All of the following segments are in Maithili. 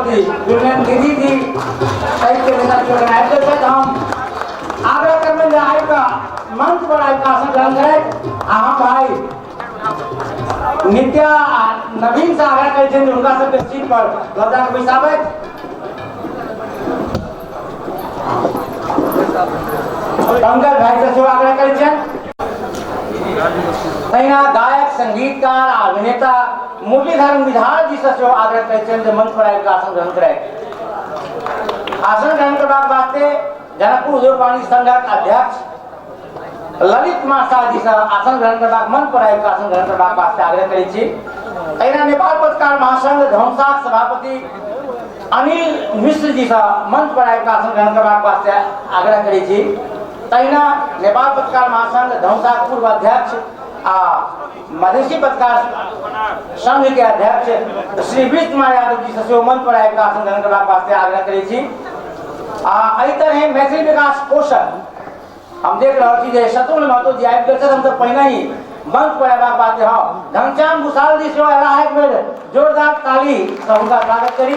सभापति दुर्गन गिरी जी सहित के नेता लोकनि आबि गेल छथि। हम आग्रह करबनि जे आबि कऽ मंच पर आबि कऽ आसन ग्रहण करथि आ हम भाई नित्या आ नवीन से आग्रह करै छियनि जे हुनका सबके सीट पर लऽ जाकऽ बैसाबथि। पंकज भाई से सेहो आग्रह करै छियनि। तहिना गायक, संगीतकार आ अभिनेता मुरलीधर मिधार जी से सेहो आग्रह करै छियनि जे मंच पर आबि कऽ आसन ग्रहण करथि। आसन ग्रहण करबाक वास्ते जनकपुर उद्योग वाणिज्य संघक अध्यक्ष ललित कुमार शाह जी से आसन ग्रहण करबाक, मंच पर आबि कऽ आसन ग्रहण करबाक वास्ते आग्रह करै छी। तहिना नेपाल पत्रकार महासंघ धनुषाक सभापति अनिल मिश्र जी से मंच पर आबि कऽ आसन ग्रहण करबाक वास्ते आग्रह करै छी। तहिना नेपाल पत्रकार महासंघ धनुषाक पूर्व अध्यक्ष आ मधेसी पत्रकार संघ के अध्यक्ष श्री विष्णु कुमार यादव जी से सेहो मंच पर आबि कऽ आसन ग्रहण करबाक वास्ते आग्रह करै छी। आ एहि तरहे मैथिली विकास कोषक हम देख रहल छी जे शत्रुघ्न महतो जी आबि गेल छथि। हम तऽ पहिने ही मंच पर अयबाक वास्ते, हँ, घनश्याम भूषाल जी सेहो अयलाह, एक बेर जोरदार ताली सँ हुनका स्वागत करी।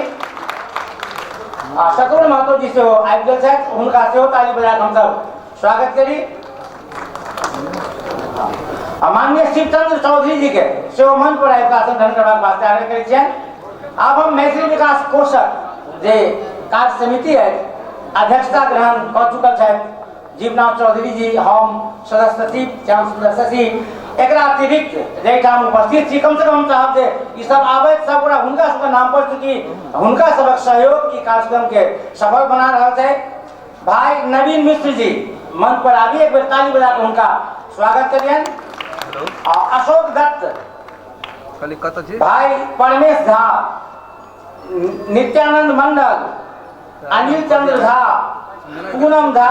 आ शत्रुघ्न महतो जी सेहो आबि गेल छथि, हुनका सेहो ताली बजा कऽ हमसब स्वागत करी। आ माननीय शिवचंद्र चौधरी जी के सेहो मंच पर आबि कऽ आसन ग्रहण करबाक वास्ते आग्रह करै छियनि। आब हम मैथिली विकास कोषक जे कार्य समिति अछि अध्यक्षता ग्रहण कऽ चुकल छथि जीवनाथ चौधरी जी, हम सदस्य सचिव श्याम सुंदर शशि, एकरा अतिरिक्त जाहिठाम उपस्थित छी, कम से कम हम चाहब जे ई सब आबैत सब गोटा हुनका सबके नाम पर, चूँकि हुनका सबक सहयोग ई कार्यक्रम के सफल बना रहल छै। भाई नवीन मिश्र जी मंच पर आबी, एक बेर ताली बजा कऽ हुनका स्वागत करियनि। आ अशोक दत्त, भाई परमेश झा, नित्यानंद मंडल, अनिल चंद्र झा, पूनम झा,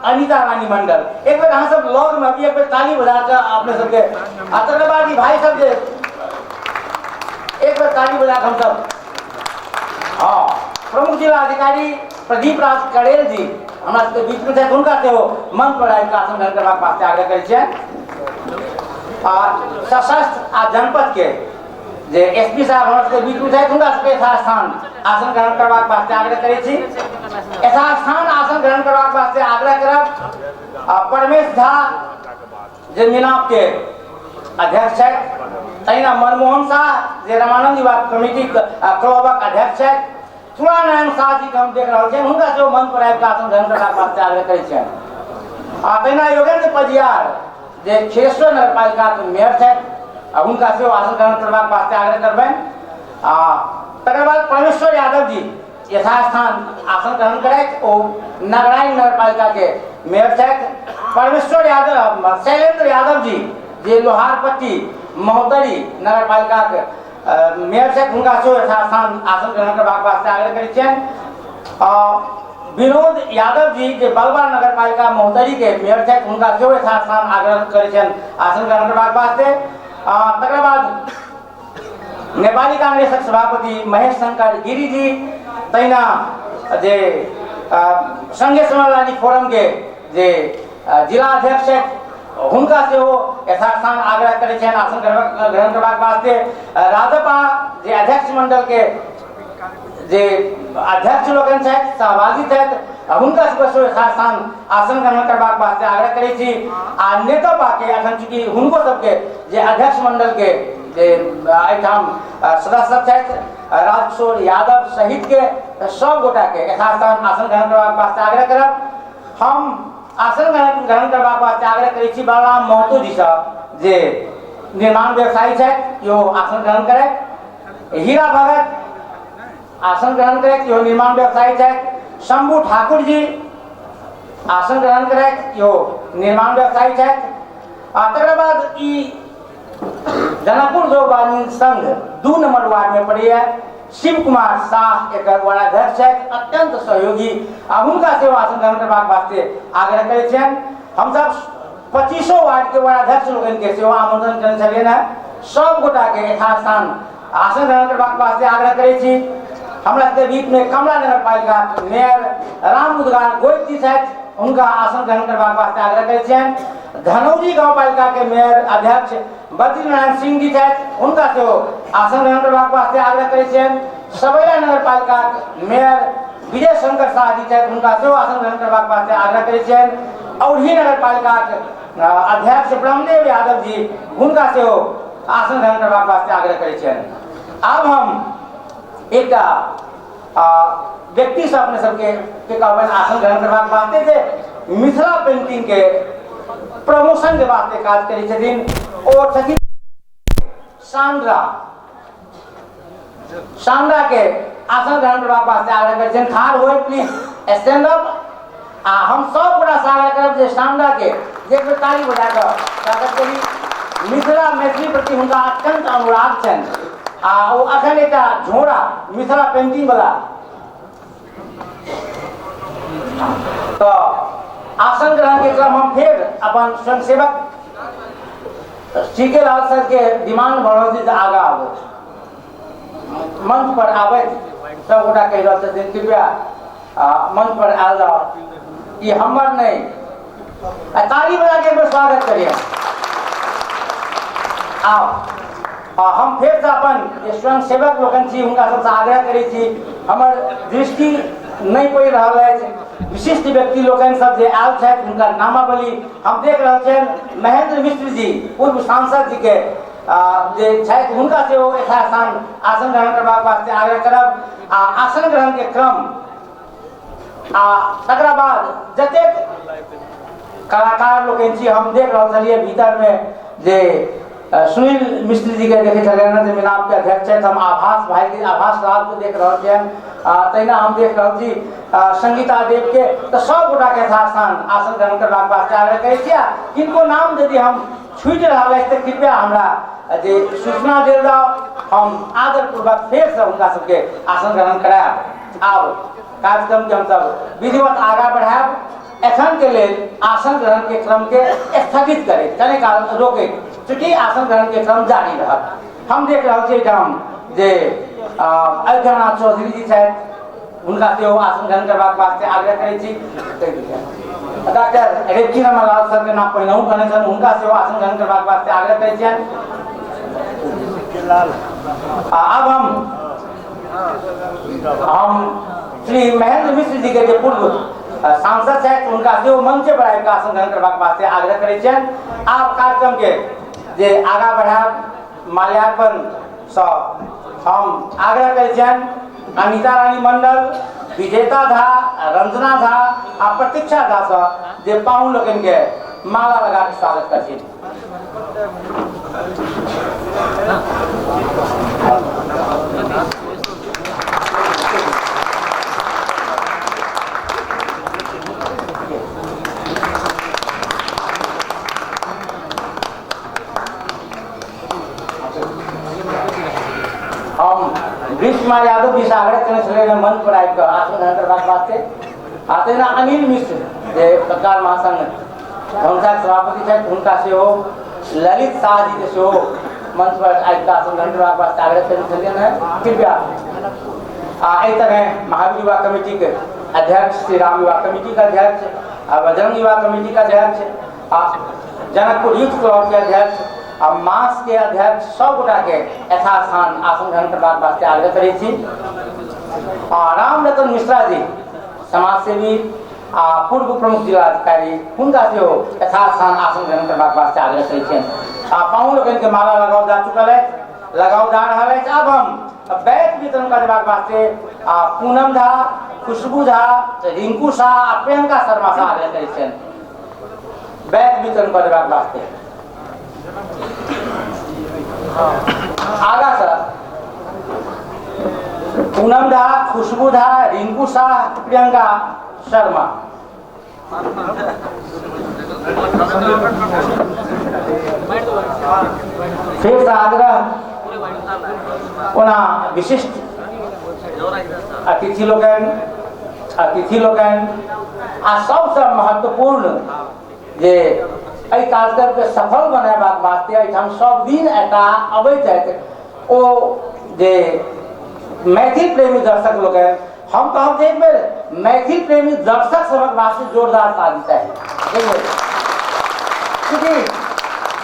अनिता रानी मंडल, एक बेर अहाँ सब लग में अभी एक बेर ताली बजा कऽ अपने सबके, आ तकर बाद ई भाई सब जे एक बेर ताली बजा कऽ हमसब, हाँ, प्रमुख जिला अधिकारी प्रदीप राज कड़ेल जी हमरा सबके बीच में छथि, हुनका सेहो मंच पर आबि कऽ आसन ग्रहण करबाक वास्ते आग्रह करै छियनि। आ सशस्त्र आ जनपद के जे एसपी साहब हमरा सबके बीच में छथि, हुनका सबके यथास्थान आसन ग्रहण करबाक वास्ते आग्रह करै छी। यथास्थान आसन ग्रहण करबाक वास्ते आग्रह करब आ परमेश झा जे मिनाप के अध्यक्ष छथि, तहिना मनमोहन शाह जे रामानंद युवा कमिटी क्लबक अध्यक्ष छथि, चूड़ानारायण शाह जी के हम देख रहल छियनि, हुनका सेहो मंच पर आबि कऽ आसन ग्रहण करबाक वास्ते आग्रह करै छियनि। आ तहिना योगेंद्र पजियार जे क्षीरेश्वर नगरपालिकाके मेयर छथि, आ हुनका सेहो आसन ग्रहण करबाक वास्ते आग्रह करबनि। आ तकर बाद परमेश्वर यादव जी यथास्थान आसन ग्रहण करथि, ओ नगराइन नगरपालिकाके मेयर छथि। परमेश्वर यादव, शैलेंद्र यादव जी जे लोहारपट्टी महोत्तरी नगरपालिकाके मेयर छथि, हुनका सेहो यथास्थान आसन ग्रहण करबाक वास्ते आग्रह करै छियनि। विनोद यादव जी जे बलवा नगरपालिका महोत्तरी के मेयर छथि, हुनका सेहो यथास्थान आग्रह करै छियनि आसन ग्रहण करबाक वास्ते। तकर बाद नेपाली कांग्रेसक सभापति महेश शंकर गिरी जी, तहिना जे संघीय समाजवादी फोरम के जे जिला अध्यक्ष छथि, हुनका सेहो यथास्थान आग्रह करै छियनि आसन ग्रहण करबाक वास्ते। राजपा जे अध्यक्ष मंडल के जे अध्यक्ष लोकनि छथि, सहभागी छथि, हुनका सबके सेहो यथास्थान आसन ग्रहण करबाक वास्ते आग्रह करै छी। आ नेतपा के अखन चूँकि हुनको सबके जे अध्यक्ष मंडल के जे एहिठाम सदस्य सब छथि, राजकिशोर यादव सहित के सब गोटा के यथास्थान आसन ग्रहण करबाक वास्ते आग्रह करब। हम आसन ग्रहण करबाक वास्ते आग्रह करै छी बलराम महतो जी सँ जे निर्माण व्यवसायी छथि, इहो आसन ग्रहण करथि। हीरा भगत आसन ग्रहण करथि, इहो निर्माण व्यवसायी छथि। शंभू ठाकुर जी आसन ग्रहण करथि, इहो निर्माण व्यवसायी छथि। आ तकर बाद ई जनकपुर उद्योग वाणिज्य संघ 2 नंबर वार्ड में पड़ैया, शिव कुमार साह एकर वार्डाध्यक्ष छथि, अत्यंत सहयोगी, आ हुनका सेहो आसन ग्रहण करबाक वास्ते आग्रह करै छियनि। हमसब 25 वार्ड के वार्डाध्यक्ष लोकनि के सेहो आमंत्रण केने छलियनि हेँ, सब गोटा के यथास्थान आसन ग्रहण करबाक वास्ते आग्रह करै छी। हमरा सबके बीच में कमला नगरपालिका मेयर राम उदगार गोइत जी छथि, हुनका आसन ग्रहण करबाक वास्ते आग्रह करै छियनि। धनौजी गाँवपालिका के मेयर अध्यक्ष बद्रीनारायण सिंह जी छथि, हुनका सेहो आसन ग्रहण करबाक वास्ते आग्रह करै छियनि। सबैला नगरपालिका मेयर विजय शंकर शाह जी छथि, हुनका सेहो आसन ग्रहण करबाक वास्ते आग्रह करै छियनि। औरही नगरपालिकाक अध्यक्ष ब्रह्मदेव यादव जी, हुनका सेहो आसन ग्रहण करबाक वास्ते आग्रह करै छियनि। आब हम एकटा व्यक्तिसँ अपने सबके के कहबनि आसन ग्रहण करबाक वास्ते, जे मिथिला पेंटिंग के प्रमोशन के वास्ते काज करै छथिन, ओ छथिन सांड्रा। सांड्रा के आसन ग्रहण करबाक वास्ते आग्रह करै छियनि। ठाढ़ होय, प्लीज स्टैंड अप। आ हम सब गोटा से आग्रह करब जे सांड्रा के एक बेर ताली बजा कऽ स्वागत करी। मिथिला मैथिली प्रति हुनका अत्यंत अनुराग छनि आ ओ अखन एकटा झोरा मिथिला पेंटिंग वाला। तऽ आसन ग्रहण के क्रम हम फेर अपन स्वयंसेवक सी के लाल सर के डिमांड भऽ रहल छै जे आगाँ आबथि, मंच पर आबथि। सब गोटा कहि रहल छथिन कृपया मंच पर आयल जाओ, ई हमर नहि। आ ताली बजा के एक बेर स्वागत करिए। आउ, हम फेरसँ अपन जे स्वयंसेवक लोकनि छी हुनका सबसँ आग्रह करै छी, हमर दृष्टि नहि पड़ि रहल अछि, विशिष्ट व्यक्ति लोकनि सब जे आयल छथि हुनकर नामावली हम देख रहल छियनि। महेंद्र मिश्र जी पूर्व सांसद जी के जे छथि, हुनका सेहो यथास्थान आसन ग्रहण करबाक वास्ते आग्रह करब। आ आसन ग्रहण के क्रम आ तकरा बाद जतेक कलाकार लोकनि छी, हम देख रहल छलियै भीतरमे जे सुनील मिश्र जी के देखै छलियनि जे मिलाप के अध्यक्ष छथि, हम आभास भाई के, आभास लाल के देख रहल छियनि, तहिना हम देख रहल छी संगीता देव के। तऽ सब गोटा के यथास्थान आसन ग्रहण करबाक वास्ते आग्रह करै छी। आ किनको नाम यदि हम छूटि रहल अछि तऽ कृपया हमरा जे सूचना देल जाउ, हम आदरपूर्वक फेरसँ हुनका सबके आसन ग्रहण करायब। आब कार्यक्रम के हमसब विधिवत आगाँ बढ़ायब। एखन के लेल आसन ग्रहण के क्रम के स्थगित करैत कने काल रोकैत, चूँकि आसन ग्रहण के क्रम जारी रहत। हम देख रहल छी एहिठाम जे अयोध्यानाथ चौधरी जी छथि, हुनका सेहो आसन ग्रहण करबाक वास्ते आग्रह करै छी। डॉक्टर रेवती रमन लाल सर के नाम पहिनहु कहने छलहुँ, हुनका सेहो आसन ग्रहण करबाक वास्ते आग्रह करै छियनि। आब हम श्री महेंद्र मिश्र जी के जे पूर्व सांसद छथि, हुनका सेहो मंचे पर आबि कऽ आसन ग्रहण करबाक वास्ते आग्रह करै छियनि। आब कार्यक्रम के जे आगाँ बढ़ायब, माल्यार्पण सँ हम आग्रह करै छियनि अनिता रानी मंडल, विजेता झा, रंजना झा आ प्रतीक्षा झा सँ जे पाहुन लोकनि के माला लगा के स्वागत करथिन। हम गिरीश कुमार यादव जी से आग्रह केने छलियै मंच पर आबि कऽ आसन ग्रहण करबाक वास्ते। आ तहिना अनिल मिश्र जे पत्रकार महासंघ धनुषाक सभापति छथि, हुनका सेहो, ललित शाह जी के सेहो मंच पर आबि कऽ आसन ग्रहण करबाक वास्ते आग्रह केने छलियनि हेँ, कृपया। आ एहि तरह महावीर युवा कमेटी के अध्यक्ष, श्री राम युवा कमेटी के अध्यक्ष, आ बजरंग युवा कमेटी के अध्यक्ष, आ जनकपुर यूथ क्लब के अध्यक्ष, आ मास के अध्यक्ष, सब गोटा के यथास्थान आसन ग्रहण करबाक वास्ते आग्रह करै छी। आ राम रतन मिश्रा जी समाजसेवी आ पूर्व प्रमुख जिलाधिकारी, हुनका सेहो यथास्थान आसन ग्रहण करबाक वास्ते आग्रह करै छियनि। आ पाहुन लोकनि के माला लगाओल जा चुकल अछि, लगाओल जा रहल अछि। आब हम बैग वितरण करबाक वास्ते आ पूनम झा, खुशबू झा, रिंकू शाह आ प्रियंका शर्मा से आग्रह करै छियनि बैग वितरण करबाक वास्ते। आगा सर पूनम झा, खुशबू झा, रिंकू शाह, प्रियंका शर्मा। फिर से आग्रह, ओना विशिष्ट अतिथि लोकनि, अतिथि लोकनि आ सबसँ महत्वपूर्ण जे एहि कार्यक्रमके सफल बनेबाक वास्ते एहिठाम सब दिन एता अबैत छथि, ओ जे मैथिल प्रेमी दर्शक लोकनि, हम कहब जे एक बेर मैथिल प्रेमी दर्शक सभक वास्ते जोरदार ताली चाही। चूँकि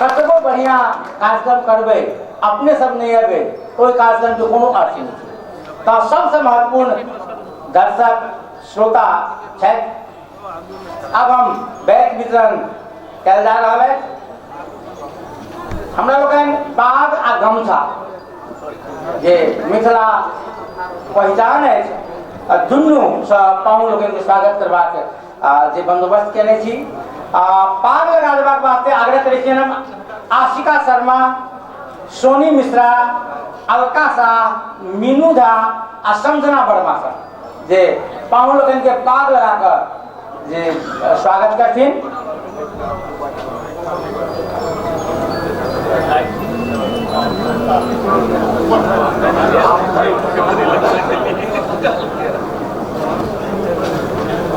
कतबो बढ़िया कार्यक्रम करबै, अपने सब नहि अबै, ओहि कार्यक्रमके कोनो अर्थ नहि छै। तऽ सबसँ महत्वपूर्ण दर्शक श्रोता छथि। आब हम बैग वितरण कयल जा रहल अछि। हमरा लोकनि पाग आ गमछा जे मिथिला पहिचान अछि आ दुनूसँ पाहुन लोकनिके स्वागत करबाक जे बंदोबस्त केने छी। आ पाग लगा देबाक वास्ते आग्रह करै छियनि हम आशिका शर्मा, सोनी मिश्रा, अलका शाह, मीनू झा आ संजना वर्मा सर जे पाहुन लोकनिके पाग लगा कऽ जे स्वागत करथिन।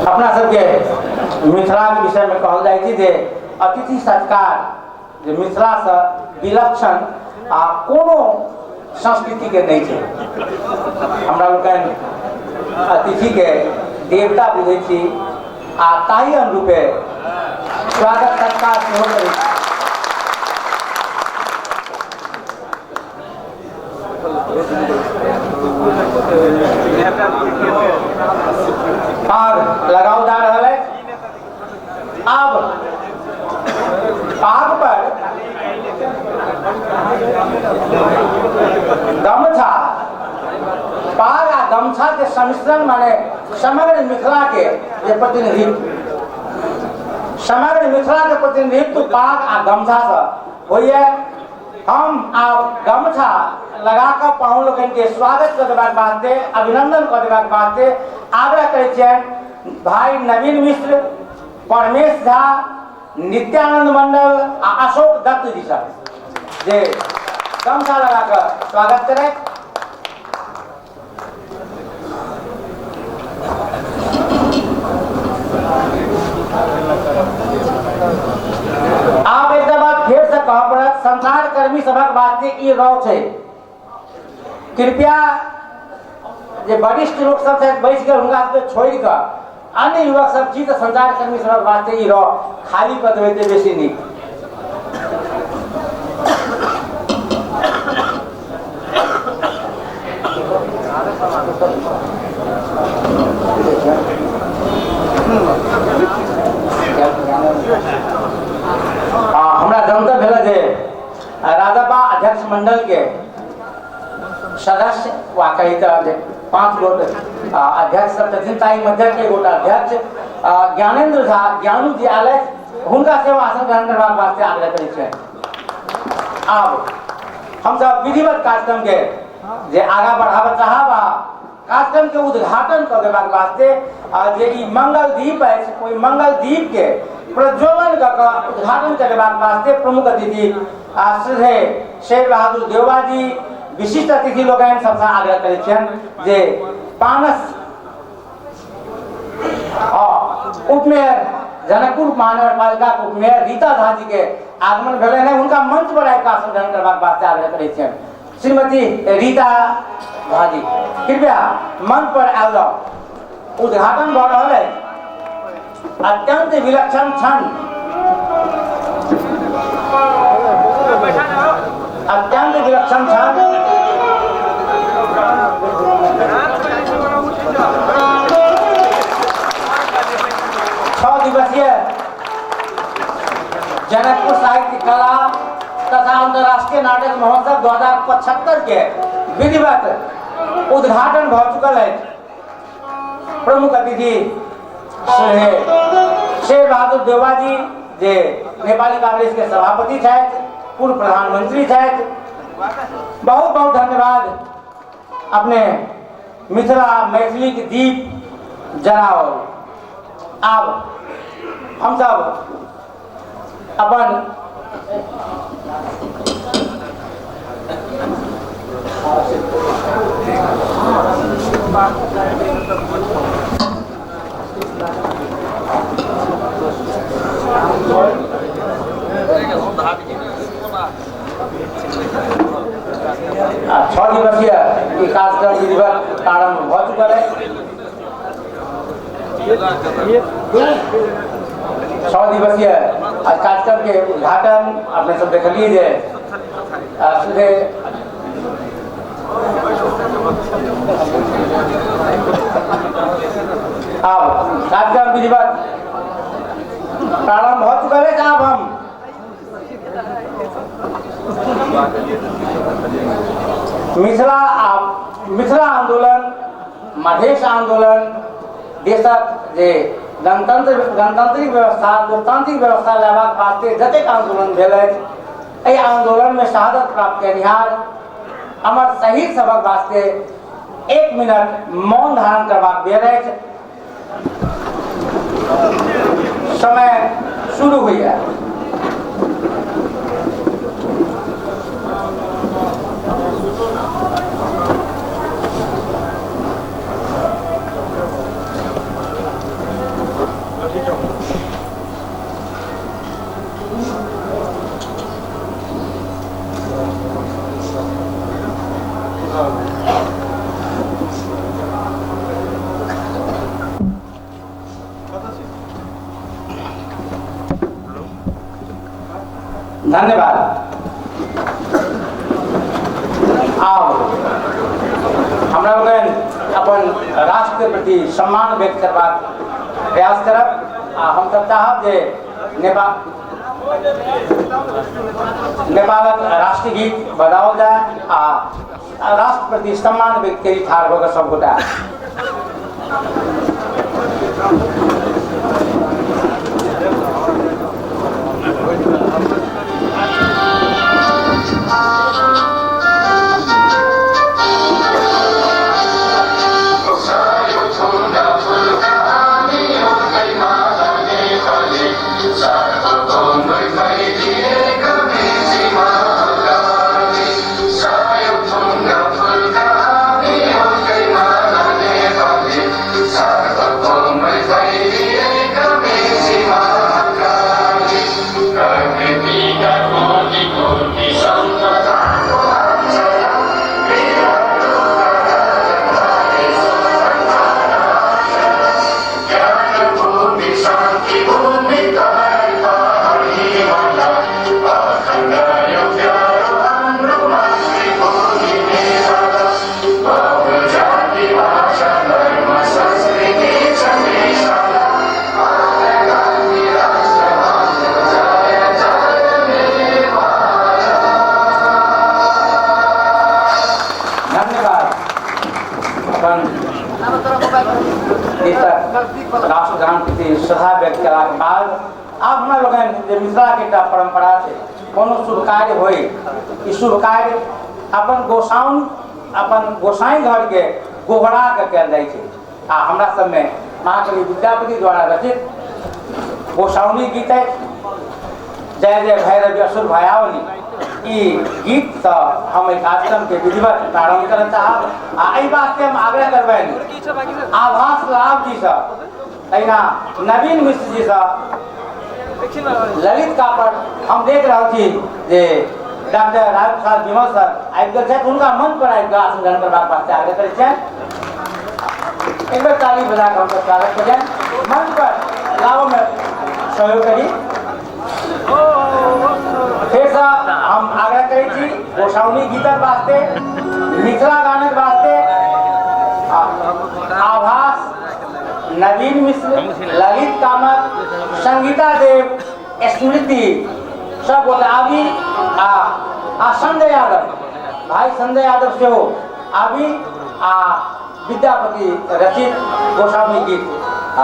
अपना सबके मिथिलाके विषयमे कहल जाइ छै जे अतिथि सत्कार जे मिथिलासँ विलक्षण आ कोनो संस्कृतिके नहि छै। हमरा लोकनि अतिथिके देवता बुझै छी आ ताहि अनुरूपे स्वागत सत्कार सेहो करै छी। पाग लगाओल जा रहल अछि। आब पाग पर गमछा, पाग आ गमछा के सम्मिश्रण माने समग्र मिथिला के जे प्रतिनिधित्व, समग्र मिथिला के प्रतिनिधित्व पाग आ गमछा से होइए। हम आब गमछा लगा कऽ पाहुन लोकनि के स्वागत कऽ देबाक वास्ते, अभिनंदन कऽ देबाक वास्ते आग्रह करै छियनि भाई नवीन मिश्र, परमेश झा, नित्यानंद मंडल आ अशोक दत्त जी सर जे गमछा लगा कऽ स्वागत करैत। आब एकटा बात फेर से कहऽ पड़त, संचार कर्मी सभक वास्ते ई रौ छै, कृपया जे वरिष्ठ लोक सब छथि बैस गेल हुनका सबके छोड़ि कऽ अन्य युवक सब छी तऽ संचार कर्मी सभक वास्ते ई रौ खाली कऽ देबै तऽ बेसी नीक। आ हमरा जनतब भेल जे राजपा अध्यक्ष मंडल के सदस्य वा कही तऽ जे 5 गोट अध्यक्ष सब छथिन, ताहि मध्यक एक गोटा अध्यक्ष ज्ञानेन्द्र झा ज्ञानू जी आयल अछि, हुनका सेहो आसन ग्रहण करबाक वास्ते आग्रह करै छियनि। आब हमसब विधिवत कार्यक्रम के जे आगाँ बढ़ाबऽ चाहब आ कार्यक्रम के उद्घाटन कऽ देबाक वास्ते जे ई मंगल दीप अछि, ओहि मंगल दीप के प्रज्वलन कऽ कऽ उद्घाटन करेबाक वास्ते प्रमुख अतिथि आ श्रद्धेय शेर बहादुर देवबा जी, विशिष्ट अतिथि लोकनि सबसँ आग्रह करै छियनि जे पानस उपमेयर जनकपुर महानगरपालिका के उपमेयर रीता झा जी के आगमन भेलनि हैं, हुनका मंच पर आबि कऽ आसन ग्रहण करबाक वास्ते आग्रह करै छियनि। श्रीमती रीता झा जी कृपया मंच पर आयल जाउ। उद्घाटन भऽ रहल अछि, अत्यंत विलक्षण क्षण, अत्यंत विलक्षण क्षण। 6 दिवसीय जनकपुर साहित्य कला तथा अंतर्राष्ट्रीय नाटक महोत्सव 2075 के विधिवत उद्घाटन भऽ चुकल अछि। प्रमुख अतिथि शेर बहादुर देउबा जी जे नेपाली कांग्रेस के सभापति छथि, पूर्व प्रधानमंत्री छथि, बहुत बहुत धन्यवाद। अपने मिथिला मैथिली के दीप जराओल। आब हम सब अपन 6 दिवसीय ई कार्यक्रम विधिवत प्रारंभ भऽ चुकल अछि। 6 दिवसीय कार्यक्रम के उद्घाटन अपने सब देखलिए जे सीधे विधिवत प्रारंभ भऽ चुकल अछि। आब हम मिथिला आ मिथिला आंदोलन, मधेश आंदोलन, देशक जे गणतंत्र गणतांत्रिक व्यवस्था, लोकतांत्रिक व्यवस्था लेबाक वास्ते जतेक आंदोलन भेल अछि, एहि आंदोलन में शहादत प्राप्त केनिहार अमर शहीद सभक वास्ते 1 मिनट मौन धारण करबाक बेर अछि। समय शुरू होइए। धन्यवाद। आब हमरा लोकनि अपन राष्ट्र के प्रति सम्मान व्यक्त करबाक प्रयास करब आ हमसब चाहब जे नेपालक राष्ट्रगीत बजाओल जाय आ राष्ट्र प्रति सम्मान व्यक्त करी ठाढ़ भऽ कऽ सबगोटा। राष्ट्रगान प्रति श्रद्धा व्यक्त कयलाक बाद आब हमरा लोकनि जे मिथिलाके एकटा परम्परा छै, कोनो शुभ कार्य होइ, ई शुभ कार्य अपन गोसाउन अपन गोसाई घरके गोहरा के कयल जाइ छै। आ हमरा सबमे महाकवि विद्यापति द्वारा रचित गोसाउनी गीत अछि, जय जय भैरवि असुर भयावनी। ई गीतसँ हम एहि कार्यक्रमके विधिवत प्रारंभ करऽ चाहब आ एहि वास्ते हम आग्रह करबनि आभास लाभ जीसँ, तहिना नवीन मिश्र जीसँ, ललित कापड़। हम देख रहल छी जे डॉक्टर राज प्रसाद विमल सर आबि गेल छथि, हुनका मंच पर आबि कऽ आसन ग्रहण करबाक वास्ते आग्रह करै छियनि। एक बेर ताली बजा कऽ हमसब स्वागत करियनि, मंच पर लाबऽमे सहयोग करी। फेरसँ हम आग्रह करै छी गोसाउनी गीतक वास्ते, मिथिला गानक वास्ते आभास, नवीन मिश्र, ललित कामत, संगीता देव, स्मृति सब गोटा आबी आ संजय यादव, भाई संजय यादव सेहो आबी आ विद्यापति रचित गोस्वामी गीत आ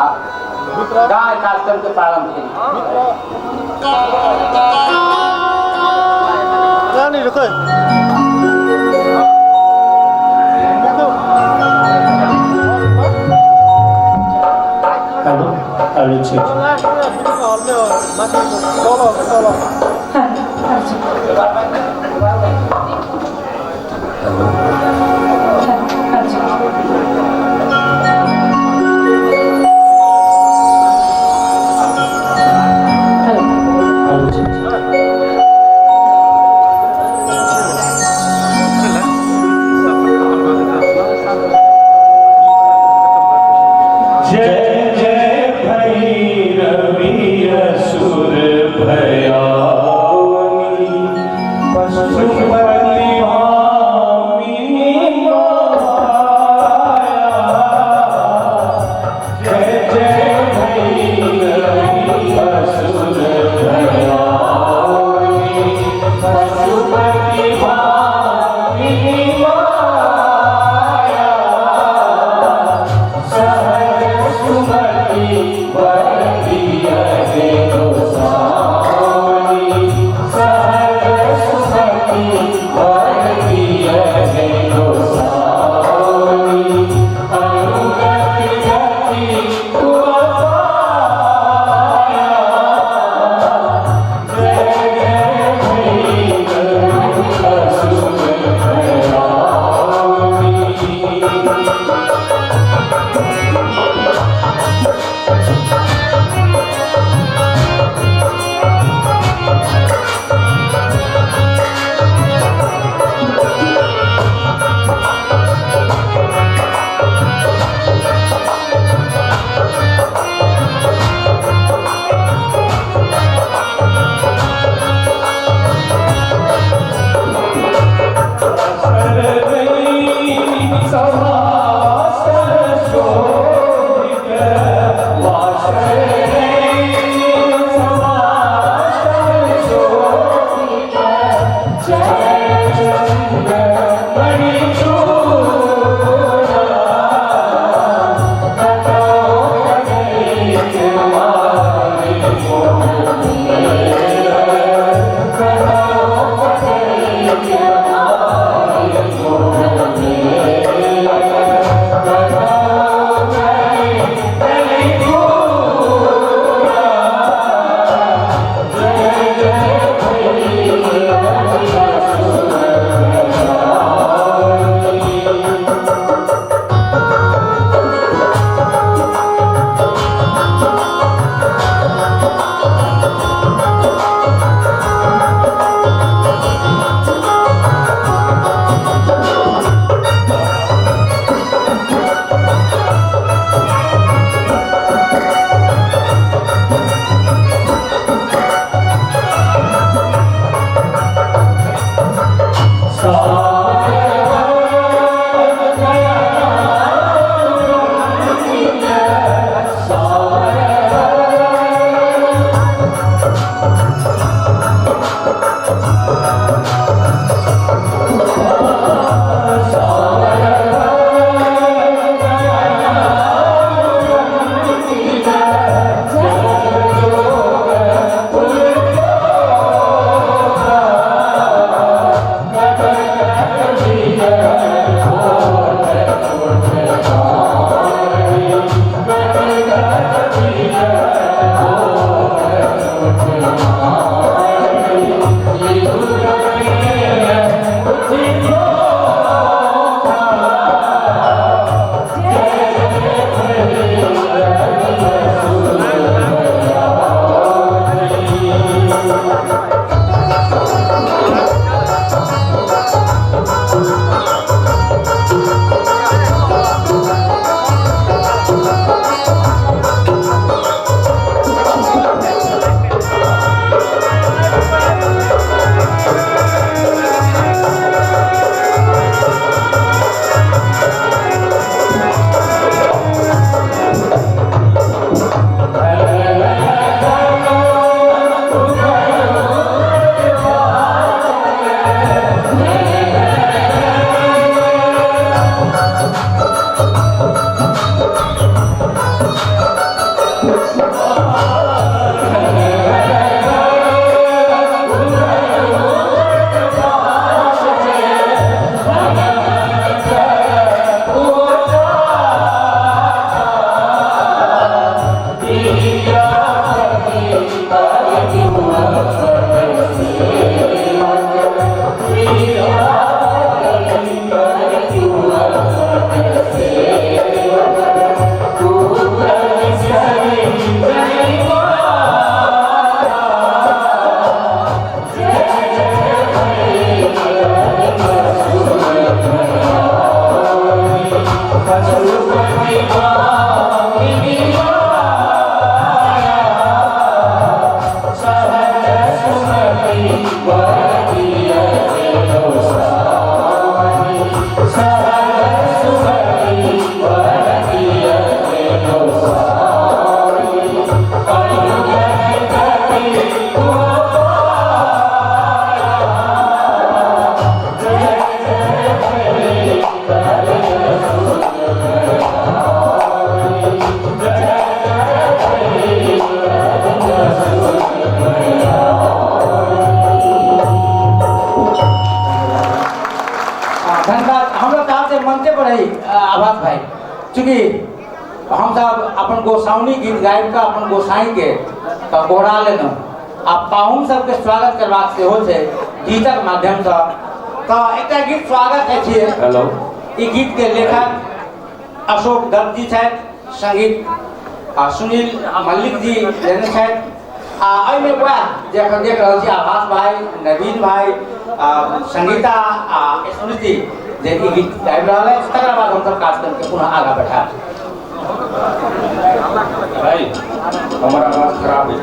गाय कार्यक्रम के प्रारंभ करी। हेलो हेलो ठीक। हेलो ठीक। जय जय भैरवी असुर भयावनी। करी आभास भाई, चूँकि हमसब अपन गोसाउनी गीत गाबि कऽ अपन गोसाईके तऽ गोहरा लेलहुँ आ पाहुन सबके स्वागत करबाक सेहो छै गीतक माध्यमसँ। तऽ एकटा गीत स्वागत अछि। हेलो। ई गीतके लेखक अशोक दत्त जी छथि, संगीत आ सुनील मल्लिक जी देने छथि। आ एहिमे वएह जे एखन देख रहल छी आभास भाई, नवीन भाई, संगीता आ स्मृति जे ई गीत गाबि रहल अछि। तकरा बाद हमसब कार्यक्रमके पुनः आगाँ बढ़ायब। भाई, हमर आवाज खराब है।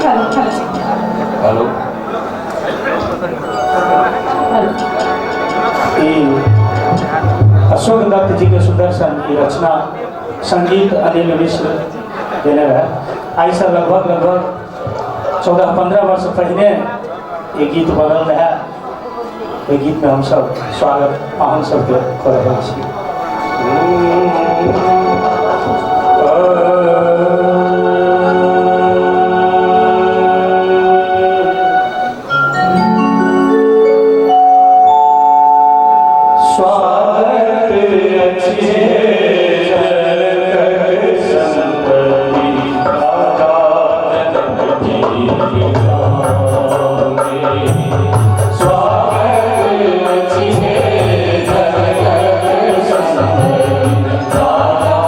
Hello hello hello. Hello. ई अशोक दत्त जी के सुदर्शन ई रचना, संगीत अनिल मिश्र देने रहे। आइसँ लगभग लगभग 14-15 वर्ष पहिने ई गीत बनल रहे। ओहि गीतमे हमसब स्वागत पाहुन सबके कऽ रहल छी। स्वागत अछि जनकक संतति राजा जनक जी के गामे। स्वागत अछि जनकक संतति राजा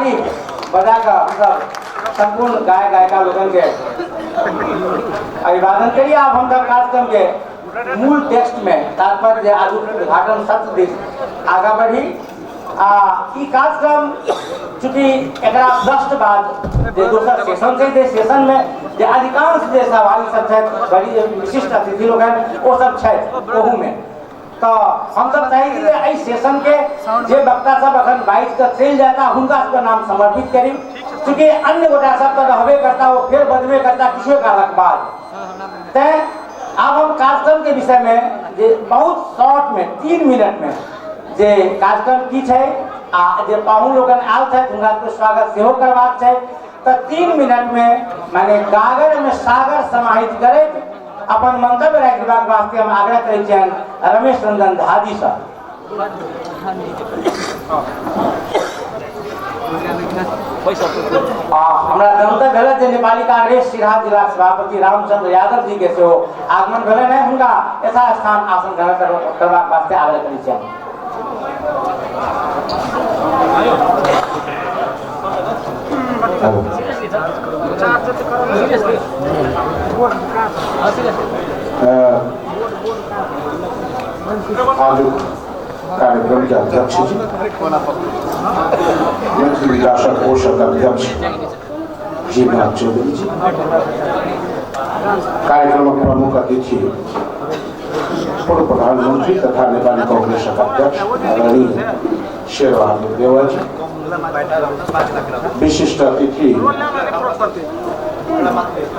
ताली बजा कऽ हमसब सम्पूर्ण गायक गायिका लोकनि के अभिवादन करी। आब हमसब कार्यक्रम के मूल टेक्स्ट में तात्पर्य जे आगू उद्घाटन सत्र दिस आगाँ बढ़ी। आ ई कार्यक्रम चूँकि एकरा जस्ट बाद जे दोसर सेशन छै, जे सेशन में जे अधिकांश जे सहभागी सब छथि, बड़ी विशिष्ट अतिथि लोकनि ओ सब छथि ओहू में, तऽ हमसब चाहै छी जे एहि सेशन के जे वक्ता सब अखन बाजि कऽ चलि जाता हुनका सबके नाम समर्पित करी। चूँकि अन्य गोटा सब तऽ रहबे करता, ओ फेर बजबे करता किछुए कालक बाद। तैं आब हम कार्यक्रम के विषय में जे बहुत शॉर्ट में 3 मिनट में जे कार्यक्रम की छै आ जे पाहुन लोकनि आयल छथि हुनका सबके स्वागत सेहो करबाक छै, तऽ 3 मिनट में माने गागर में सागर समाहित करैत अपन मंतव्य राखि देबाक वास्ते हम आग्रह करै छियनि रमेश रंजन झा जी सँ। आ हमरा जनतब भेल जे नेपाली कांग्रेस सिरहा जिला सभापति रामचंद्र यादव जी के सेहो आगमन भेलनि हेँ, हुनका यथास्थान आसन ग्रहण करबाक वास्ते आग्रह करै छियनि। आजुक कार्यक्रम के अध्यक्ष जी, मैथिली विकासक कोषक अध्यक्ष जीवनाथ चौधरी जी, कार्यक्रमक प्रमुख अतिथि पूर्व प्रधानमंत्री तथा नेपाली कांग्रेसक अध्यक्ष आदरणीय शेरबहादुर देउवा जी, विशिष्ट अतिथि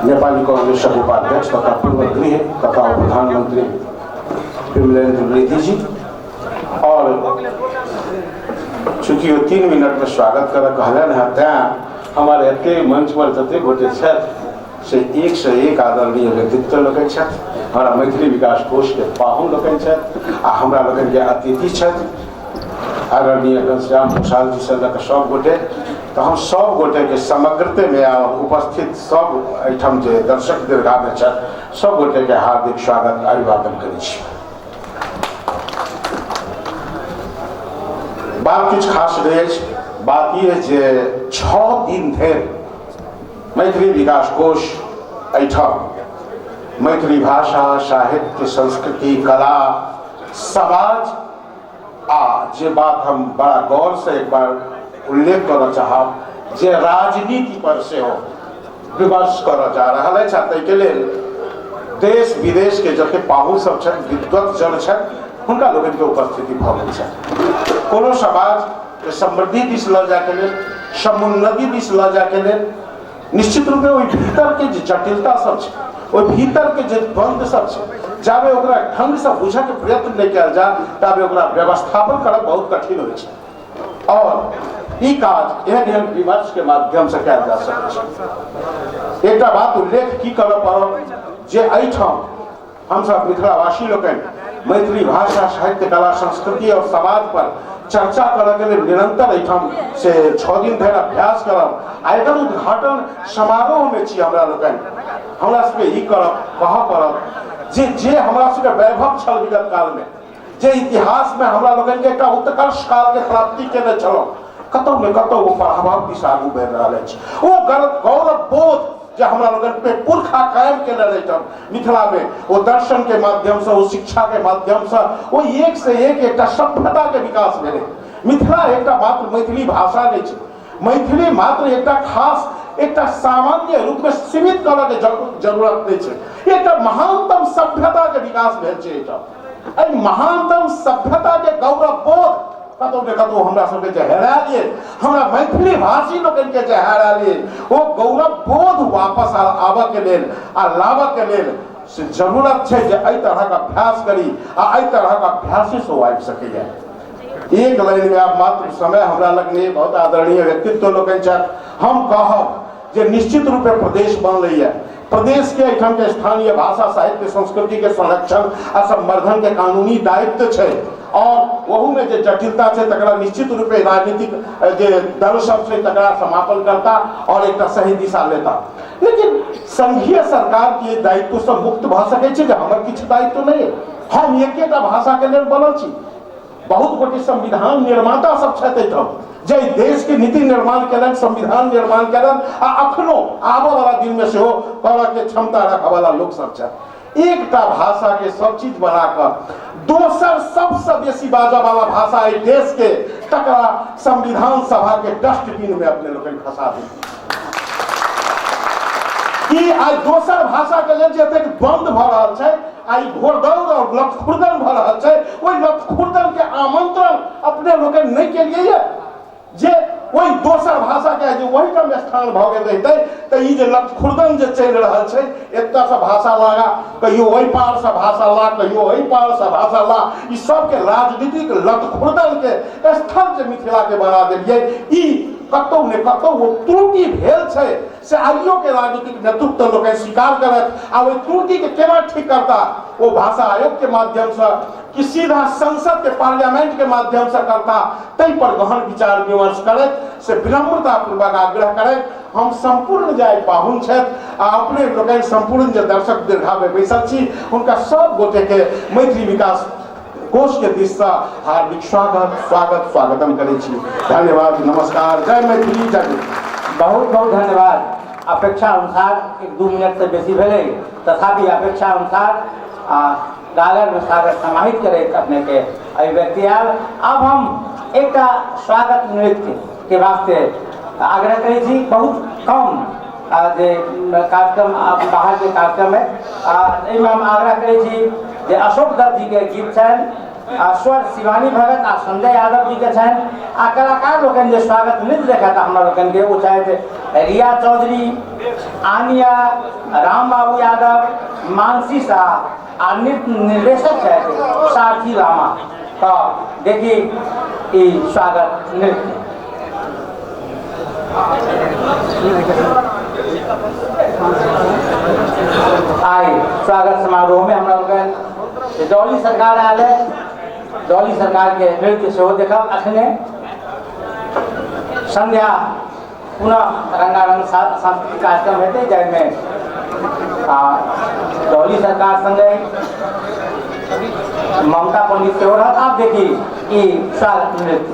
नेपाली कांग्रेसक उपाध्यक्ष तथा पूर्व गृह तथा प्रधानमंत्री विमलेन्द्र रिधि जी, और चूँकि वो 3 मिनट में स्वागत कर कहलन है, तैं हमारे एते मंच पर जते गोटे छथि से एक से एक आदरणीय व्यक्तित्व लोकनि छथि, हमारा मैथिली विकास कोष के पाहुन लोकनि छथि आ हमरा लोकनि के अतिथि छथि आदरणीय घनश्याम भूषाल जी से लऽ कऽ सब गोटे। तऽ हम सब गोटे के समग्रते में आ उपस्थित सब एहिठाम जे दर्शक दीर्घा में छथि सब गोटे के हार्दिक स्वागत अभिवादन करै छी। बात किछु खास नहि अछि, बात ई अछि जे 6 दिन धरि मैथिली विकास कोष एहिठाम मैथिली भाषा, साहित्य, संस्कृति, कला, समाज आ जे बात हम बड़ा गौर से एक बार उल्लेख करऽ चाहब जे राजनीति पर सेहो विमर्श करऽ जा रहल अछि। आ ताहिके लेल देश विदेश के जते पाहुन सब छथि, विद्वत जन छथि, हुनका लोकनिके उपस्थिति भऽ गेल छनि। कोनो समाज के समृद्धि दिस लऽ जायके लेल, समुन्नति दिस लऽ जायके लेल निश्चित रूपे ओहि भीतर के जे जटिलता सब छै, ओहि भीतर के जे द्वंद्व सब छै, जाबे ओकरा ढंग से बुझऽ के प्रयत्न नहि कयल जाय ताबे ओकरा व्यवस्थापन करब बहुत कठिन होइ छै। और ई काज एहन एहन विमर्श के माध्यम से कयल जा सकै छै। एकटा बात उल्लेख की करऽ पड़त जे एहिठाम हमसब मिथिलावासी लोकनि मैथिली भाषा, साहित्य, कला, संस्कृति और समाज पर चर्चा करऽ के लेल निरंतर एहिठाम से 6 दिन धरि अभ्यास करब आ एकर उद्घाटन समारोह में छी हमरा लोकनि। हमरा सबके ई करब कहऽ पड़त जे जे हमरा सबके वैभव छल विगत काल में, जे इतिहास में हमरा लोकनि के एकटा उत्कर्ष काल के प्राप्ति केने छलहुँ, कतौ ने कतौ ओ पराभव दिस आगू बढ़ि रहल अछि। ओ गौरव बोध जे हमरा लोकनि पे पुरखा कायम केने रहै मिथिला में, ओ दर्शन के माध्यम से, ओ शिक्षा के माध्यम से, ओ एक से एक एकटा सभ्यता के विकास भेलै। मिथिला एकटा मात्र मैथिली भाषा नहीं छै, मैथिली मात्र एकटा खास एकटा सामान्य रूप में सीमित करऽ के जरूरत नहीं छै। एकटा महानतम सभ्यता के विकास भेल छै एहिठाम। एहि महानतम सभ्यता के गौरव बोध कतौ ने कतौ हमरा सबके जे हेरायल ये, हमरा मैथिली भाषी लोकनि के जे हेरायल ये, ओ गौरव बोध वापस आबऽ के लेल आ लाबऽ के लेल से जरूरत छै जे एहि तरहक अभ्यास करी आ एहि तरहक अभ्यासे से ओ आबि सकैया। एक लाइन में आब मात्र समय हमरा लग नहीं, बहुत आदरणीय व्यक्तित्व लोकनि छथि। हम कहब जे निश्चित रूपे प्रदेश बनलैया, प्रदेश के एहिठाम के स्थानीय भाषा, साहित्य, संस्कृति के संरक्षण आ संवर्धन के कानूनी दायित्व छै और ओहू में जे जटिलता छै तकरा निश्चित रूपे राजनीतिक जे दल सब छै तकरा समापन करता और एकटा सही दिशा लेता। लेकिन संघीय सरकार के दायित्व से मुक्त भऽ सकै छै जे हमर किछु दायित्व नहीं, हम एकेटा भाषा के लेल बनल छी। बहुत गोटे संविधान निर्माता सब छथि एहिठाम, जे देश के नीति निर्माण केलनि, संविधान निर्माण केलनि आ अखनो आबऽ वाला दिन में सेहो करऽ के क्षमता रखऽ वाला लोक सब छथि। एकटा भाषा के सब चीज बना कऽ दोसर सबसँ बेसी बाजऽ वाला भाषा एहि देश के, तकरा संविधान सभा के डस्टबिन में अपने लोकनि खसा देलियै। ई आइ दोसर भाषा के लेल जे एतेक द्वंद्व भऽ रहल छै, आइ घोड़दौड़ और लतखुर्दन भऽ रहल छै, ओहि लतखुर्दन के आमंत्रण अपने लोकनि नहि केलियै ये जे ओहि दोसर भाषा के जे ओहिठाम स्थान भऽ गेल रहितै तऽ ई जे लतखुर्दन जे चलि रहल छै, एतऽसँ भाषा लगा, कहियो ओहि पारसँ भाषा ला, कहियो ओहि पारसँ भाषा ला, ई सबके राजनीतिक लतखुर्दन के स्थल जे मिथिला के बना देलियै, ई कतौ ने कतौ ओ त्रुटि भेल छै से आइयो के राजनीतिक नेतृत्व लोकनि स्वीकार करत आ ओहि त्रुटि के केना ठीक करता, ओ भाषा आयोग के माध्यम से कि सीधा संसद के पार्लियामेंट के माध्यम से करता, ताहि पर गहन विचार विमर्श करैत से विनम्रतापूर्वक आग्रह करैत हम संपूर्ण जे आइ पाहुन छथि आ अपने लोकनि संपूर्ण जे दर्शक दीर्घा में बैसल छी, हुनका सब गोटे के मैथिली विकास कोष के दिस से हार्दिक स्वागत स्वागत स्वागतम करै छी। धन्यवाद, नमस्कार, जय मैथिली, जय मैथिली। बहुत बहुत धन्यवाद। अपेक्षा अनुसार 1-2 मिनट से बेसी भेलै, तथापि अपेक्षा अनुसार गागर में सागर समाहित करैत अपने के अभिव्यक्ति आयल। अब हम एकटा स्वागत नृत्य के वास्ते आग्रह करै छी। बहुत कम जे कार्यक्रम बाहर के कार्यक्रम है, एहिमे हम आग्रह करै छी जे अशोक दत्त जी के गीत छनि, स्वर शिवानी भगत आ संजय यादव जी के छनि, आ कलाकार लोकनि जे स्वागत नृत्य देखत हमरा लोकनि के ओ छथि रिया चौधरी, आनिया, राम बाबू यादव, मानसी शाह आ नृत्य निर्देशक छथि सारथी लामा। तऽ देखी ई स्वागत नृत्य। आइ स्वागत समारोह में हमरा लोकनि डॉली सरकार आयल है, डॉली सरकार के नृत्य सेहो देखब। अखने संध्या पुनः रंगारंग सांस्कृतिक कार्यक्रम हेतै, जाहिमे डॉली सरकार संगे ममता पंडित सेहो रहत। आब देखी ई स्वागत नृत्य।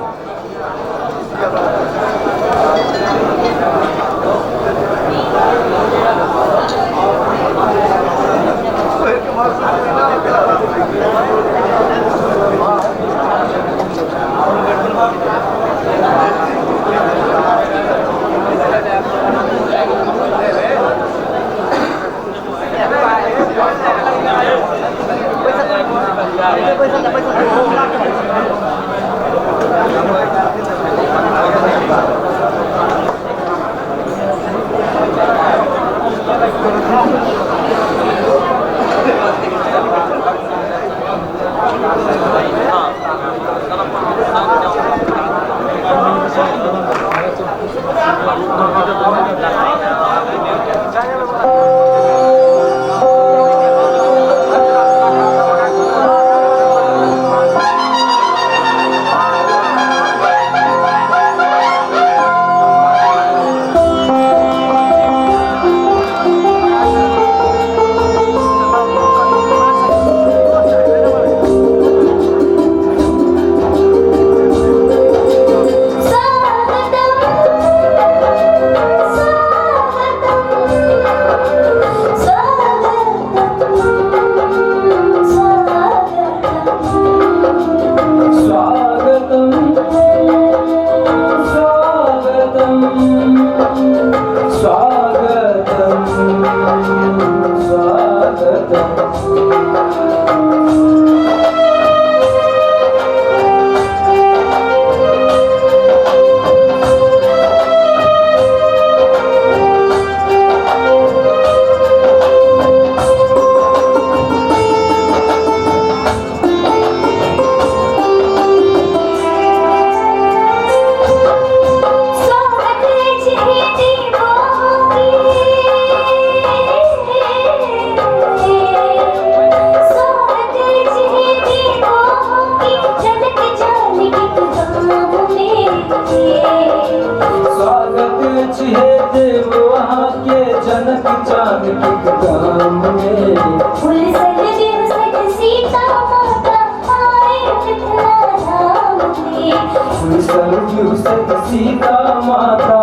हुलसल बिहुसत सीता माता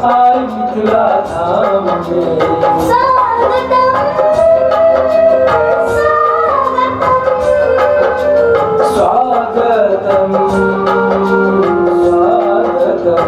आइ मिथिला धाम में। स्वागतम स्वागतम स्वागतम।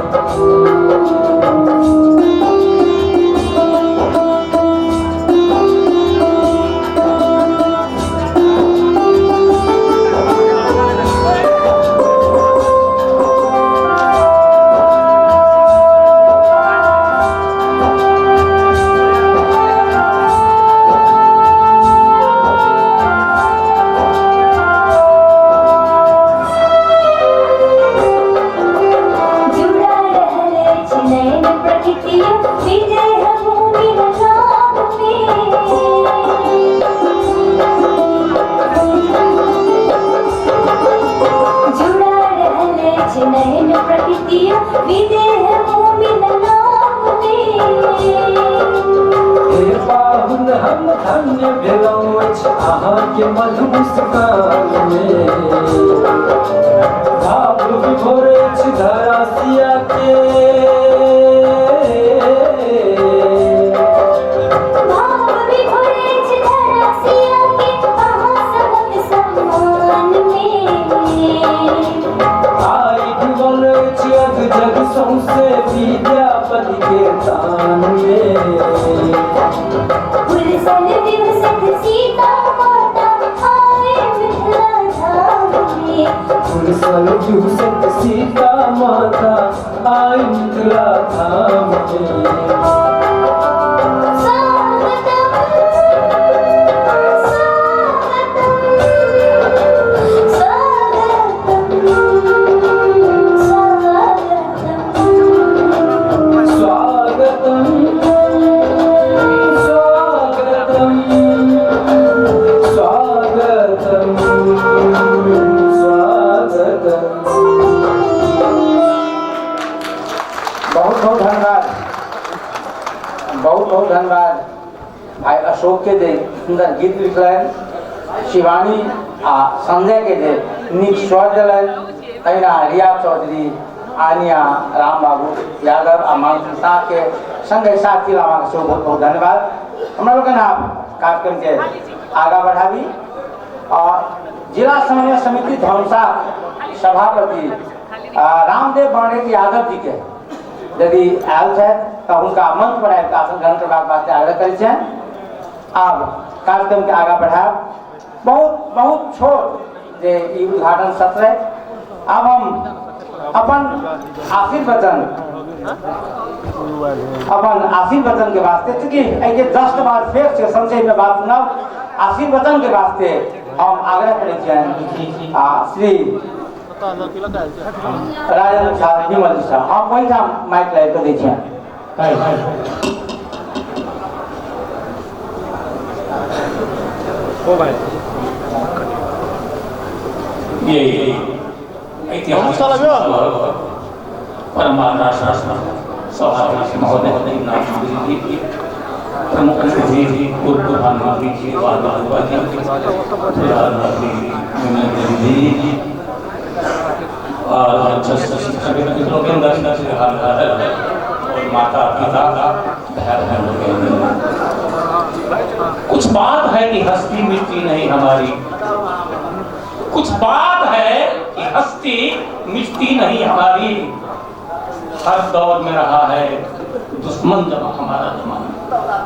जुड़ा रहल अछि नयन प्रकृति विजय भूमि नाम में। जुड़ा रहल अछि नयन प्रकृति विजय भूमि नाम में। हे पाहुन हम धन्य भेलहुँ अछि अहाँके मधु मुस्कान में। भाव विभोर अछि धरा सिया के, भाव विभोर अछि धरा सिया के अहाँ सभक सम्मान में। आइ डूबल अछि अग जग सौंसे विद्यापति के तान में। हुलसल बिहुसत सीता माता आए मिथिला धाम में। हुलसल बिहुसत सीता माता आइ मिथिला धाम में। स्वागतम स्वागतम स्वागतम स्वागतम। स्वागतम स्वागतम स्वागतम स्वागतम। बहुत बहुत धन्यवाद, बहुत बहुत धन्यवाद भाई अशोक के जे सुंदर गीत लिखलनि, शिवानी आ संजय के जे नीक स्वर देलनि, तहिना रिया चौधरी, आनिया, राम बाबू यादव आ मानसिंह साह के संगे साथी लामा के सेहो बहुत बहुत धन्यवाद। हमरा लोकनि आब कार्यक्रम के आगाँ बढ़ाबी और जिला समन्वय समिति धनुषा सभापति रामदेव बर्णेत यादव जी के यदि आयल छथि तऽ हुनका मंच पर आबि कऽ आसन ग्रहण करबाक वास्ते आग्रह करै छियनि। आब कार्यक्रम के आगाँ बढ़ायब। बहुत बहुत छोट जे ई उद्घाटन सत्र है। आब हम अपन आशीर्वचन के वास्ते, चूँकि एहिके जस्ट बाद फेर से संशय में बात सुनब, आशीर्वचन के वास्ते हम आग्रह करै छियनि आ श्री राजेंद्र झा विमल जी साहब, हम ओहिठाम माइक लाबि कऽ दै छियनि। ये ऐतिहासिक परमात्मा सभापति महोदय जी, प्रमुख अतिथि, पूर्व प्रधानमंत्री जी, प्रधानमंत्री जी और और माता पिता बहन लोग, कुछ बात है कि हस्ती मिट्टी नहीं हमारी, कुछ बात है कि हस्ती मिट्टी नहीं हमारी, हर दौर में रहा है दुश्मन जब हमारा जमाना,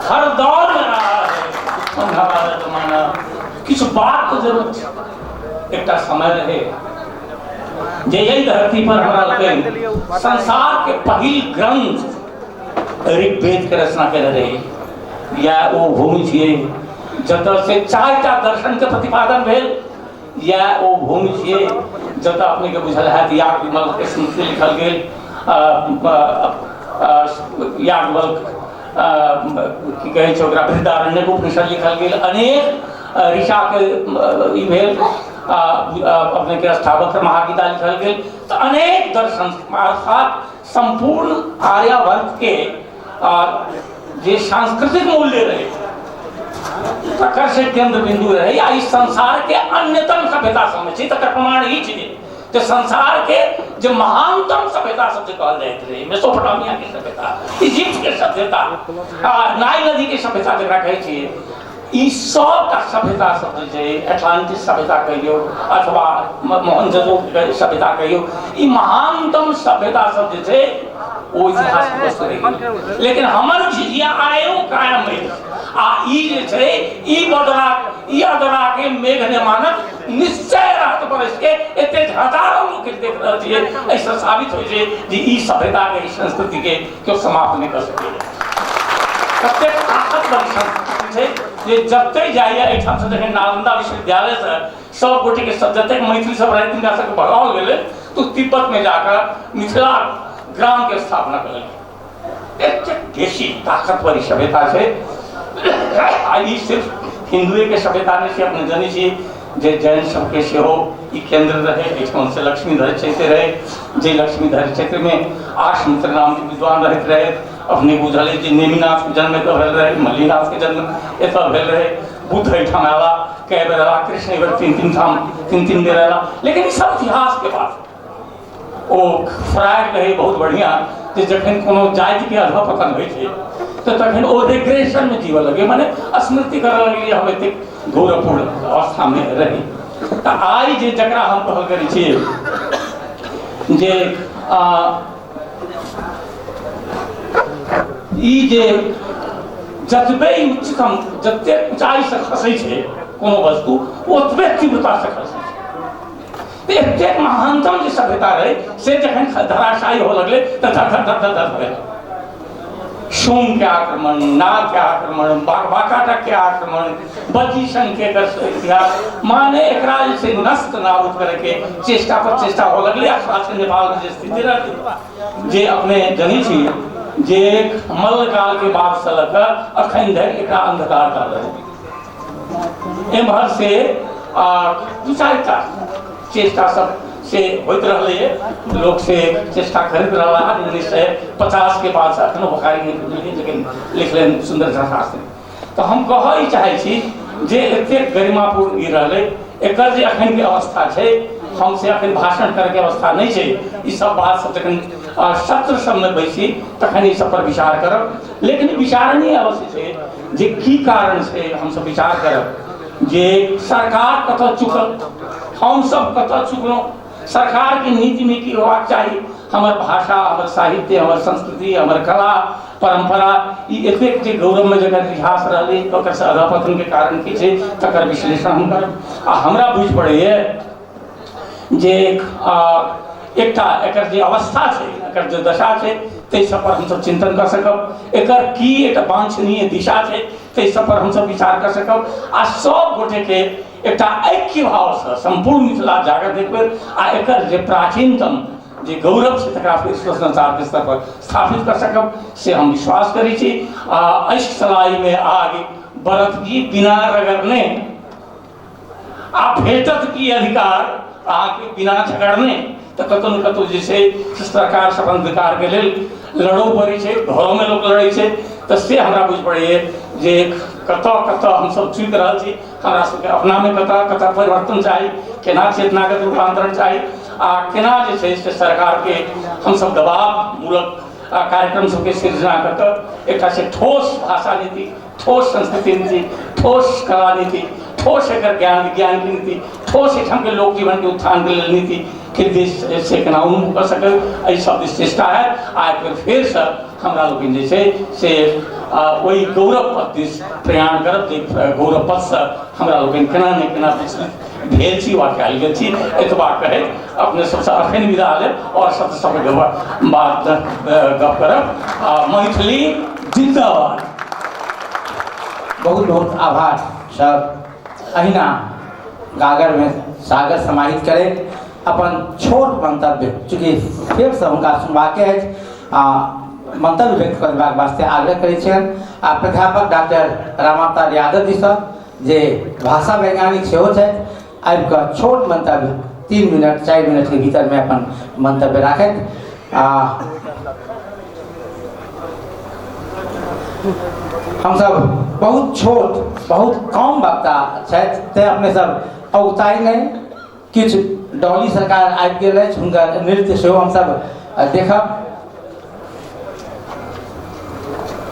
हर दौर में रहा है दुश्मन हमारा जमाना। किछु बात तो जरूर एकटा समय रहे जे यही धरती पर हमरा लोकनि संसार के पहिल ग्रंथ ऋग्वेद के रचना केने रही। या ओ भूमि छियै जतऽ से चारिटा दर्शन के प्रतिपादन भेल, या ओ भूमि छियै जतऽ अपने के बुझल हैत याज्ञवल्क्य के स्मृति लिखल गेल, याज्ञवल्क्य की कहै छै ओकरा बृहदारण्यक उपनिषद लिखल गेल, अनेक ऋषा के ई भेल, अपने के अष्टावक्र महागीता लिखल गेल। तऽ अनेक दर्शन अर्थात संपूर्ण आर्यावर्त के जे सांस्कृतिक मूल्य रहे तकर से केंद्र बिंदु रहे। या इस संसार के अन्यतम सभ्यता समझ छै, तकर प्रमाण ई छै जे संसार के जे महानतम सभ्यता सब जे कहल जाइत रहै, मेसोपोटामिया के सभ्यता, इजिप्ट के सभ्यता, आ नाइल नदी के सभ्यता जकरा कहै छियै, ई सबटा सभ्यता सब जे छै, एटलांटिस सभ्यता कहियौ अथवा मोहनजोदड़ो के सभ्यता कहियौ, ई महानतम सभ्यता सब जे छै ओ इतिहास के वस्तु रहि गेलै। लेकिन हमर झिझिया आयो कायम अछि आ ई जे छै ई बदरा ई अदरा के मेघ ने मानत निश्चय रहत बरस के। एते हजारों लोग के देख रहल छियै, एहिसँ साबित होइ छै जे ई सभ्यता के, ई संस्कृति के केओ समाप्त नहि कऽ सकैए। कतेक ताकतवर संस्कृति छै जे जते जाइए एहिठामसँ। जखन नालंदा विश्वविद्यालयसँ सब गोटे के सब जतेक मैथिल सब रहै तिनका सबके भगाओल गेलै तऽ तिब्बत में जाकर मिथिला ग्राम के स्थापना केलक। एतेक बेसी ताकतवर ई सभ्यता छै। आ ई सिर्फ हिंदुए के सभ्यता नहि छै। अपने जनै छी जे जैन सबके सेहो ई केंद्र रहे। एहिठाम से लक्ष्मीधर चैत्य रहे, जे लक्ष्मीधर चैत्य में आशमित्र नाम के विद्वान रहैत रहे। अपने बुझल जे नेमिनाथ के जन्म एतऽ भेल रहे, मल्लीनाथ के जन्म एतऽ भेल रहे, बुद्ध एहिठाम आयला कए बेर आयला, कृष्ण एक बेर तीन तीन ठाम तीन तीन बेर आयला। लेकिन ई सब इतिहास के बात। ओ फ्रायड रहे बहुत बढ़िया जे जखन कोनो जातिके अधपतन होइ छै तऽ तखन ओ रिग्रेशनमे जीवऽ लगे, माने स्मृति करऽ लगे हम एतेक गौरवपूर्ण अवस्थामे रही। तऽ आइ जे जकरा हम कहल करै छियै जे ई जे जतबे उच्चतम जतेक ऊँचाइसँ खसै छै कोनो वस्तु, ओतबे तीव्रतासँ खसै छै। एतेक महानतम जे सभ्यता रहै से जखन धराशायी हो लगलै तऽ धर धर धर धर धर भेल। शुंग के आक्रमण, नाग के आक्रमण, बाकाटक के आक्रमण, बज्जी संघ के इतिहास, माने एकरा जे छै नष्ट नाबूद करे के चेष्टा पर चेष्टा हो लगलै। आ खास नेपाल में जे स्थिति रहलै जे अपने जनै छी जे मल्लकाल के बाद से लऽ कऽ अखन धरि एकरा अंधकार काल रहै। एम्हर से आ दू चारिटा चेष्टा सब से होइत रहलैए, लोक से चेष्टा करैत रहला। 1950 के बाद से अखनो भखारी नहि बुझलियै, लेकिन लिखलनि सुन्दर झा शास्त्री। तऽ हम कहऽ ई चाहै छी जे एतेक गरिमापूर्ण ई रहलै, एकर जे अखन के अवस्था छै, हम से अखन भाषण करैके अवस्था नहि छै। ई सब बात सब जखन सत्र सबमे बैसी तखन ई सब पर विचार करब। लेकिन विचारणीय अवश्य छै जे की कारण छै। हमसब विचार करब जे सरकार कतऽ चुकल, हमसब कतऽ चुकलहुँ, सरकारके नीतिमे की होबाक चाही। हमर भाषा, हमर साहित्य, हमर संस्कृति, हमर कला परंपरा ई एतेक जे गौरवमे जकर इतिहास रहलै, ओकर से अधपतनके कारण की छै तकर विश्लेषण हम करब। आ हमरा बुझि पड़ैए जे एकटा एकर जे अवस्था छै, एकर जे दशा छै, ताहि सब पर हमसब चिंतन कऽ सकब। एकर की एकटा वांछनीय दिशा छै ताहि सब पर हमसब विचार कऽ सकब। आ सब गोटेके एकटा ऐक्य भावसँ सम्पूर्ण मिथिला जागृत एक बेर आ एकर जे प्राचीनतम जे गौरव छै तकरा फेर संसारके स्तर पर स्थापित कऽ सकब, से हम विश्वास करै छी। आ अश्क सलाइमे आग बरत की बिना रगड़ने, आ भेटत की अधिकार अहाँके बिना झगड़ने। तऽ कतहु ने कतहु जे छै से सरकार सब अधिकारके लेल लड़ो पड़ै छै, घरोमे लोक लड़ै छै। तऽ से हमरा बुझि पड़ैए जे कतऽ कतऽ हमसब चुकि रहल छी, हमरा सबके अपनामे कतऽ कतऽ परिवर्तन चाही, केना चेतनागत रूपान्तरण चाही आ केना जे छै से सरकारके हमसब दबाव मूलक कार्यक्रम सबके सृजना कऽ कऽ एकटा से ठोस भाषा नीति, ठोस संस्कृति नीति, ठोस कला नीति, ठोस एकर ज्ञान विज्ञान के नीति, ठोस एहिठामके लोक जीवनके उत्थानके लेल नीति के देश से केना उन्मुख कऽ सकै, एहि सब दिस चेष्टा है। आ एक बेर फेरसँ हमरा लोकनि जे छै से ओहि गौरव पथ दिस प्रयाण करब जे गौरव पथसँ हमरा लोकनि केना ने केना विचलित भेल छी वा कयल गेल छी। एतबा कहैत अपने सबसँ अखन विदा लेब और सब सबके बात गप करब। आ मैथिली जिंदाबाद। बहुत बहुत आभार सर। अहिना गागरमे सागर समाहित करैत अपन छोट मंतव्य, चूँकि फेरसँ हुनका सुनबाके अछि, आ मंतव्य व्यक्त करबाक वास्ते आग्रह करै छियनि आ प्राध्यापक डॉक्टर रामावतार यादव जीसँ, जे भाषा वैज्ञानिक सेहो छथि, आबिकऽ छोट मंतव्य 3 मिनट 4 मिनटके भीतरमे अपन मंतव्य राखैत। आ हमसब बहुत छोट बहुत कम वक्ता छथि, तेँ अपने सब औगताइ नहि। किछु डॉली सरकार आबि गेल अछि, हुनकर नृत्य सेहो हमसब देखब।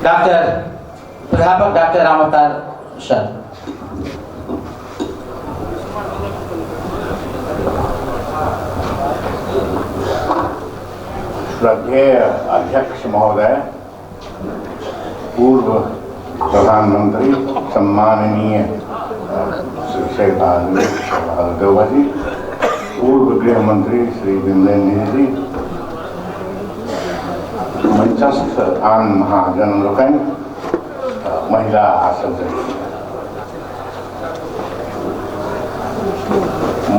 डॉक्टर प्राध्यापक डॉक्टर रामअवतार सर। श्रद्धेय अध्यक्ष महोदय, पूर्व प्रधानमंत्री सम्माननीय श्री शेर बहादुर देउबा जी, पूर्व गृह मंत्री श्री विमलेन्द्र जी, मंचस्थ आन महाजन लोकनि, महिला आ सज्जन,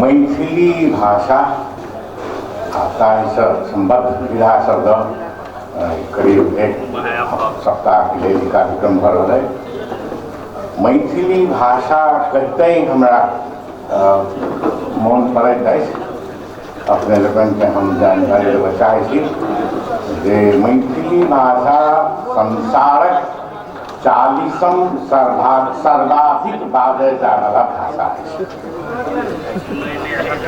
मैथिली भाषा आ ताहिसँ सम्बद्ध विधा शब्द करीब एक सप्ताहके लेल ई कार्यक्रम भऽ रहल अइ। मैथिली भाषा कहिते ही हमरा मोन पड़ैत अछि, अपने लोकनिके हम जानकारी देबय चाहै छी जे मैथिली भाषा संसारक 40म सर्वाधिक बाजल जायवला भाषा अछि।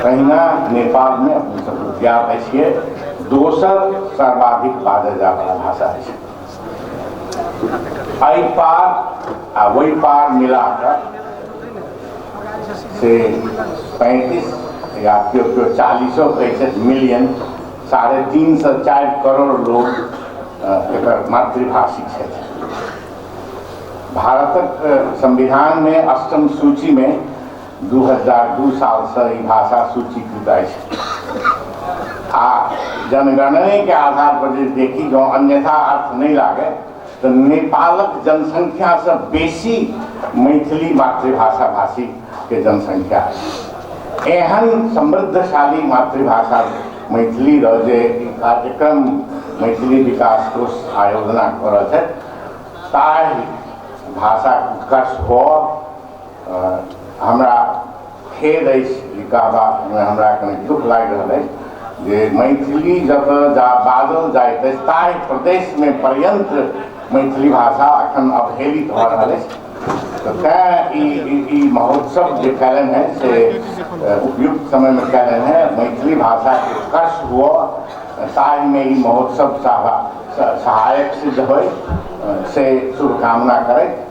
तहिना नेपालमे अपने सबके ज्ञात अछि दोसर सर्वाधिक बाजल जायवला भाषा अछि। एहि पार आ ओहि पार मिलाकऽ से 35 या केओ केओ 40 कहै छथि मिलियन, 3.5 से 4 करोड़ लोग एकर मातृभाषी छथि। भारतक संविधानमे अष्टम सूचीमे 2002 सालसँ ई भाषा सूचीकृत अछि आ जनगणनाके आधार पर जे देखी जँ अन्यथा अर्थ नहि लागे तऽ नेपालक जनसंख्यासँ बेसी मैथिली मातृभाषा भाषीके जनसंख्या अछि। एहन समृद्धशाली मातृभाषा मैथिली रह जे ई कार्यक्रम मैथिली विकास कोष आयोजना कऽ रहल छथि ताहि भाषाक उत्कर्ष हो। हमरा खेद अछि ई कहबामे हमरा कनि दुख लागि रहल अछि जे मैथिली जतऽ जा बाजल जाइत अछि ताहि प्रदेशमे पर्यन्त मैथिली भाषा अखन अवहेलित भऽ रहल अछि। तऽ तैँ ई महोत्सव जे कयलनि हेँ से उपयुक्त समयमे कयलनि हेँ। मैथिली भाषाके उत्कर्ष हुअ ताहिमे ई महोत्सव सहायक सिद्ध होइ से शुभकामना करैत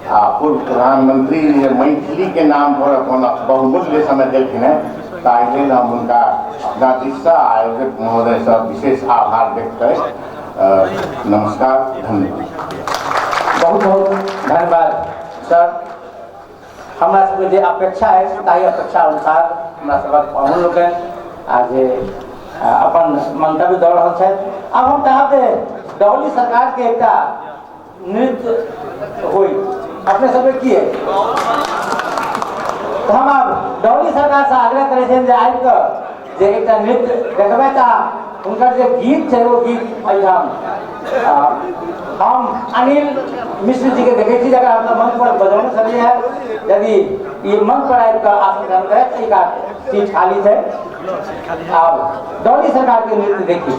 आ पूर्व प्रधानमंत्री जे मैथिली के नाम पर अपन बहुमूल्य समय देलखिन हेँ ताहि लेल हम हुनका अपना दिससँ आयोजक महोदयसँ विशेष आभार व्यक्त करैत नमस्कार, धन्यवाद। बहुत बहुत धन्यवाद सर। हमरा सबके जे अपेक्षा अछि ताहि अपेक्षा अनुसार हमरा सबक पाहुन लोकनि आ जे अपन मंतव्य दऽ रहल छथि। आब हम चाहब जे डौली सरकारके एकटा नृत्य होई अपने सबके की है, तऽ हम आब डौली सरकारसँ आग्रह करै छियनि जे आबि कऽ जे एकटा नृत्य देखबै तऽ हुनकर जे गीत छै ओ गीत एहिठाम हम अनिल मिश्र जी के देखै छी जकरा हमसब मंच पर बजौने छलियै हेँ। यदि ई मंच पर आबि कऽ आसन ग्रहण करथि तऽ ई कात सीट खाली छै। आब डौली सरकारके नृत्य देखी।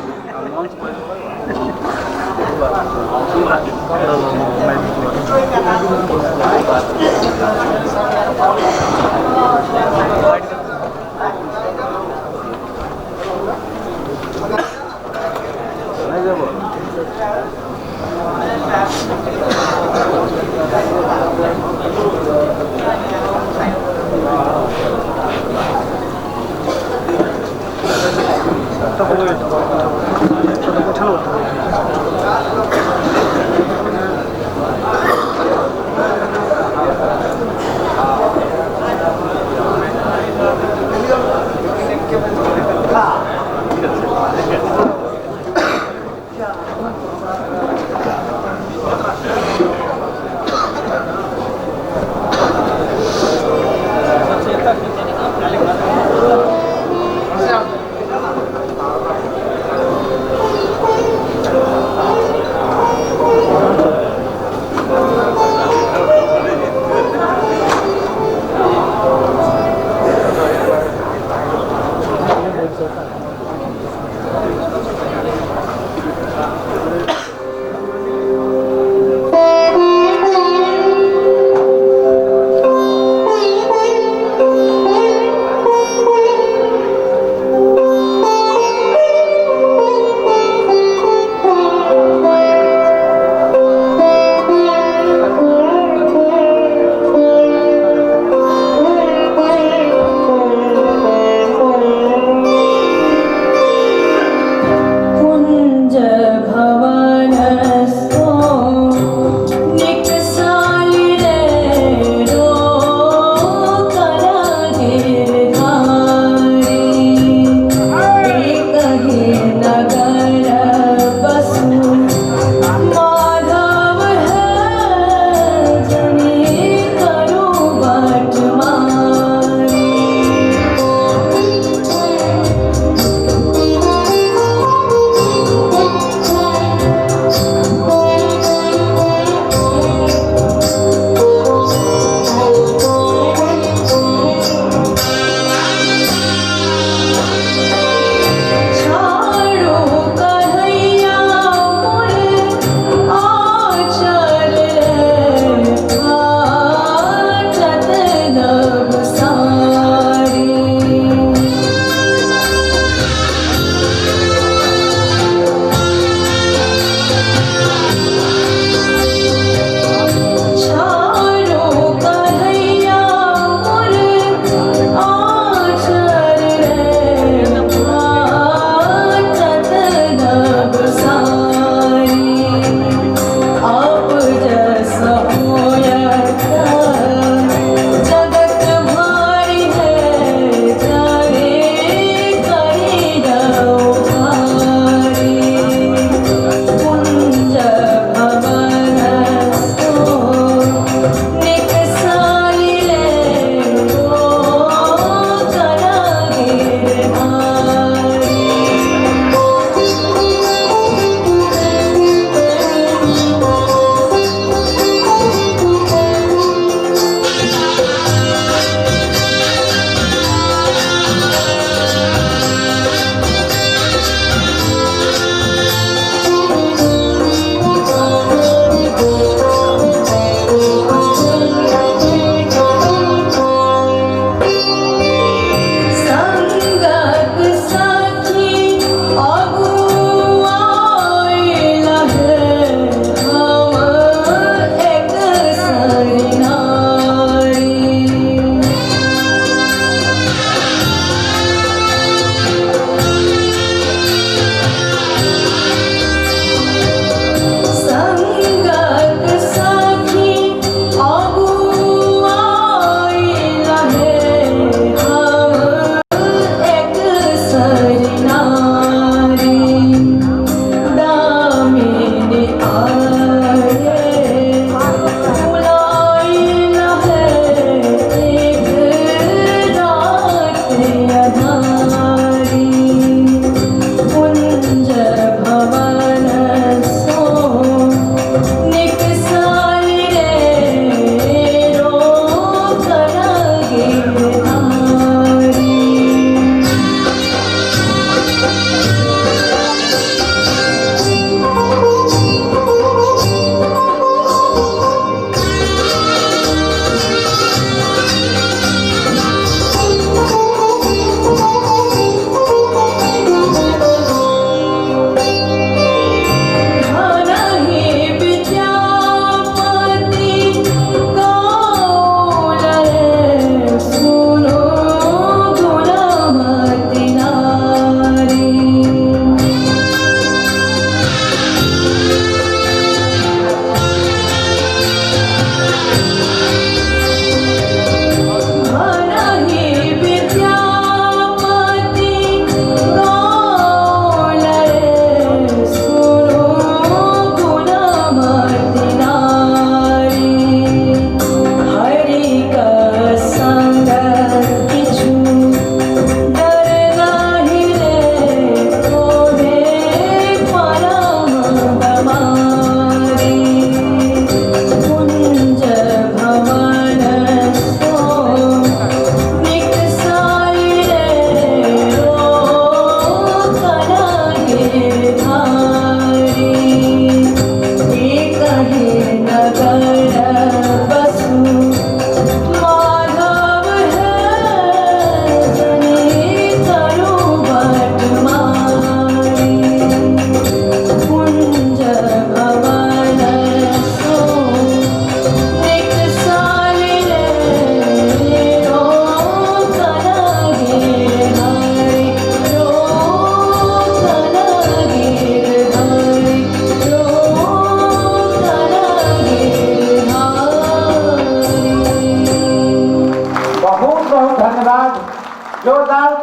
धन्यवाद। जोरदार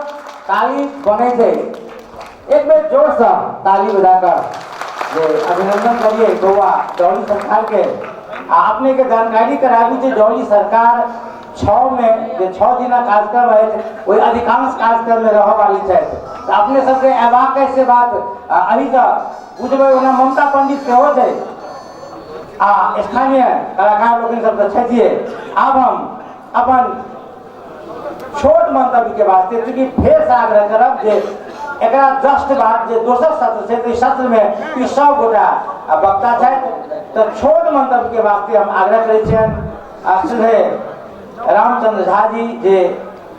ताली बनै छै, एक बेर जोरसँ ताली बजाकर जे अभिनंदन करिए बौआ डॉली सरकार के। आ अपने के जानकारी कराबी जे डॉली सरकार 6 में जे 6 दिनक कार्यक्रम अछि ओहि अधिकांश कार्यक्रम में रहऽ वाली छथि, तऽ अपने सबके अयबाक अछि से बात एहिसँ बुझबै। ओना ममता पंडित सेहो छै आ स्थानीय कलाकार लोकनि सब तऽ छथिए। आब हम अपन छोट मंतव्य के वास्ते चूँकि फेर से आग्रह करब जे एकरा जस्ट बाद जे दोसर सत्र छै, ताहि सत्र में ई सब गोटा वक्ता छथि, तऽ छोट मंतव्य के वास्ते हम आग्रह करै छियनि आ श्री रामचंद्र झा जी जे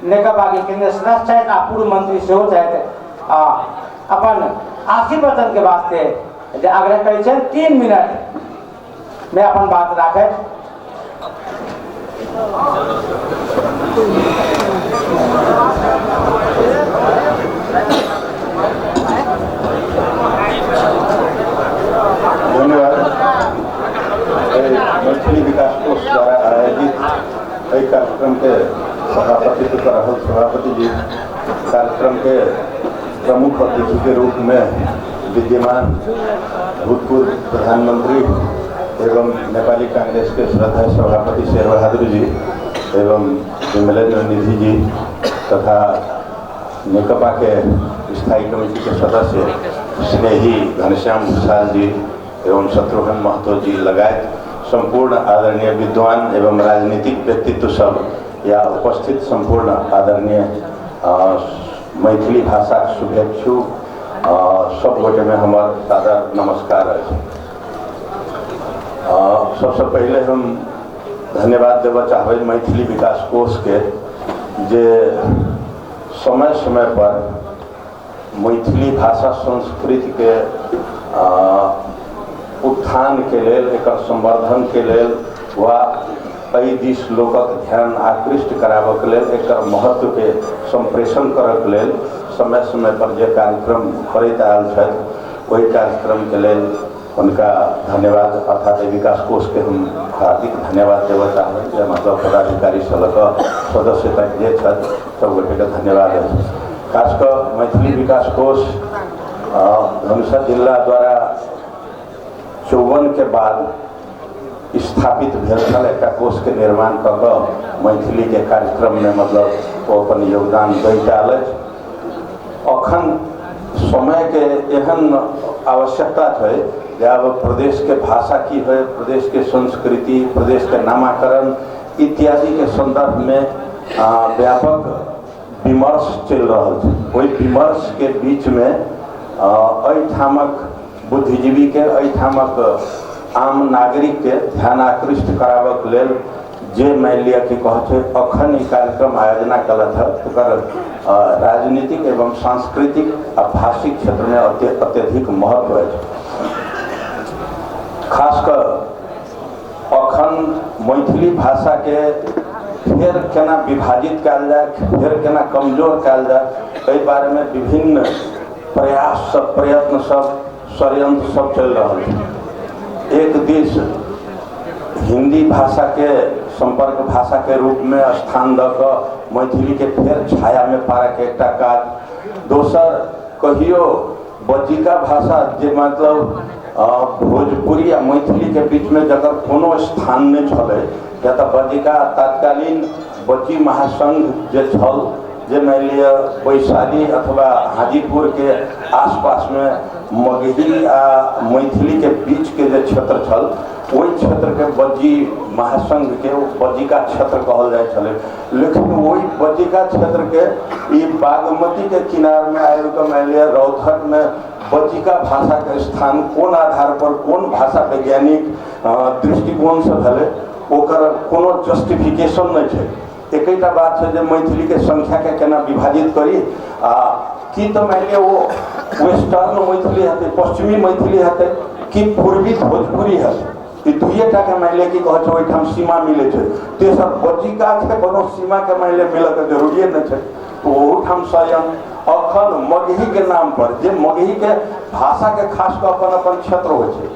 नेकपा के केंद्रीय सदस्य छथि आ पूर्व मंत्री सेहो छथि, आ अपन आशीर्वचन के वास्ते जे आग्रह करै छियनि 3 मिनट में अपन बात राखथि। धन्यवाद। मैथिली विकास कोष द्वारा आयोजित एहि कार्यक्रम के सभापतित्व कर रहल सभापति जी, कार्यक्रम के प्रमुख अतिथि के रूप में विद्यमान भूतपूर्व प्रधानमंत्री एवं नेपाली कांग्रेस के श्रद्धा सभापति शेर बहादुर जी एवं विमलेंद्र निधि जी तथा नेकपा के स्थायी कमेटी के सदस्य स्नेही घनश्याम भूषाल जी एवं शत्रुघ्न महतो जी लगायत संपूर्ण आदरणीय विद्वान एवं राजनीतिक व्यक्तित्व सब या उपस्थित संपूर्ण आदरणीय मैथिली भाषा के शुभेच्छु सब गोटे में हमार सादर नमस्कार अछि। सबसे पहले हम धन्यवाद देबऽ चाहबै मैथिली विकास कोष के जे समय समय पर मैथिली भाषा संस्कृति के उत्थान के लेल, एकर संवर्धन के लेल वा एहि दिस लोकक ध्यान आकृष्ट कराबऽ के लेल, एकर महत्व के संप्रेषण करऽ के लेल समय समय पर जे कार्यक्रम करैत आयल छथि ओहि कार्यक्रम के लेल हुनका धन्यवाद, अर्थात विकास कोष के हम हार्दिक धन्यवाद देबऽ चाहबै जे मतलब पदाधिकारी से लऽ कऽ सदस्य तक जे छथि सब गोटेके धन्यवाद अछि। खास कऽ मैथिली विकास कोष धनुषा जिला द्वारा 54 के बाद स्थापित भेल छल। एकटा कोष के निर्माण कऽ कऽ मैथिली के कार्यक्रम में मतलब ओ अपन योगदान दैत आयल अछि। अखन समय के एहन आवश्यकता छै जे आब प्रदेश के भाषा की है, प्रदेश के संस्कृति, प्रदेश के नामाकरण इत्यादि के संदर्भ में व्यापक विमर्श चलि रहल छै। ओहि विमर्श के बीच में एहिठामक बुद्धिजीवी के, एहिठामक आम नागरिक के ध्यान आकृष्ट कराबऽ के लेल जे मानि लिअ कि कहै छै अखन ई कार्यक्रम आयोजना कयलक हँ, तकर राजनीतिक एवं सांस्कृतिक आ भाषिक क्षेत्रमे अत्यधिक महत्व अछि। खास कऽ अखन मैथिली भाषाके फेर केना विभाजित कयल जाय, फेर केना कमजोर कयल जाय, एहि बारेमे विभिन्न प्रयास सब, प्रयत्न सब, षड्यंत्र सब चलि रहल छै। एक दिस हिंदी भाषा के संपर्क भाषा के रूप में स्थान दऽ कऽ मैथिली के फेर छाया में पारऽ के एकटा काज, दोसर कहियो बज्जिका भाषा जे मतलब भोजपुरी आ मैथिली के बीच में जकर कोनो स्थान नहि छलै, किया तऽ बज्जिका तत्कालीन बज्जी महासंघ जे छल जे मानि लिअ वैशाली अथवा हाजीपुर के आसपास में मगही आ मैथिली के बीच के जे क्षेत्र छल ओहि क्षेत्र के बज्जी महासंघ के बज्जिका क्षेत्र कहल जाइ छलै। लेकिन ओहि बज्जिका क्षेत्र के ई बागमती के किनार में आबि कऽ मानि लिअ रौतहट में बज्जिका भाषा के स्थान कोन आधार पर, कोन भाषा वैज्ञानिक दृष्टिकोण से भेलै, ओकर कोनो जस्टिफिकेशन नहि छै। एकैटा बात छै जे मैथिली के संख्या के केना विभाजित करी आ की तऽ मानि लिअ ओ वेस्टर्न मैथिली हेतै, पश्चिमी मैथिली हेतै कि पूर्वी भोजपुरी हेतै, ई दुइएटा के मानि लिअ की कहै छै ओहिठाम सीमा मिलै छै। तेसर बज्जिका के कोनो सीमा के मानि लिअ मिलऽ के जरूरिए नहि छै, तऽ ओहूठाम षड्यंत्र। अखन मगही के नाम पर जे मगही के भाषा के खास कऽ अपन अपन क्षेत्र होइ छै,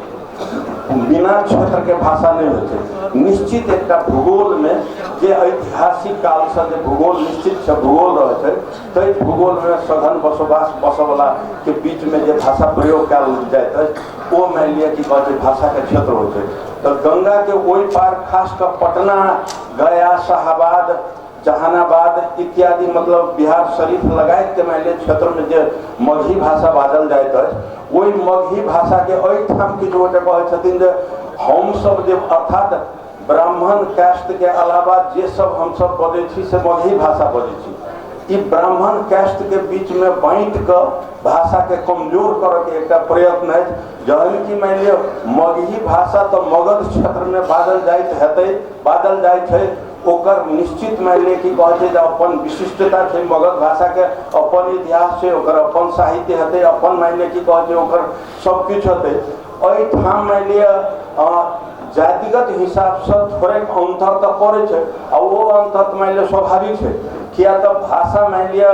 बिना क्षेत्रके भाषा नहि होइ छै। निश्चित एकटा भूगोलमे जे ऐतिहासिक कालसँ जे भूगोल निश्चित छै, भूगोल रहै छै, ताहि भूगोलमे सघन बसोबास बसऽवलाके बीचमे जे भाषा प्रयोग कयल जाइत अछि ओ मानि लिअ की कहै छै भाषाके क्षेत्र होइ छै। तऽ गंगाके ओहि पार खास कऽ पटना, गया, शाहाबाद, जहानाबाद इत्यादि मतलब बिहार शरीफ लगायत के मानि लिअ क्षेत्रमे जे मगही भाषा बाजल जाइत अछि ओहि मगही भाषाके एहिठाम किछु गोटे कहै छथिन जे हमसब जे अर्थात ब्राह्मण कास्टके अलावा जे सब हमसब बजै छी से मगही भाषा बजै छी। ई ब्राह्मण कास्टके बीचमे बाँटि कऽ भाषाके कमजोर करऽके एकटा प्रयत्न अछि, जहन कि मानि लिअ मगही भाषा तऽ मगध क्षेत्रमे बाजल जाइत हेतै, बाजल जाइ छै, ओकर निश्चित मानि लिअ की कहै छै जे अपन विशिष्टता छै, मगध भाषाके अपन इतिहास छै, ओकर अपन साहित्य हेतै, अपन मानि लिअ की कहै छै ओकर सब किछु हेतै। एहिठाम मानि लिअ जातिगत हिसाबसँ थोड़ेक अन्तर तऽ पड़ै छै आ ओ अन्तर तऽ मानि लिअ स्वाभाविक छै, किया तऽ भाषा मानि लिअ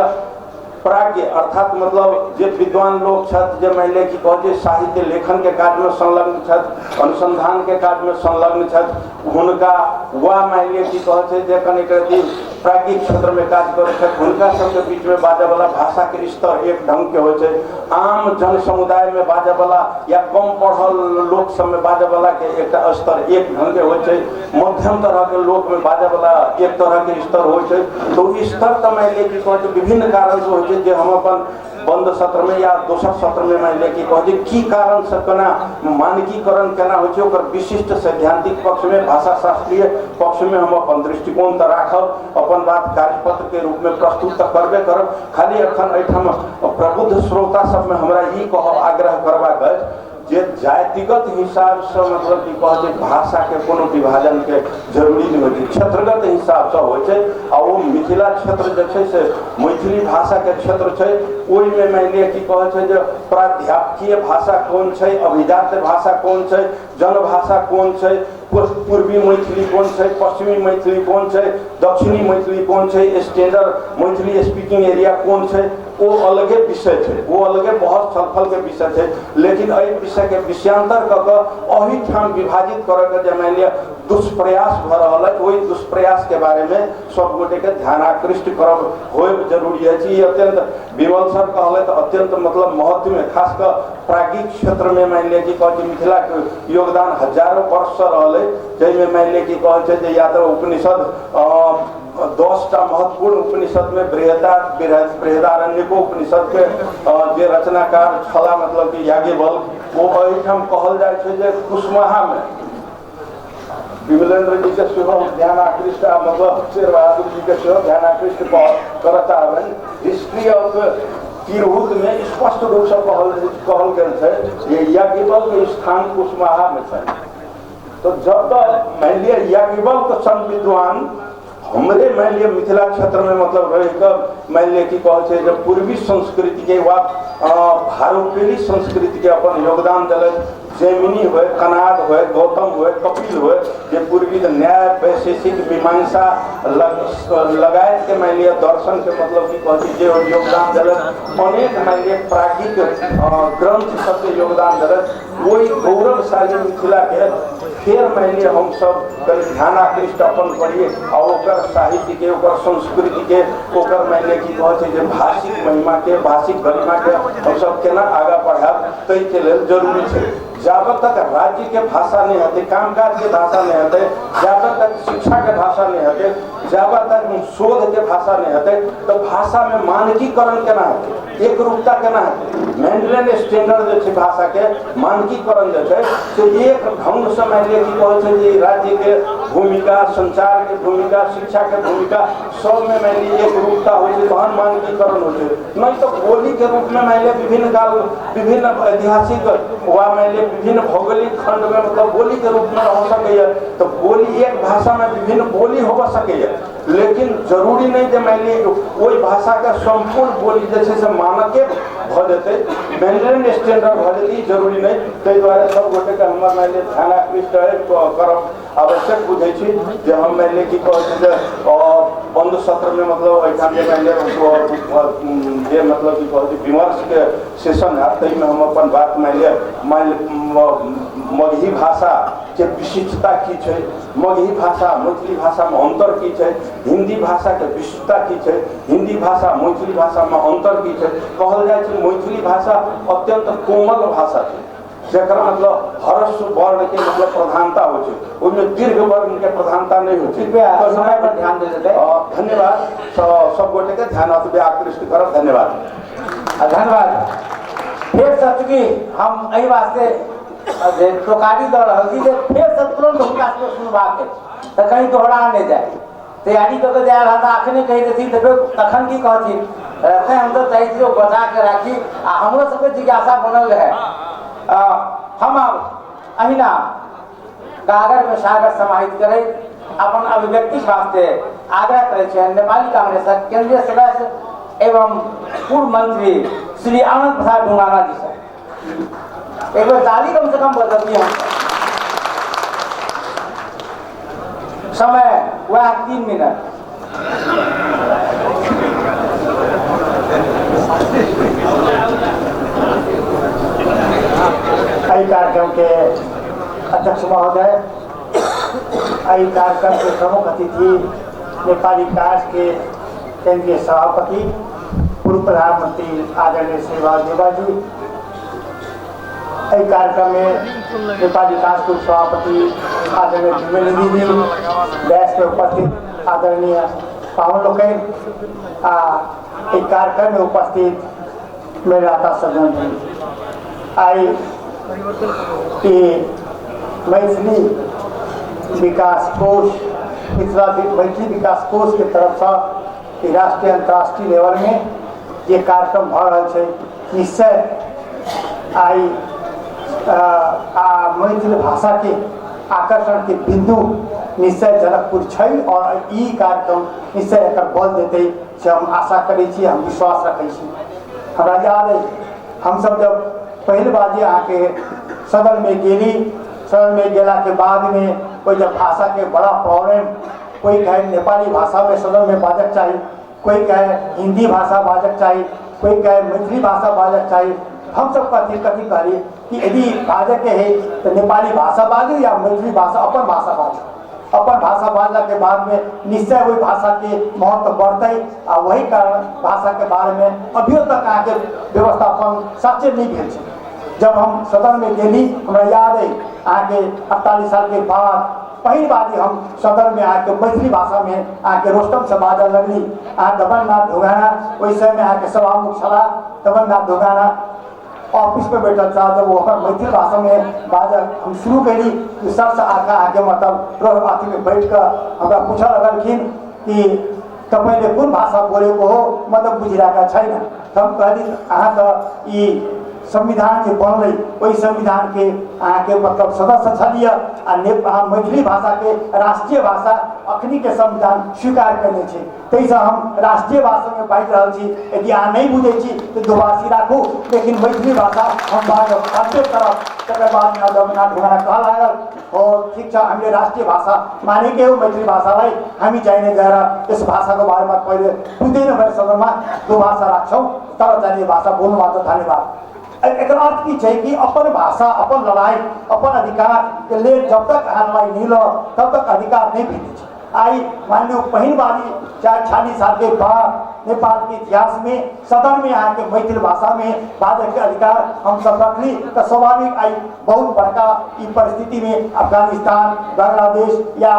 प्राज्ञ अर्थात मतलब जे विद्वान लोक छथि, जे मानि लिअ की कहै छै साहित्य लेखनके काजमे संलग्न छथि, अनुसंधानके काजमे संलग्न छथि, हुनका वा मानि लिअ की कहै छै जे कनिक रति प्राज्ञिक क्षेत्रमे काज करै छथि, हुनका सबके बीचमे बाजऽवला भाषाके स्तर एक ढङ्गके होइ छै। आम जन समुदायमे बाजऽवला या कम पढ़ल लोक सबमे बाजऽवलाके एकटा स्तर एक ढङ्गके होइ छै, मध्यम तरहके लोकमे बाजऽवला एक तरहके स्तर होइ छै। तऽ ओ स्तर तऽ मानि लिअ की कहै छै विभिन्न कारणसँ होइ छै, जे हम अपन बंद सत्रमे या दोसर सत्रमे मानि लिअ की कहै छै की कारणसँ केना मानकीकरण केना होइ छै ओकर विशिष्ट सैद्धांतिक पक्षमे भाषा शास्त्रीय पक्षमे हम अपन दृष्टिकोण तऽ राखब, अपन बात कार्यपत्रके रूपमे प्रस्तुत तऽ करबे करब। खाली एखन एहिठाम प्रबुद्ध श्रोता सबमे हमरा ई कहब आग्रह करबाक अछि जे जातिगत हिसाबसँ मतलब की कहै छै भाषाके कोनो विभाजनके जरूरी नहि होइ छै, क्षेत्रगत हिसाबसँ होइ छै। आ ओ मिथिला क्षेत्र जे छै से मैथिली भाषाके क्षेत्र छै, ओहिमे मानि लिअ की कहै छै जे प्राध्यापकीय भाषा कोन छै, अभिजात भाषा कोन छै, जनभाषा कोन छै, पूर्वी मैथिली कोन छै, पश्चिमी मैथिली कोन छै, दक्षिणी मैथिली कोन छै, स्टैंडर्ड मैथिली स्पीकिंग एरिया कोन छै, ओ अलगे विषय छै, ओ अलगे बहस छलफलके विषय छै। लेकिन एहि विषयके विषयांतर कऽ कऽ एहिठाम विभाजित करऽके जे मानि लिअ दुष्प्रयास भऽ रहल अछि, ओहि दुष्प्रयासके बारेमे सब गोटेके ध्यान आकृष्ट करब होयब जरूरी अछि। ई अत्यंत विमल सर कहलथि अत्यंत मतलब महत्वमे खास कऽ प्राज्ञिक क्षेत्रमे मानि लिअ की कहै छै मिथिलाके योगदान हजारो वर्षसँ रहलै, जाहिमे मानि लिअ की कहै छै जे या तऽ उपनिषद 10टा महत्वपूर्ण उपनिषदमे बृहदारण्यको उपनिषदके जे रचनाकार छलाह मतलब कि याज्ञवल्क्य, ओ एहिठाम कहल जाइ छै जे कुशमाहामे विमलेंद्र जी के सेहो हम ध्यान आकृष्ट आ मतलब शेर बहादुर जी के सेहो ध्यान आकृष्ट करऽ चाहबनि। हिस्ट्री ऑफ तिरहुत में स्पष्ट रूपसँ कहल गेल छै जे याज्ञवल्क्य स्थान कुशमाहामे छै। तो जब तक मानि लिअ याज्ञवल्क्य सन विद्वान हमरे मानि लिअ मिथिला क्षेत्रमे मतलब रहिकऽ मानि लिअ की कहै छै जे पूर्वी संस्कृतिके वा भारोपीय संस्कृतिके अपन योगदान देलथि, जैमिनी होय, कनाद होय, गौतम होय, कपिल होय, जे पूर्वी न्याय वैशेषिक मीमांसा लगायत के मानि लिअ दर्शन के मतलब की कहै छै जे योगदान देलथि, अनेक मानि लिअ प्राज्ञिक ग्रंथ सबके योगदान देलथि, ओहि गौरवशाली मिथिलाके फेर मानि लिअ हमसब कनि ध्यान आकृष्ट अपन करियै आ ओकर साहित्यके, ओकर संस्कृतिके, ओकर मानि लिअ की कहै छै जे भाषिक महिमाके, भाषिक गरिमाके हमसब केना आगाँ बढ़ायब ताहिके लेल जरूरी छै। जाबत तक राज्यके भाषा नहि हेतै, कामकाजके भाषा नहि हेतै, जाबत तक शिक्षाके भाषा नहि हेतै, जाबत तक शोधके भाषा नहि हेतै, तऽ भाषामे मानकीकरण केना हेतै, एकरूपता केना हेतै? मेंडलेन स्टैंडर्ड जे छै भाषाके मानकीकरण जे छै से एक ढङ्गसँ मानि लिअ की कहै छै जे राज्यके भूमिका, संचारके भूमिका, शिक्षाके भूमिका सबमे मानि लिअ एकरूपता होइ छै तहन मानकीकरण होइ छै। नहि तऽ बोलीके रूपमे मानि लिअ विभिन्न काल विभिन्न ऐतिहासिक वा मानि लिअ विभिन्न भौगोलिक खण्डमे मतलब बोलीके रूपमे रह सकैए, तऽ बोली एक भाषामे विभिन्न बोली होबऽ सकैए, लेकिन जरूरी नहि जे मानि लिअ ओहि भाषाके सम्पूर्ण बोली जे छै से मानके भऽ जेतै, मेंटेन स्टैंडर्ड भऽ जेतै, ई जरूरी नहि। ताहि दुआरे सब गोटेके हमर मानि लिअ ध्यान आकृष्ट करब आवश्यक बुझै छी जे हम मानि लिअ की कहै छै जे बंद सत्रमे मतलब एहिठाम जे मानि लिअ जे मतलब की कहै छै विमर्शके सेशन हैत ताहिमे हम अपन बात मानि लिअ मगही भाषाके विशिष्टता की छै, मगही भाषा मैथिली भाषामे अन्तर की छै, हिंदी भाषाके विशिष्टता की छै, हिंदी भाषा मैथिली भाषामे अन्तर की छै। कहल जाइ छै मैथिली भाषा अत्यंत कोमल भाषा छै, जकर मतलब ह्रस्व वर्णके मतलब प्रधानता होइ छै, ओहिमे दीर्घ वर्णके प्रधानता नहि होइ छै। कृपया समय पर ध्यान देल जेतै। धन्यवाद, सब गोटेके ध्यान अतबे आकृष्ट करब। धन्यवाद। धन्यवाद। फेरसँ चूँकि हम एहि वास्ते जे टोकारी दऽ रहल छी जे फेरसँ तुरन्त हुनका सबके सुनबाक अछि, तऽ कहीं दोहरा नहि जाय। तैयारी कऽ के जाय रहल तऽ अखने कहि देथिन तऽ फेर तखन की कहथिन। तैँ हमसब चाहै छी जे बचा के राखी आ हमरो सबके जिज्ञासा बनल रहै। हम आब अहिना गागरमे सागर समाहित करैत अपन अभिव्यक्तिक वास्ते आग्रह करै छियनि नेपाली कांग्रेसक केंद्रीय सदस्य एवं पूर्व मंत्री श्री आनंद प्रसाद ढुंगाना जी से। एक बेर ताली कम से कम बजबी हम। समय वह 3 मिनट। एहि कार्यक्रम के अध्यक्ष महोदय, एहि कार्यक्रम के प्रमुख अतिथि नेपाली कांग्रेस के केंद्रीय सभापति पूर्व प्रधानमंत्री आदरणीय श्री देवा जी, एहि कार्यक्रम में नेपाली कांग्रेस के सभापति आदरणीय विमल जी, डैश में उपस्थित आदरणीय पाहुन लोकनि आ एहि कार्यक्रम में उपस्थित मेरे आता सज्जन जी, आई ई मैथिली विकास कोष मिथिला मैथिली विकास कोष के तरफसँ ई राष्ट्रीय अंतर्राष्ट्रीय लेवल में जे कार्यक्रम भऽ रहल छै, निश्चय आई आ मैथिल भाषा के आकर्षण के बिंदु निश्चय जनकपुर छै और ई कार्यक्रम निश्चय एकर बल देतै से हम आशा करै छी, हम विश्वास रखै छी। हमरा याद अछि हमसब जब पहिल बार जे अहाँके सदन में गेली, सदन में गेला के बाद में कोई जब भाषा के बड़ा प्रॉब्लम, कोई कहे नेपाली भाषा में सदन में बाजक चाही, कोई कहे हिंदी भाषा बाजक चाही, कोई कहे मैथिली भाषा बाजक चाही, हम सब कथी कथी कहली कि यदि बाजक के है तो नेपाली भाषा बाजू या मैथिली भाषा, अपन भाषा बाजू। अपन भाषा बाजला के बाद में निश्चय वही भाषा के महत्व बढ़तै आ वही कारण भाषा के बारे में अभियो तक अहाँके व्यवस्थापन साचे नहीं भेल छै। जब हम सदन में गेली, हमरा याद है अहाँके 48 साल के बाद पहिल बार हम सदन में आके मैथिली भाषा में अहाँके रोस्टम से बाजऽ लगली। अहाँ दमननाथ ढोंगाना ओहि समय में अहाँके सभामुख छलाह, दमननाथ ढोंगाना ऑफिस में बैठल छलाह। जब वो हमर मैथिली भाषा में बाजऽ हम शुरू कैली तो सबसे आके अहाँके मतलब अथी में बैठ कऽ हमरा पूछऽ लगलखिन कि तपाईँले कुन भाषा बोलेको हो, मतलब बुझिरहेका छैन। त हम कहली अहाँ तऽ ई संविधान जे बनलै ओहि संविधान के अहाँके मतलब सदस्य छलियै आ मैथिली भाषा के राष्ट्रीय भाषा अखनी के संविधान स्वीकार कयने छै, ताहिसँ हम राष्ट्रीय भाषामे बाजि रहल छी। यदि अहाँ नहि बुझै छी तऽ दुभाषी राखू, लेकिन मैथिली भाषा हम बाजब करब। तकर बादमे रघुनाथ ढुङ्गाना कहऽ लागल हो ठिक छ, हामीले राष्ट्रिय भाषा मानेकै हो मैथिली भाषालाई, हामी चाहिने गएर यस भाषाको बारेमा पहिले बुझ्दैन भए सदनमा दुभाषा राख्छौँ, तर चाहिँ यो भाषा बोल्नु भएको धन्यवाद। एकर अर्थ की छै कि अपन भाषा, अपन लड़ाई, अपन अधिकार के लेल जब तक अहाँ लड़ाई नहीं लड़ब तब तक अधिकार नहीं भेटै छै। आई मान लियौ पहिल बारी 46 साल के बाद नेपाल के इतिहास में सदन में अहाँके मैथिल भाषा में बाजके अधिकार हम सब रखली, तऽ स्वाभाविक आई बहुत बड़का ई परिस्थिति में अफगानिस्तान, बांग्लादेश या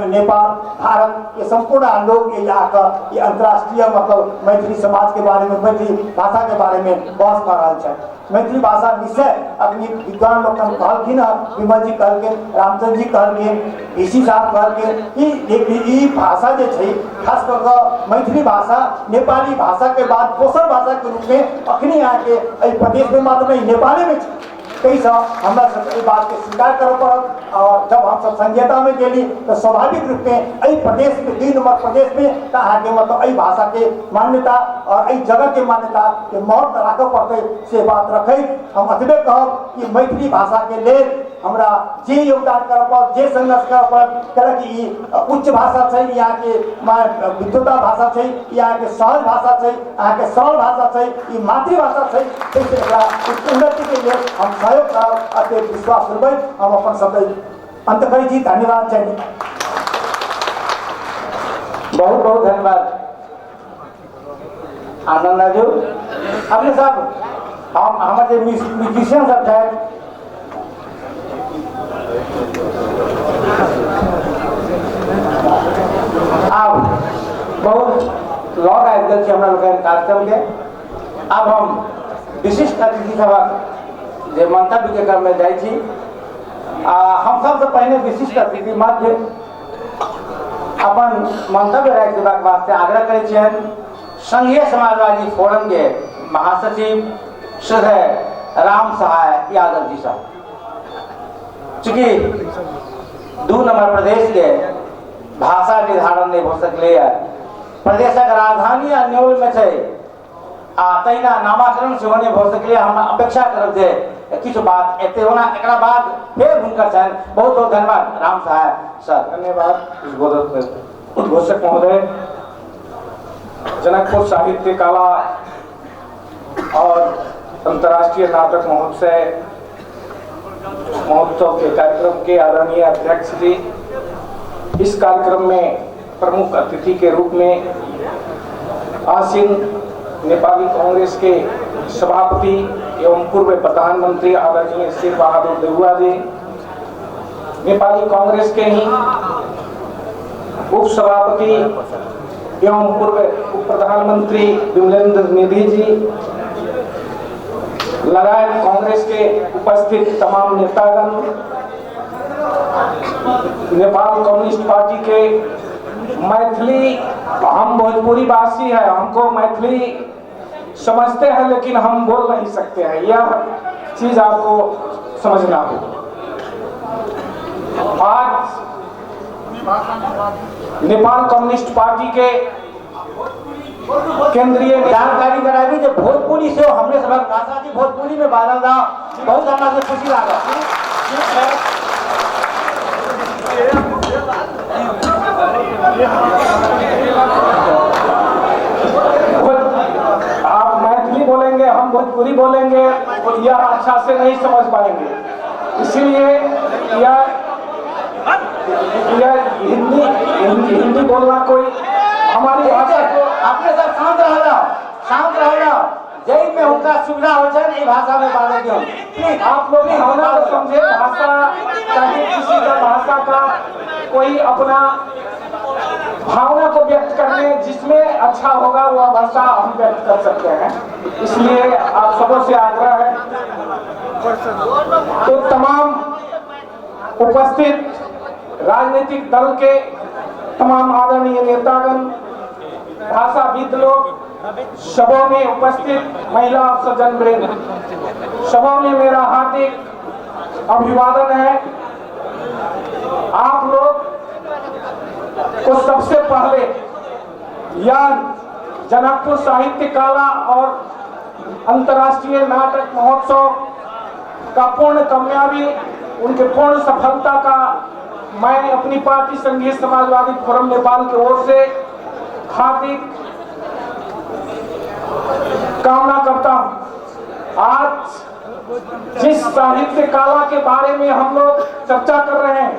नेपाल, भारत के संपूर्ण लोग ये आके ये अंतर्राष्ट्रीय मतलब मैथिली समाज के बारे में, मैथिली भाषा के बारे में बहस कर रहल छै। मैथिली भाषा निश्चय अपनी विद्वान लोग कहलखिन हँ, विमल जी कहलखिन, रामचंद्र जी कहलखिन, ऋषि साहब कहलखिन कि ई भाषा जे छै खास कऽ कऽ मैथिली भाषा नेपाली भाषा के बाद दोसर भाषा के रूप में अखनी अहाँके एहि प्रदेश में मात्र नहीं नेपाले में छै। ताहिसँ हमरा सबके एहि बातके स्वीकार करऽ पड़त। और जब हमसब संघीयता में गेली तऽ स्वाभाविक रूप में एहि प्रदेश में 2 नंबर प्रदेश में तऽ अहाँके मतलब एहि भाषा के मान्यता और एहि जगह के मान्यता के महत्व राखऽ पड़तै, से बात रखैत हम एतबे कहब कि मैथिली भाषा के लेल हमरा जे योगदान करऽ पड़त, जे संघर्ष करऽ पड़त, कियाकि ई उच्च भाषा छै, ई अहाँके विद्वता भाषा छै, ई अहाँके सहज भाषा छै, अहाँके सरल भाषा छै, ई मातृभाषा छै, ताहिसँ एकरा उन्नतिके लेल हम सहयोग करब एतेक विश्वास दिलबैत हम अपन शब्द अंत करै छी। धन्यवाद। जय नेपाल। बहुत बहुत धन्यवाद आनंद राजू। अपने सब हम हमर जे म्यूजिशियन सब छथि आब बहुत लग आबि गेल छी हमरा लोकनि कार्यक्रमके। आब हम विशिष्ट अतिथि सभक जे मंतव्यके क्रममे जाइ छी आ हम सबसँ पहिने विशिष्ट अतिथि मध्य अपन मंतव्य राखि देबाक वास्ते आग्रह करै छियनि संघीय समाजवादी फोरम के महासचिव श्रद्धेय राम सहाय यादव जी साहब। चूँकि 2 नंबर प्रदेश के भाषा निर्धारण नहीं हो सकले है, प्रदेशक राजधानी अन्योल में छै आ तहिना नामाकरण सेहो नहीं भऽ सकलै, हम अपेक्षा करब जे किछु बात एते ओना एकरा बाद फेर हुनकर छनि। बहुत बहुत धन्यवाद राम सहाय सर। धन्यवाद उद्घोषक महोदय। जनकपुर साहित्य कला और अंतर्राष्ट्रीय नाटक महोत्सव के कार्यक्रम के आदरणीय अध्यक्ष जी, इस कार्यक्रम में प्रमुख अतिथि के रूप में आसीन नेपाली कांग्रेस के सभापति एवं पूर्व प्रधानमंत्री आदरणीय शेर बहादुर देउवा जी, नेपाली कांग्रेस के ही उपसभापति एवं पूर्व उप प्रधानमंत्री विमलेंद्र निधि जी, लगायत कांग्रेस के उपस्थित तमाम नेतागण, नेपाल कम्युनिस्ट पार्टी के मैथिली, हम भोजपुरी भाषी है, हमको मैथिली समझते हैं लेकिन हम बोल नहीं सकते हैं, यह चीज आपको समझना होगा। आज नेपाल कम्युनिस्ट पार्टी के केंद्रीय जानकारी कराबी जे भोजपुरी से हमरे सबक भाषा थी, भोजपुरी में बाजल जाओ, बहुत हमरा से खुशी लागल। आप मैथिली बोलेंगे, हम भोजपुरी बोलेंगे, यह अच्छा से नहीं समझ पाएंगे, इसीलिए यह हिंदी हिंदी बोलना कोई हमारी भाषा को अपने सब शांत रह जाओ, शांत रह जाओ, जय में उनका सुविधा हो जाए ये भाषा में बात क्यों। प्लीज आप लोग भावना को समझे, भाषा चाहे किसी का भाषा का कोई अपना भावना को व्यक्त करने जिसमें अच्छा होगा वह भाषा हम व्यक्त कर सकते हैं, इसलिए आप सबों से आग्रह है। तो तमाम उपस्थित राजनीतिक दल के तमाम आदरणीय नेतागण, भाषाविद लोग, सभा में उपस्थित महिला और सज्जन वृंद, सभा में मेरा हार्दिक अभिवादन है। आप लोग को सबसे पहले यह जनकपुर साहित्य कला और अंतर्राष्ट्रीय नाटक महोत्सव का पूर्ण कामयाबी, उनके पूर्ण सफलता का मैं अपनी पार्टी संघीय समाजवादी फोरम नेपाल की ओर से हार्दिक कामना करता हूं। आज जिस साहित्य कला के बारे में हम लोग चर्चा कर रहे हैं,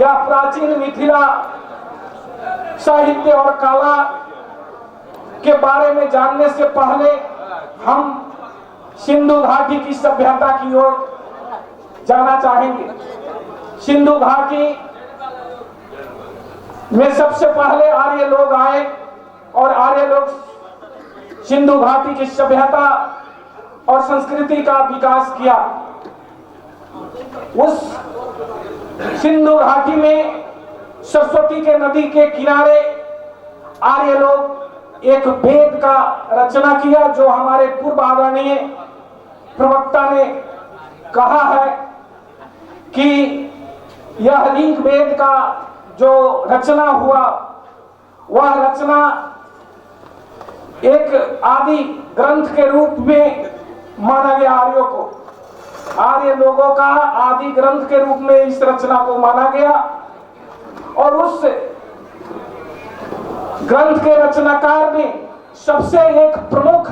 यह प्राचीन मिथिला साहित्य और कला के बारे में जानने से पहले हम सिंधु घाटी की सभ्यता की ओर जाना चाहेंगे। सिंधु घाटी में सबसे पहले आर्य लोग आए और आर्य लोग सिंधु घाटी की सभ्यता और संस्कृति का विकास किया। उस सिंधु घाटी में सरस्वती के नदी के किनारे आर्य लोग एक वेद का रचना किया, जो हमारे पूर्व आदरणीय प्रवक्ता ने कहा है कि यह ऋग वेद का जो रचना हुआ वह रचना एक आदि ग्रंथ के रूप में माना गया। आर्यों को, आर्य लोगों का आदि ग्रंथ के रूप में इस रचना को माना गया और उस ग्रंथ के रचनाकार ने सबसे एक प्रमुख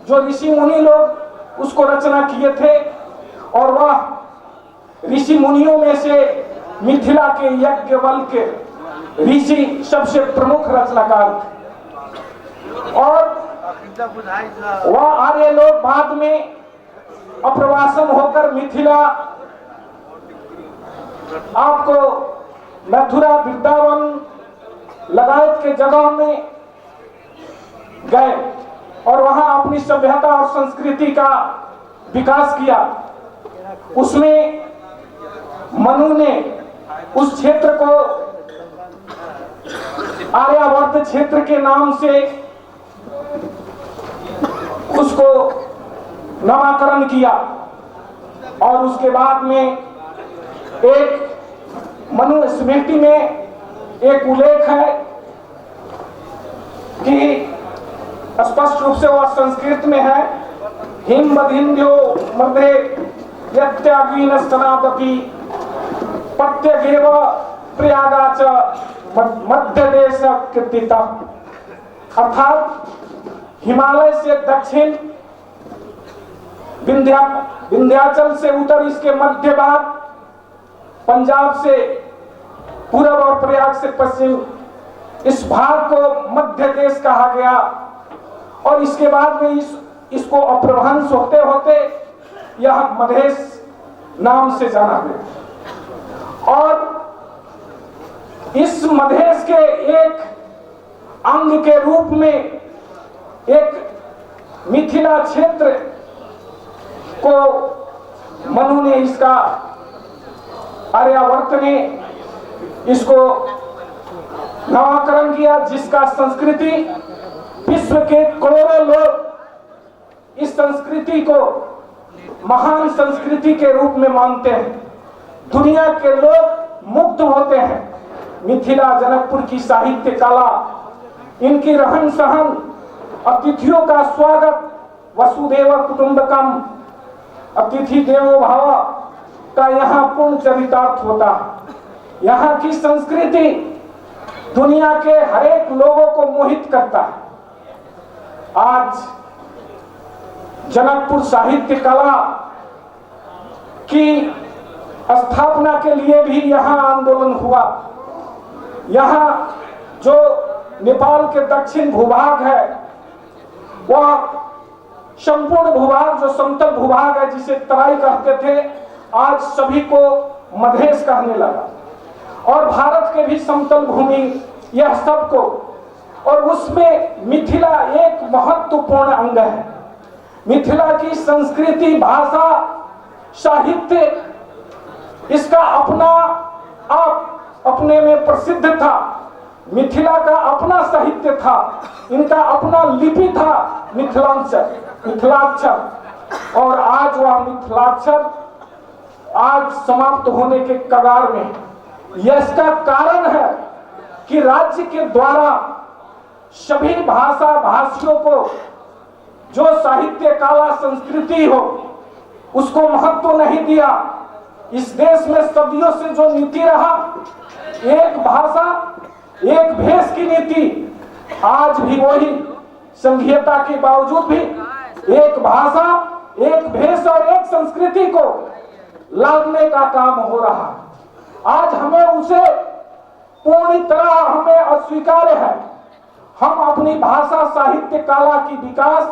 जो ऋषि मुनि लोग उसको रचना किए थे, और वह ऋषि मुनियों में से मिथिला के यज्ञवल्क्य ऋषि सबसे प्रमुख रचनाकार थे। और वह आर्य लोग बाद में अप्रवासन होकर मिथिला, आपको मथुरा, वृंदावन लगायत के जगह में गए और वहां अपनी सभ्यता और संस्कृति का विकास किया। उसमें मनु ने उस क्षेत्र को आर्यावर्त क्षेत्र के नाम से उसको नामकरण किया और उसके बाद में एक मनु स्मृति में एक उल्लेख है कि स्पष्ट रूप से वह संस्कृत में है, हिम बधिंद्यो मध्य यत्यागीन स्तनादपि प्रत्यगेव प्रयागाच मध्य देश कीर्तिता। अर्थात हिमालय से दक्षिण, विंध्याचल से उत्तर, इसके मध्य भाग, पंजाब से पूरब और प्रयाग से पश्चिम, इस भाग को मध्य देश कहा गया। और इसके बाद में इसको अपभ्रंश होते होते यह मधेश नाम से जाना गया। और इस मधेश के एक अंग के रूप में एक मिथिला क्षेत्र को मनु ने, इसका आर्यावर्त ने इसको नामकरण किया, जिसका संस्कृति विश्व के करोड़ों लोग इस संस्कृति को महान संस्कृति के रूप में मानते हैं। दुनिया के लोग मुग्ध होते हैं मिथिला जनकपुर की साहित्य कला, इनकी रहन सहन, अतिथियों का स्वागत, वसुदेव कुटुंबकम, अतिथि देवो भव का यहाँ पूर्ण चरितार्थ होता है। यहाँ की संस्कृति दुनिया के हरेक लोगों को मोहित करता है। आज जनकपुर साहित्य कला की स्थापना के लिए भी यहाँ आंदोलन हुआ। यहाँ जो नेपाल के दक्षिण भूभाग है, वह संपूर्ण भूभाग जो समतल भूभाग है, जिसे तराई कहते थे, आज सभी को मधेश कहने लगा। और भारत के भी समतल भूमि यह सबको, और उसमें मिथिला एक महत्वपूर्ण अंग है। मिथिला की संस्कृति, भाषा, साहित्य, इसका अपना आप अपने में प्रसिद्ध था। मिथिला का अपना साहित्य था, इनका अपना लिपि था, मिथिलांचल, मिथिलाक्षर। और आज वह मिथिलाक्षर आज समाप्त होने के कगार में है। यह इसका कारण है कि राज्य के द्वारा सभी भाषा भाषियों को जो साहित्य, कला, संस्कृति हो, उसको महत्व नहीं दिया। इस देश में सदियों से जो नीति रहा, एक भाषा एक भेष की नीति, आज भी वही संघीयता के बावजूद भी एक भाषा, एक भेष और एक संस्कृति को लादने का काम हो रहा है। आज हमें उसे पूरी तरह हमें अस्वीकार्य है। हम अपनी भाषा, साहित्य, कला की विकास,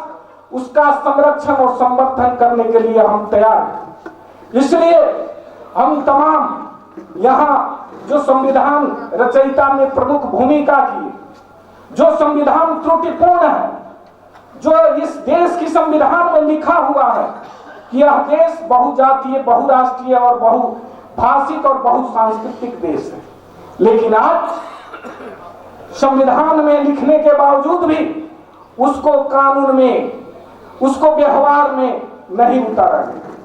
उसका संरक्षण और संवर्धन करने के लिए हम तैयार हैं। इसलिए हम तमाम यहाँ जो संविधान रचयिता में प्रमुख भूमिका की, जो संविधान त्रुटिपूर्ण है, जो इस देश की संविधान में लिखा हुआ है कि यह देश बहुजातीय, बहुराष्ट्रीय और बहुभाषिक और बहुसांस्कृतिक देश है, लेकिन आज संविधान में लिखने के बावजूद भी उसको कानून में, उसको व्यवहार में नहीं उतारा गया।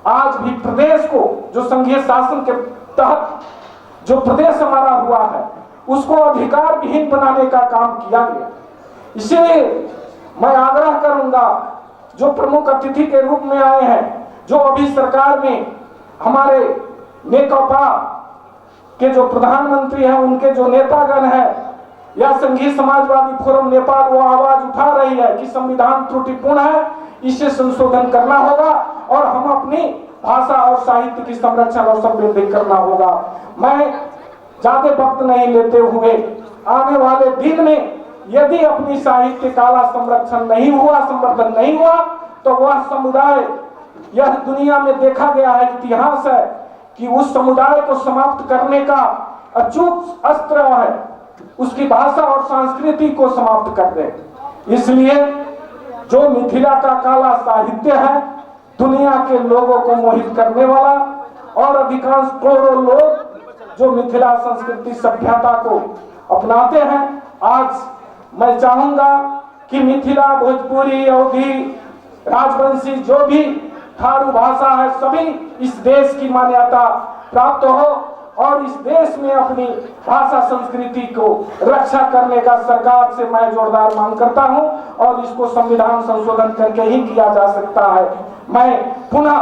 आज भी प्रदेश को, जो संघीय शासन के तहत जो प्रदेश हमारा हुआ है, उसको अधिकार विहीन बनाने का काम किया गया। इसलिए मैं आग्रह करूंगा, जो प्रमुख अतिथि के रूप में आए हैं, जो अभी सरकार में हमारे नेकपा के जो प्रधानमंत्री हैं, उनके जो नेतागण हैं, या संघीय समाजवादी फोरम नेपाल, वो आवाज उठा रही है कि संविधान त्रुटिपूर्ण है, इसे संशोधन करना होगा और हम अपनी भाषा और साहित्य की संरक्षण और समृद्धि करना होगा। मैं ज्यादा वक्त नहीं लेते हुए आने वाले दिन में यदि अपनी साहित्य कला संरक्षण नहीं हुआ, संवर्धन नहीं हुआ, तो वह समुदाय, यह दुनिया में देखा गया है, इतिहास है कि उस समुदाय को समाप्त करने का अचूक अस्त्र है उसकी भाषा और संस्कृति को समाप्त कर दे। इसलिए जो मिथिला का काला साहित्य है, दुनिया के लोगों को मोहित करने वाला, और अधिकांश करोड़ों लोग जो मिथिला संस्कृति सभ्यता को अपनाते हैं, आज मैं चाहूंगा कि मिथिला, भोजपुरी, अवधी, राजवंशी, जो भी थारू भाषा है, सभी इस देश की मान्यता प्राप्त हो और इस देश में अपनी भाषा संस्कृति को रक्षा करने का सरकार से मैं जोरदार मांग करता हूं और इसको संविधान संशोधन करके ही किया जा सकता है। मैं पुनः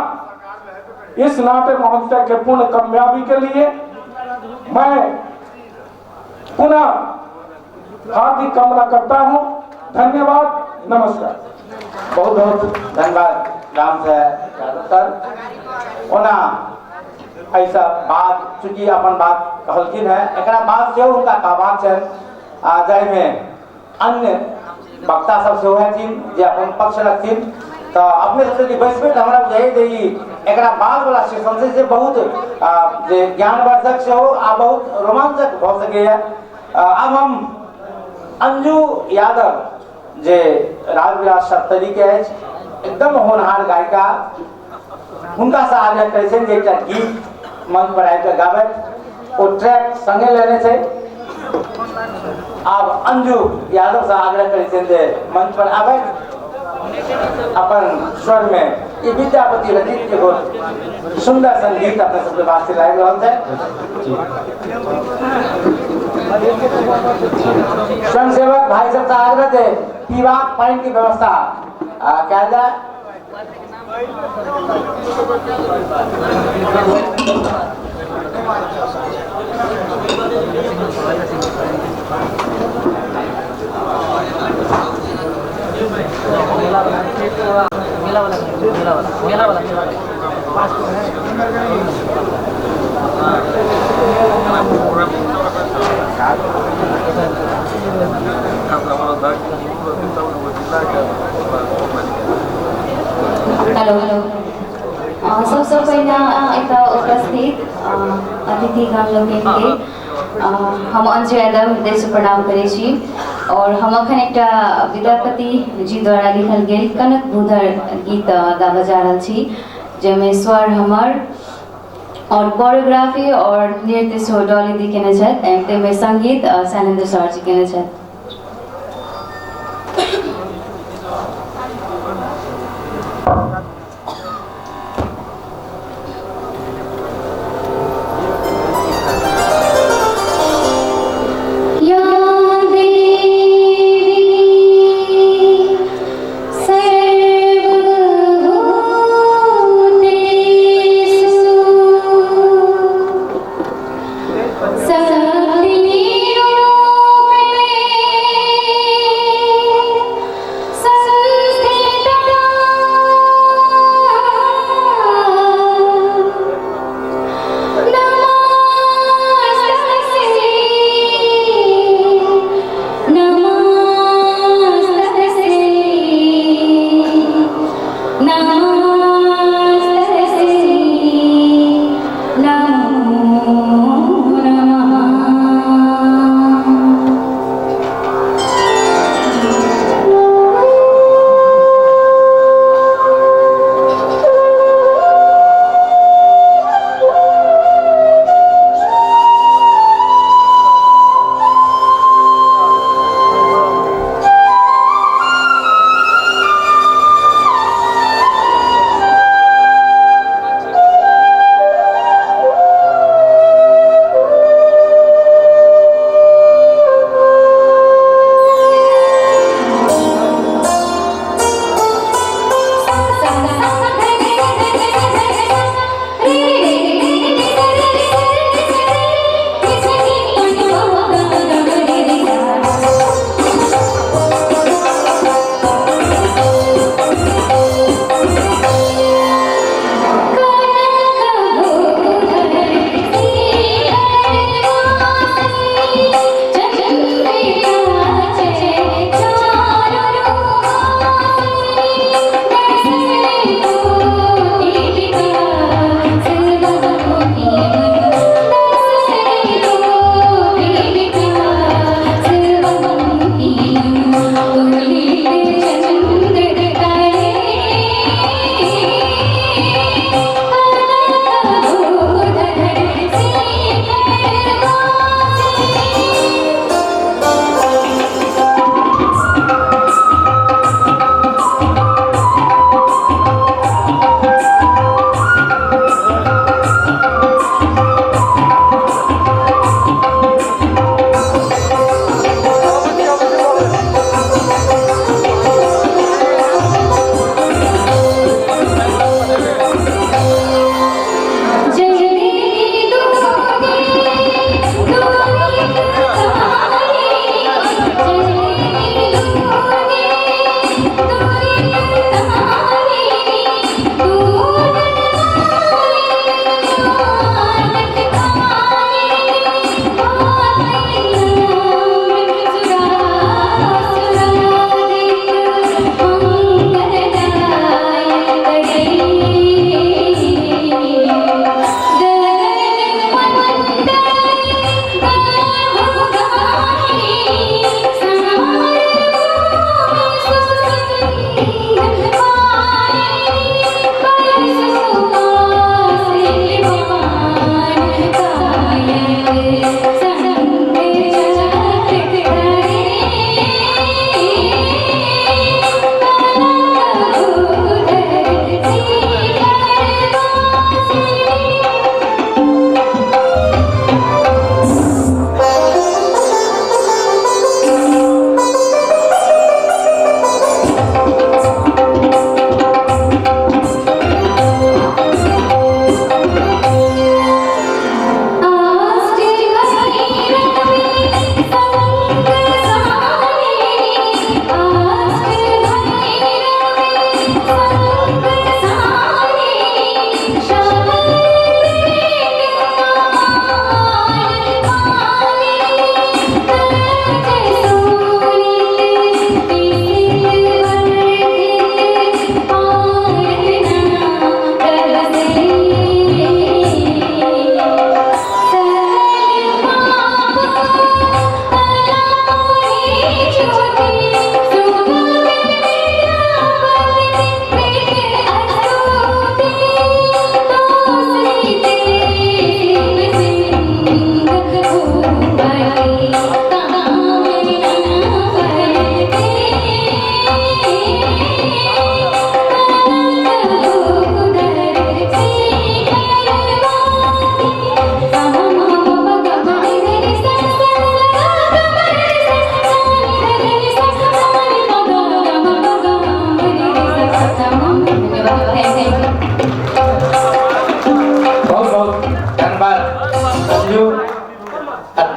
इस नाट्य महोत्सव के पूर्ण कामयाबी के लिए मैं पुनः हार्दिक कामना करता हूं। धन्यवाद, नमस्कार। बहुत बहुत धन्यवाद राम से यादव सर। ओना एहिसँ बाद चूँकि अपन बात कहलखिन है, एकरा बाद सेहो हुनका कहबाक छनि आ जाहिमे अन्य वक्ता सब सेहो हेथिन जे अपन पक्ष रखथिन। तऽ अपने सबसे यदि बैसबै तऽ हमरा बुझाइए जे ई एकरा बाद वाला सेशन छै से बहुत जे ज्ञानवर्धक सेहो आ बहुत रोमांचक भऽ सकैए। आब हम अंजू यादव जे राजविराज सप्तरी के अछि, एकदम होनहार गायिका, हुनकासँ आग्रह करै छनि जे एकटा गीत मंच पर आबि कऽ गाबथि। ओ ट्रैक संगे लेने छै। आब अंजू यादवसँ आग्रह करै छनि जे मंच पर आबथि, अपन स्वर में ई विद्यापति रचित एगो सुंदर संगीत अपने सबके वास्ते लाबि रहल छै। स्वयंसेवक भाई सबसँ आग्रह छै पीबाक पानि के व्यवस्था कयल जाय। Hello hello. सबसँ पहिने एतऽ उपस्थित अतिथिगण लोकनिके हम अंजू यादव हृदयसँ प्रणाम करै छी। और हम अखन एकटा विद्यापति जी द्वारा लिखल गेल कनक भूधर गीत गाबऽ जा रहल छी, जाहिमे स्वर हमर और कोरियोग्राफी और नृत्य सेहो डॉली दी केने छथि, ताहिमे संगीत शैलेन्द्र सर जी केने छथि। या देवी सर्वभूतेषु शक्तिरूपेण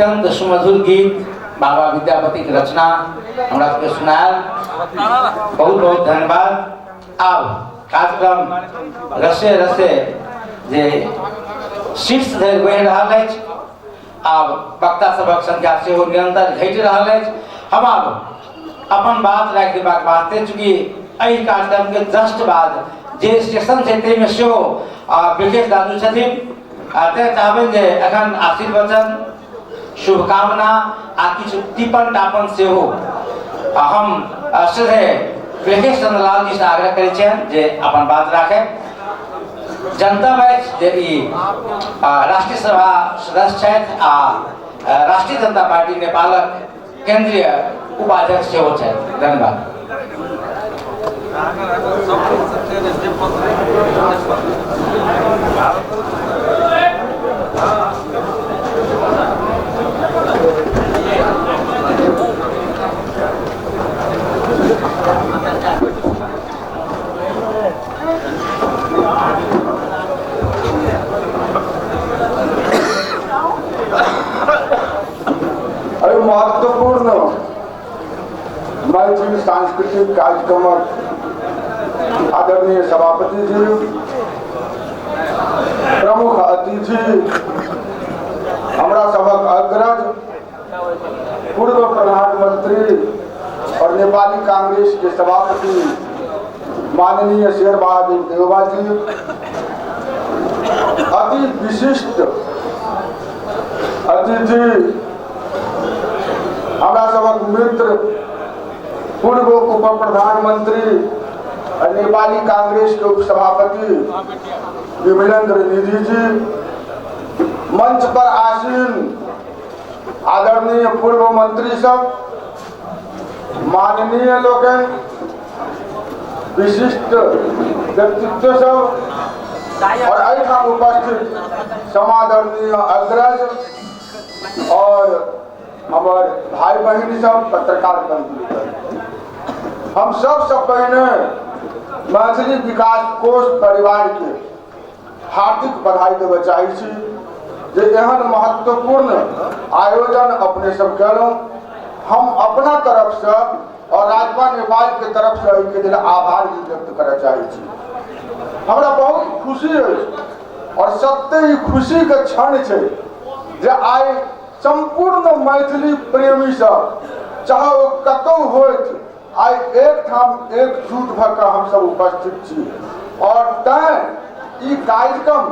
अत्यंत सुमधुर गीत बाबा विद्यापति के रचना हमरा सबके सुनायल। बहुत बहुत धन्यवाद। आब कार्यक्रम रसे रसे जे शीर्ष धरि बढ़ि रहल अछि। आब वक्ता सभक संख्या सेहो निरंतर घटि रहल अछि। हम आब अपन बात राखि देबाक वास्ते, चूँकि एहि कार्यक्रम के जस्ट बाद जे स्टेशन छै ताहिमे सेहो विशेष दादू छथिन, तेँ चाहबनि जे एखन आशीर्वचन, शुभकामना आ किछु टीपन टापन सेहो हम सीधे विशेष चंद्रलाल जी से आग्रह करै छियनि जे अपन बात राखै। जनतब अछि जे ई राष्ट्रीय सभा सदस्य छथि आ राष्ट्रीय जनता पार्टी नेपालक केंद्रीय उपाध्यक्ष सेहो छथि। धन्यवाद। एहि महत्वपूर्ण मैथिली सांस्कृतिक कार्यक्रमक आदरणीय सभापति जी, प्रमुख अतिथि, हमरा सभक अग्रज पूर्व प्रधानमंत्री और नेपाली कांग्रेस के सभापति माननीय शेर बहादुर देउबा जी, अति विशिष्ट अतिथि हमरा सभक मित्र पूर्व उप प्रधानमंत्री और नेपाली कांग्रेस के उपसभापति विमलेंद्र निधि जी, मंच पर आसीन आदरणीय पूर्व मंत्री सब, माननीय लोकनि, विशिष्ट व्यक्तित्व सब और एहिठाम उपस्थित समादरणीय अग्रज और हमार भाई बहिन सब, पत्रकार बंधु, हम सबसे पहिने मैथिली विकास कोष परिवार के हार्दिक बधाई देवे चाहै छी जे एहन महत्वपूर्ण आयोजन अपने सब कयलहुँ। हम अपना तरफ से और राजपा नेपाल के तरफ से एहिके लेल आभार भी व्यक्त करय चाहै छी। हमरा बहुत खुशी अछि और सत्य ई खुशी के क्षण छै जे आइ संपूर्ण मैथिली प्रेमी सब चाहे ओ कतौ होइत आइ एकठाम एकजुट भऽ कऽ हमसब उपस्थित छी और तैं ई कार्यक्रम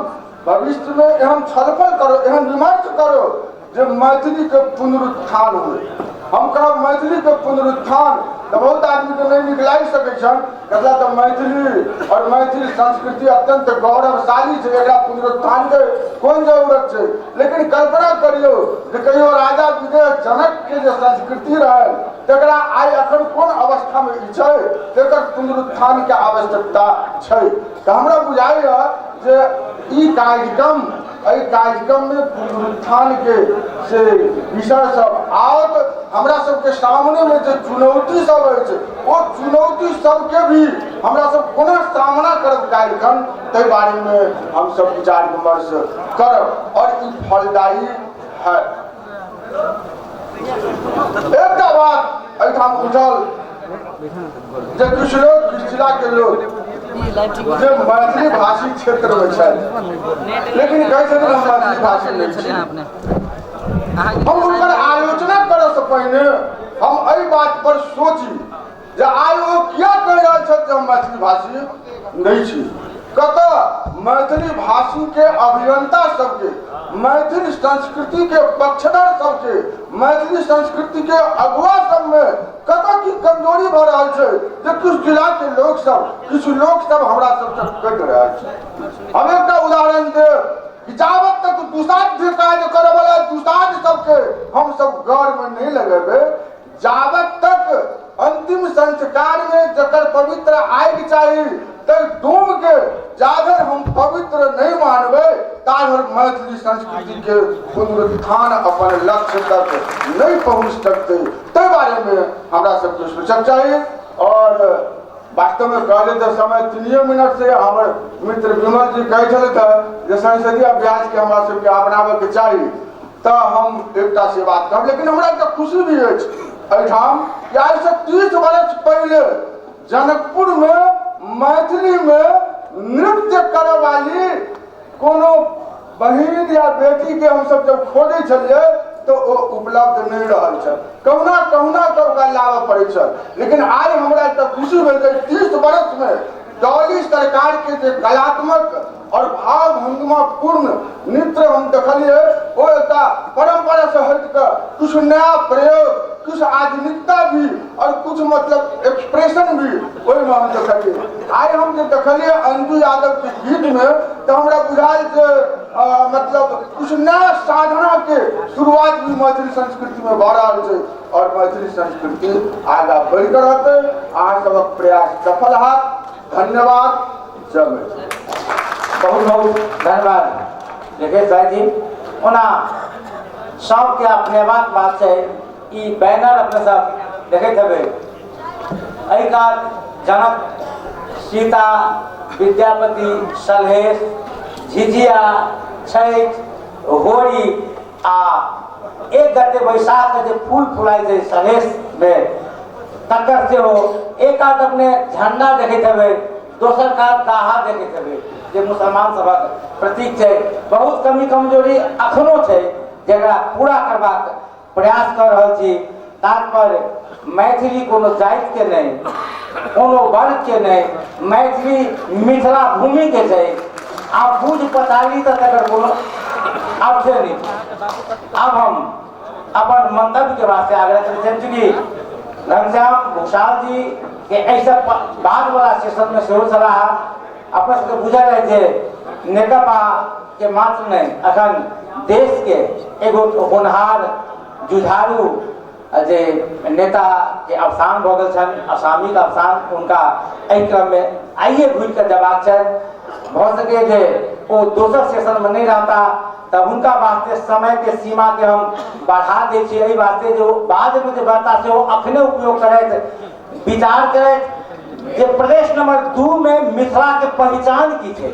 भविष्य में एहन छलफल करो, एहन विमर्श करो जे मैथिली के पुनरुत्थान हो। हम कहब मैथिली के पुनरुत्थान तो बहुत आदमी के नहीं नीक लागि सकै छनि, कतला तऽ मैथिली और मैथिली संस्कृति अत्यंत गौरवशाली छै, एकरा पुनरुत्थान के कोन जरूरत छै। लेकिन कल्पना करियौ जे कहियो राजा विजय जनक के जे संस्कृति रहै तकरा आइ अखन कोन अवस्था में ई छै, तकर पुनरुत्थान के आवश्यकता छै। तऽ हमरा बुझाइए जे ई कार्यक्रम, एहि कार्यक्रम में पुनरुत्थान के से विषय सब आओत। हमरा सबके सामने में जे चुनौती सब अछि ओ चुनौती सबके भी हमरा सब कोना सामना करब कार्यक्रम, ताहि बारे में हम सब विचार विमर्श करब और ई फलदायी है। एकटा बात एहिठाम उठल जे किछु लोग, किछु जिला के लोग जे मैथिली भाषी क्षेत्र में छथि लेकिन कहै छथिन हम मैथिली भाषी नहीं छी। हम हुनकर आलोचना करऽ से पहिने हम एहि बात पर सोची जे आइ ओ किया कहि रहल छथि जे हम मैथिली भाषी नहीं छी। कतऽ मैथिली भाषी के अभियंता सबके, मैथिली संस्कृति के पक्षधर सबके, मैथिली संस्कृति के अगुआ सब में कतऽ की कमजोरी भऽ रहल छै जे किछु जिला के लोक सब, किछु लोक सब हमरा सबसे कटि रहल छै। हम एकटा उदाहरण देब कि जाबत तक दुसाध्य कार्य करऽ वाला दुसाध सबके हम सब गौर में नहीं लगेबै, जाबत तक अंतिम संस्कार में जकर पवित्र आगि चाही तै डूम के जाधर हम पवित्र नहीं मानबै ताधर मैथिली संस्कृति के पुनरुत्थान अपन लक्ष्य तक नहीं पहुंच सकते। ताहि बारे में हमरा सबके सोचक चाही। और वास्तव में कहले तो समय 3 मिनट से हमर मित्र विमल जी कहै छलथि जे संसदीय अभ्यास के हमरा सबके अपनाबे के चाही। तो हम एकटा से बात कहब। लेकिन हमरा एकटा खुशी भी अछि एहिठाम कि आइसँ 30 वर्ष पहले जनकपुर में मैथिली में नृत्य करे वाली कोनो बहिन या बेटी के हम सब जब खोजै छलियै तो ओ उपलब्ध नहीं रहल छल, कहुना कहुना कऽ ओकरा लाबऽ पड़ै छल। लेकिन आइ हमरा एकटा खुशी भेल जे 30 वर्ष में डॉली सरकार के जे कलात्मक और भाव भंगिमा पूर्ण नृत्य हम देखलियै, ओ एकटा परंपरा से हटि कऽ कुछ नया प्रयोग, कुछ आधुनिकता भी और कुछ मतलब एक्सप्रेशन भी ओहिमे हम देखलियै। आइ हम जे देखलियै अंजू यादव के गीत में, तो हमरा बुझायल जे मतलब कुछ नया साधना के शुरुआत भी मैथिली संस्कृति में भऽ रहल छै और मैथिली संस्कृति आगाँ बढ़ि कऽ रहतै। अहाँ सबक प्रयास सफल हैत। धन्यवाद। जय मैथिली। बहुत बहुत धन्यवाद राकेश भाई जी। ओना सबके अपनेबाक बात छै, ई बैनर अपने सब देखैत हेबै, एहि कात जनक, सीता, विद्यापति, सलहेश, झिझिया, छठि, होरी आ 1 गते बैसाख के जे फूल फुलाइ छै सलहेश में, तकर सेहो एक कात अपने झंडा देखैत हेबै, दोसर कात दाहा देखैत हेबै जे मुसलमान सभक प्रतीक छै। बहुत कमी कमजोरी अखनो छै जकरा पूरा करबाक प्रयास कऽ रहल छी। तात्पर्य मैथिली कोनो जाति के नहीं, कोनो वर्ग के नहीं, मैथिली मिथिला भूमि के छै। आ बुझ पताली तऽ तकर कोनो अर्थे नहीं। अब हम अपन मंतव्य के वास्ते आग्रह करै छियनि, चूँकि घनश्याम भूषाल जी के एहिसँ बाद वाला सेशन में सेहो छलाह। अपना सबके बुझल है जे नेकपा के मात्र नहीं, अखन देश के एगो होनहार जुझारू जे नेता के अवसान भऽ गेल छनि, असामी के अवसान, हुनका एहि क्रम में आइए घुरि कऽ जयबाक छनि। भऽ सकैए जे ओ दोसर सेशन में नहीं रहता, तब हुनका वास्ते समय के सीमा के हम बढ़ा दै छियै, एहि वास्ते जे ओ बाद में जे बढ़ता से ओ अखने उपयोग करैत, विचार करैत जे प्रदेश नंबर 2 में मिथिला के पहचान की छै,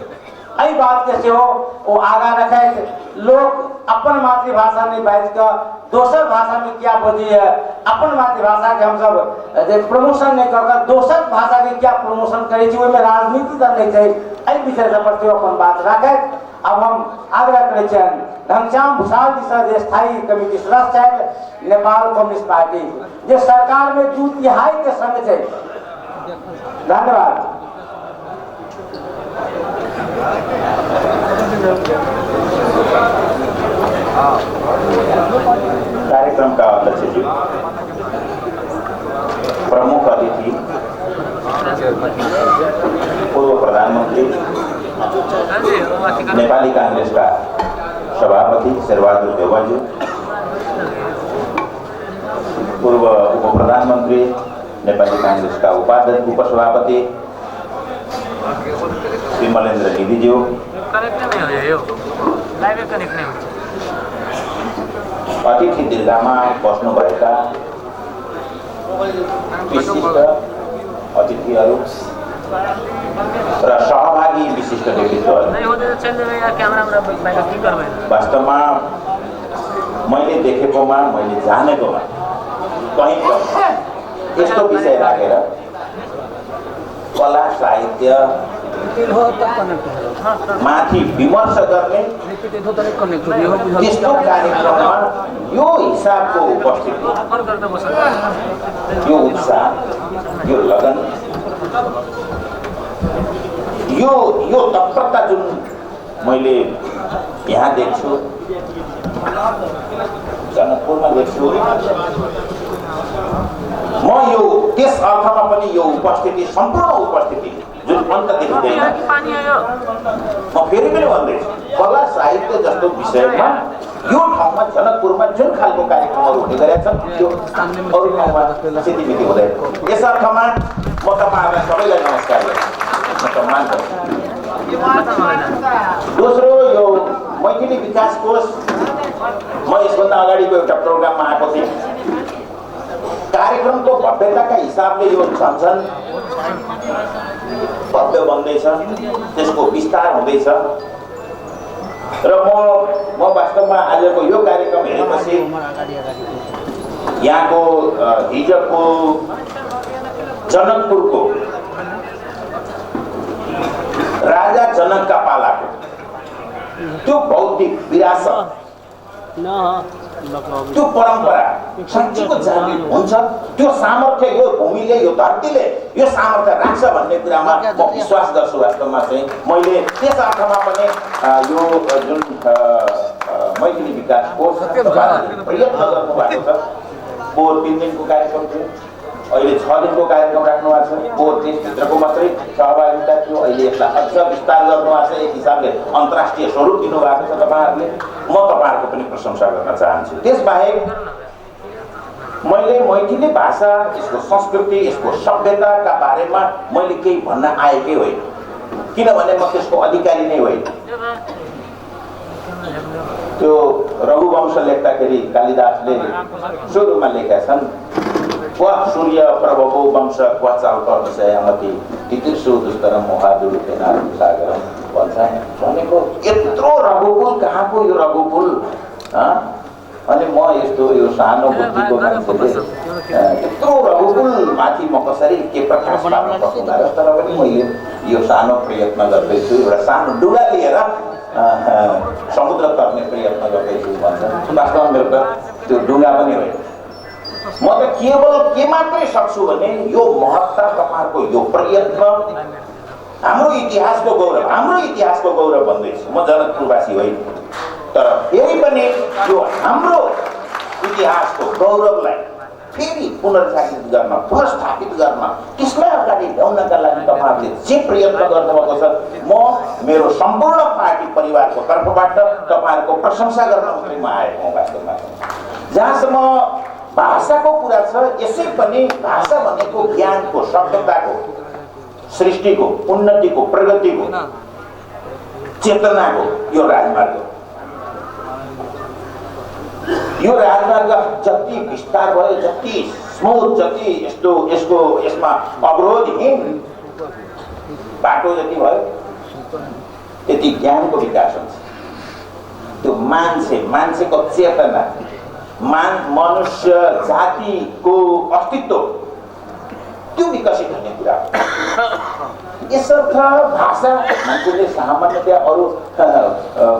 एहि बात के सेहो ओ आगाँ रखैत। लोक अपन मातृभाषा नहीं बाजि कऽ दोसर भाषा में क्या बजैए, अपन मातृभाषा के हमसब जे प्रमोशन नहीं कऽ कऽ दोसर भाषा के क्या प्रमोशन करै छी, ओहिमे राजनीति तऽ नहीं छै। एहि विषय सब पर सेहो अपन बात राखैत अब हम आग्रह करै छियनि घनश्याम भूषाल जी सर, जे स्थायी कमिटी सदस्य छथि नेपाल कम्युनिस्ट पार्टी, जे सरकार में 2/3 के संग छै। धन्यवाद। कार्यक्रम का अध्यक्ष जी, प्रमुख अतिथि, पूर्व प्रधानमंत्री, नेपाली कांग्रेस का सभापति शेरबहादुर देउवा जी, पूर्व उप प्रधानमंत्री, नेपाली कांग्रेस का उपाध्यक्ष उपसभापति श्री मलेन्द्र निधिज्यू, अतिथि दीर्घामा बस्नुभएका विशिष्ट अतिथिहरू र सहभागी विशिष्ट व्यक्तित्वहरू, वास्तवमा मैले देखेकोमा, मैले जानेकोमा कहीँ पनि यस्तो विषय राखेर कला साहित्य माथि विमर्श गर्ने त्यस्तो कार्यक्रममा यो हिसाबको उपस्थिति, यो उत्साह, यो लगन, यो यो तत्परता जुन मैले यहाँ देख्छु, जनकपुरमा देख्छु, म यो त्यस अर्थमा पनि यो उपस्थिति, सम्पूर्ण उपस्थिति जुन अन्त देखिँदैन, म फेरि पनि भन्दैछु, कला साहित्य जस्तो विषयमा यो ठाउँमा जनकपुरमा जुन खालको कार्यक्रमहरू हुने गरेका छन् त्यो अरू ठाउँमा सितिमिति हुँदैन। यस अर्थमा म तपाईँहरूलाई सबैलाई नमस्कार गर्छु, म सम्मान गर्छु। दोस्रो, यो मैथिली विकास कोष, म यसभन्दा अगाडिको एउटा प्रोग्राममा आएको थिएँ। कार्यक्रमको भव्यताका हिसाबले यो झन्झन भव्य बन्दैछ, त्यसको विस्तार हुँदैछ। र म वास्तवमा आजको यो कार्यक्रम हेरेपछि यहाँको हिजोको जनकपुरको राजा जनकका पालाको त्यो बौद्धिक विरासत, त्यो परम्परा साँच्चीको जागृत हुन्छ। त्यो सामर्थ्य यो भूमिले, यो धरतीले यो सामर्थ्य राख्छ भन्ने कुरामा म विश्वास गर्छु। वास्तवमा चाहिँ मैले त्यस अर्थमा पनि यो जुन मैथिली विकास कोष प्रयत्न गर्नुभएको छ, पोहोर 3 दिनको कार्यक्रम थियो, अहिले 6 दिनको कार्यक्रम राख्नु भएको छ। पोहोर देशभित्रको मात्रै सहभागिता थियो, अहिले यसलाई अझ विस्तार गर्नुभएको छ, एक हिसाबले अन्तर्राष्ट्रिय स्वरूप दिनुभएको छ तपाईँहरूले। म तपाईँहरूको पनि प्रशंसा गर्न चाहन्छु। त्यसबाहेक मैले मैथिली भाषा, यसको संस्कृति, यसको सभ्यताका बारेमा मैले केही भन्न आएकै होइन, किनभने म त्यसको अधिकारी नै होइन। त्यो रघुवंश लेख्दाखेरि कालिदासले सुरुमा लेखेका छन्, क्व सूर्य प्रभवो वंश क्व चाल्प विषयमति तितिर्सु दुस्तरम मोहादुरुपेनारु सागरम भन्छ। भनेको यत्रो रघुकुल कहाँको यो रघुकुल? अनि म यस्तो यो सानो बुद्धिको मान्छेले यत्रो रघुकुल माथि म कसरी के प्रकाश पार्न सक्नुला र? तर पनि मैले यो सानो प्रयत्न गर्दैछु, एउटा सानो डुगा लिएर समुद्र तर्ने प्रयत्न गर्दैछु भन्छ। वास्तवमा मेरो त त्यो डुङ्गा पनि होइन। म त केवल के मात्रै सक्छु भने यो महत्ता, तपाईँहरूको यो प्रयत्न हाम्रो इतिहासको गौरव, हाम्रो इतिहासको गौरव भन्दैछु। म जनकपुरवासी होइन, तर फेरि पनि यो हाम्रो इतिहासको गौरवलाई फेरि पुनर्जागृत गर्न, पुनर्स्थापित गर्न, त्यसलाई अगाडि ल्याउनका लागि तपाईँहरूले जे प्रयत्न गर्नुभएको छ, म मेरो सम्पूर्ण पार्टी परिवारको तर्फबाट तपाईँहरूको प्रशंसा गर्न मात्रै म आएको हुँ। वास्तवमा जहाँसम्म भाषाको कुरा छ, यसै पनि भाषा भनेको ज्ञानको, सभ्यताको, सृष्टिको, उन्नतिको, प्रगतिको, चेतनाको यो राजमार्ग। यो राजमार्ग जति विस्तार भयो, जति स्मुथ, जति यस्तो यसको यसमा अवरोधहीन बाटो जति भयो, त्यति ज्ञानको विकास हुन्छ। त्यो मान्छे, मान्छेको चेतना, मनुष्य जातिको अस्तित्व त्यो विकसित हुने कुरा हो। यसर्थ भाषा मान्छेले सामान्यतया अरू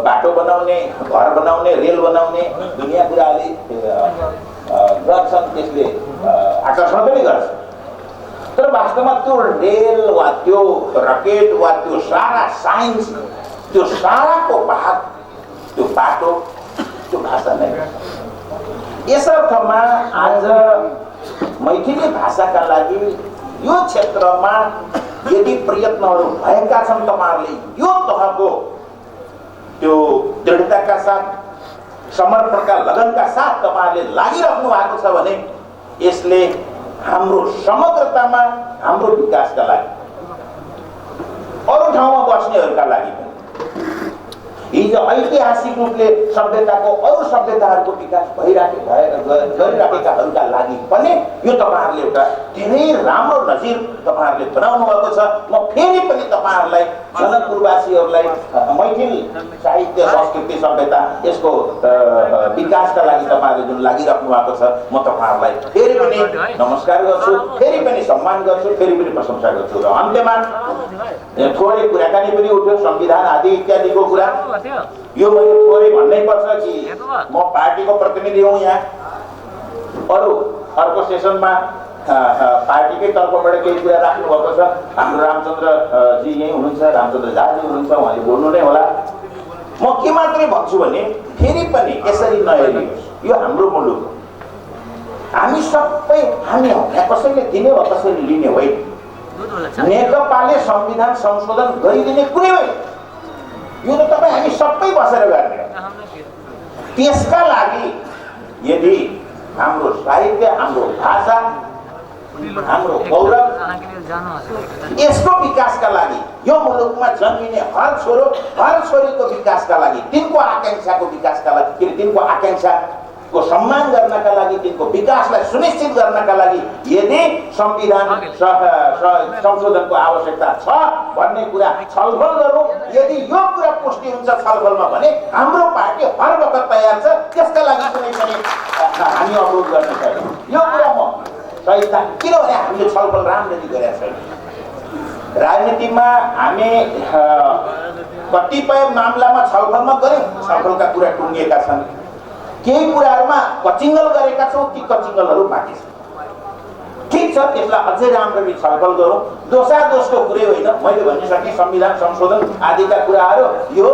बाटो बनाउने, घर बनाउने, रेल बनाउने दुनियाँ कुराले गर्छन्, त्यसले आकर्षण पनि गर्छ। तर वास्तवमा त्यो रेल वा त्यो रकेट वा त्यो सारा साइन्स, त्यो साराको भाग, त्यो बाटो, त्यो भाषा नै। यस अर्थमा आज मैथिली भाषाका लागि यो क्षेत्रमा यदि प्रयत्नहरू भएका छन्, तपाईँहरूले यो तहको त्यो दृढताका साथ, समर्पणका, लगनका साथ तपाईँहरूले लागिराख्नु भएको छ भने यसले हाम्रो समग्रतामा, हाम्रो विकासका लागि, अरू ठाउँमा बस्नेहरूका लागि पनि, हिजो ऐतिहासिक रूपले सभ्यताको अरू सभ्यताहरूको विकास गरिराखेकाहरूका लागि पनि यो तपाईँहरूले एउटा धेरै राम्रो नजिर तपाईँहरूले बनाउनु भएको छ। म फेरि पनि तपाईँहरूलाई, जनकपुरवासीहरूलाई मैथिली साहित्य, संस्कृति, सभ्यता यसको विकासका लागि तपाईँहरूले जुन लागिराख्नु भएको छ, म तपाईँहरूलाई फेरि पनि नमस्कार गर्छु, फेरि पनि सम्मान गर्छु, फेरि पनि प्रशंसा गर्छु। र अन्त्यमा थोरै कुराकानी पनि उठ्यो, संविधान आदि इत्यादिको कुरा। यो मैले थोरै भन्नै पर्छ कि म पार्टीको प्रतिनिधि हुँ यहाँ। अरू अर्को सेसनमा पार्टीकै तर्फबाट केही कुरा राख्नुभएको छ। हाम्रो रामचन्द्र जी यहीँ हुनुहुन्छ, रामचन्द्र झाजी हुनुहुन्छ, उहाँले बोल्नु नै होला। म के मात्रै भन्छु भने फेरि पनि यसरी नहेरियोस्, यो हाम्रो मुलुक हो, हामी सबै हामी हौँ, यहाँ कसैले दिने वा कसैले लिने होइन। नेकपाले संविधान संशोधन गरिदिने कुरै होइन, यो त तपाईँ हामी सबै बसेर गर्ने हो। त्यसका लागि यदि हाम्रो साहित्य, हाम्रो भाषा, हाम्रो गौरव, यसको विकासका लागि यो मुलुकमा जन्मिने हर छोरो हर छोरीको विकासका लागि, तिनको आकांक्षाको विकासका लागि, किन तिनको आकांक्षाको सम्मान गर्नका लागि, तिनको विकासलाई सुनिश्चित गर्नका लागि यदि संविधान संशोधनको आवश्यकता छ भन्ने कुरा छलफल गरौँ। यदि यो कुरा पुष्टि हुन्छ छलफलमा भने हाम्रो पार्टी हर वखत तयार छ, त्यसका लागि कुनै पनि हामी अवरोध गर्ने छैनौँ। यो कुरा म सही, किनभने हामीले छलफल राम्ररी गरेका छैनौँ। राजनीतिमा हामी कतिपय मामलामा छलफलमा गऱ्यौँ, छलफलका कुरा टुङ्गिएका छन्, केही कुराहरूमा कचिङ्गल गरेका छौँ, ती कचिङ्गलहरू बाँकी छन्। ठिक छ, त्यसलाई अझै राम्ररी छलफल गरौँ। दोषादोषको कुरै होइन, मैले भनिसकेँ संविधान संशोधन आदिका कुराहरू यो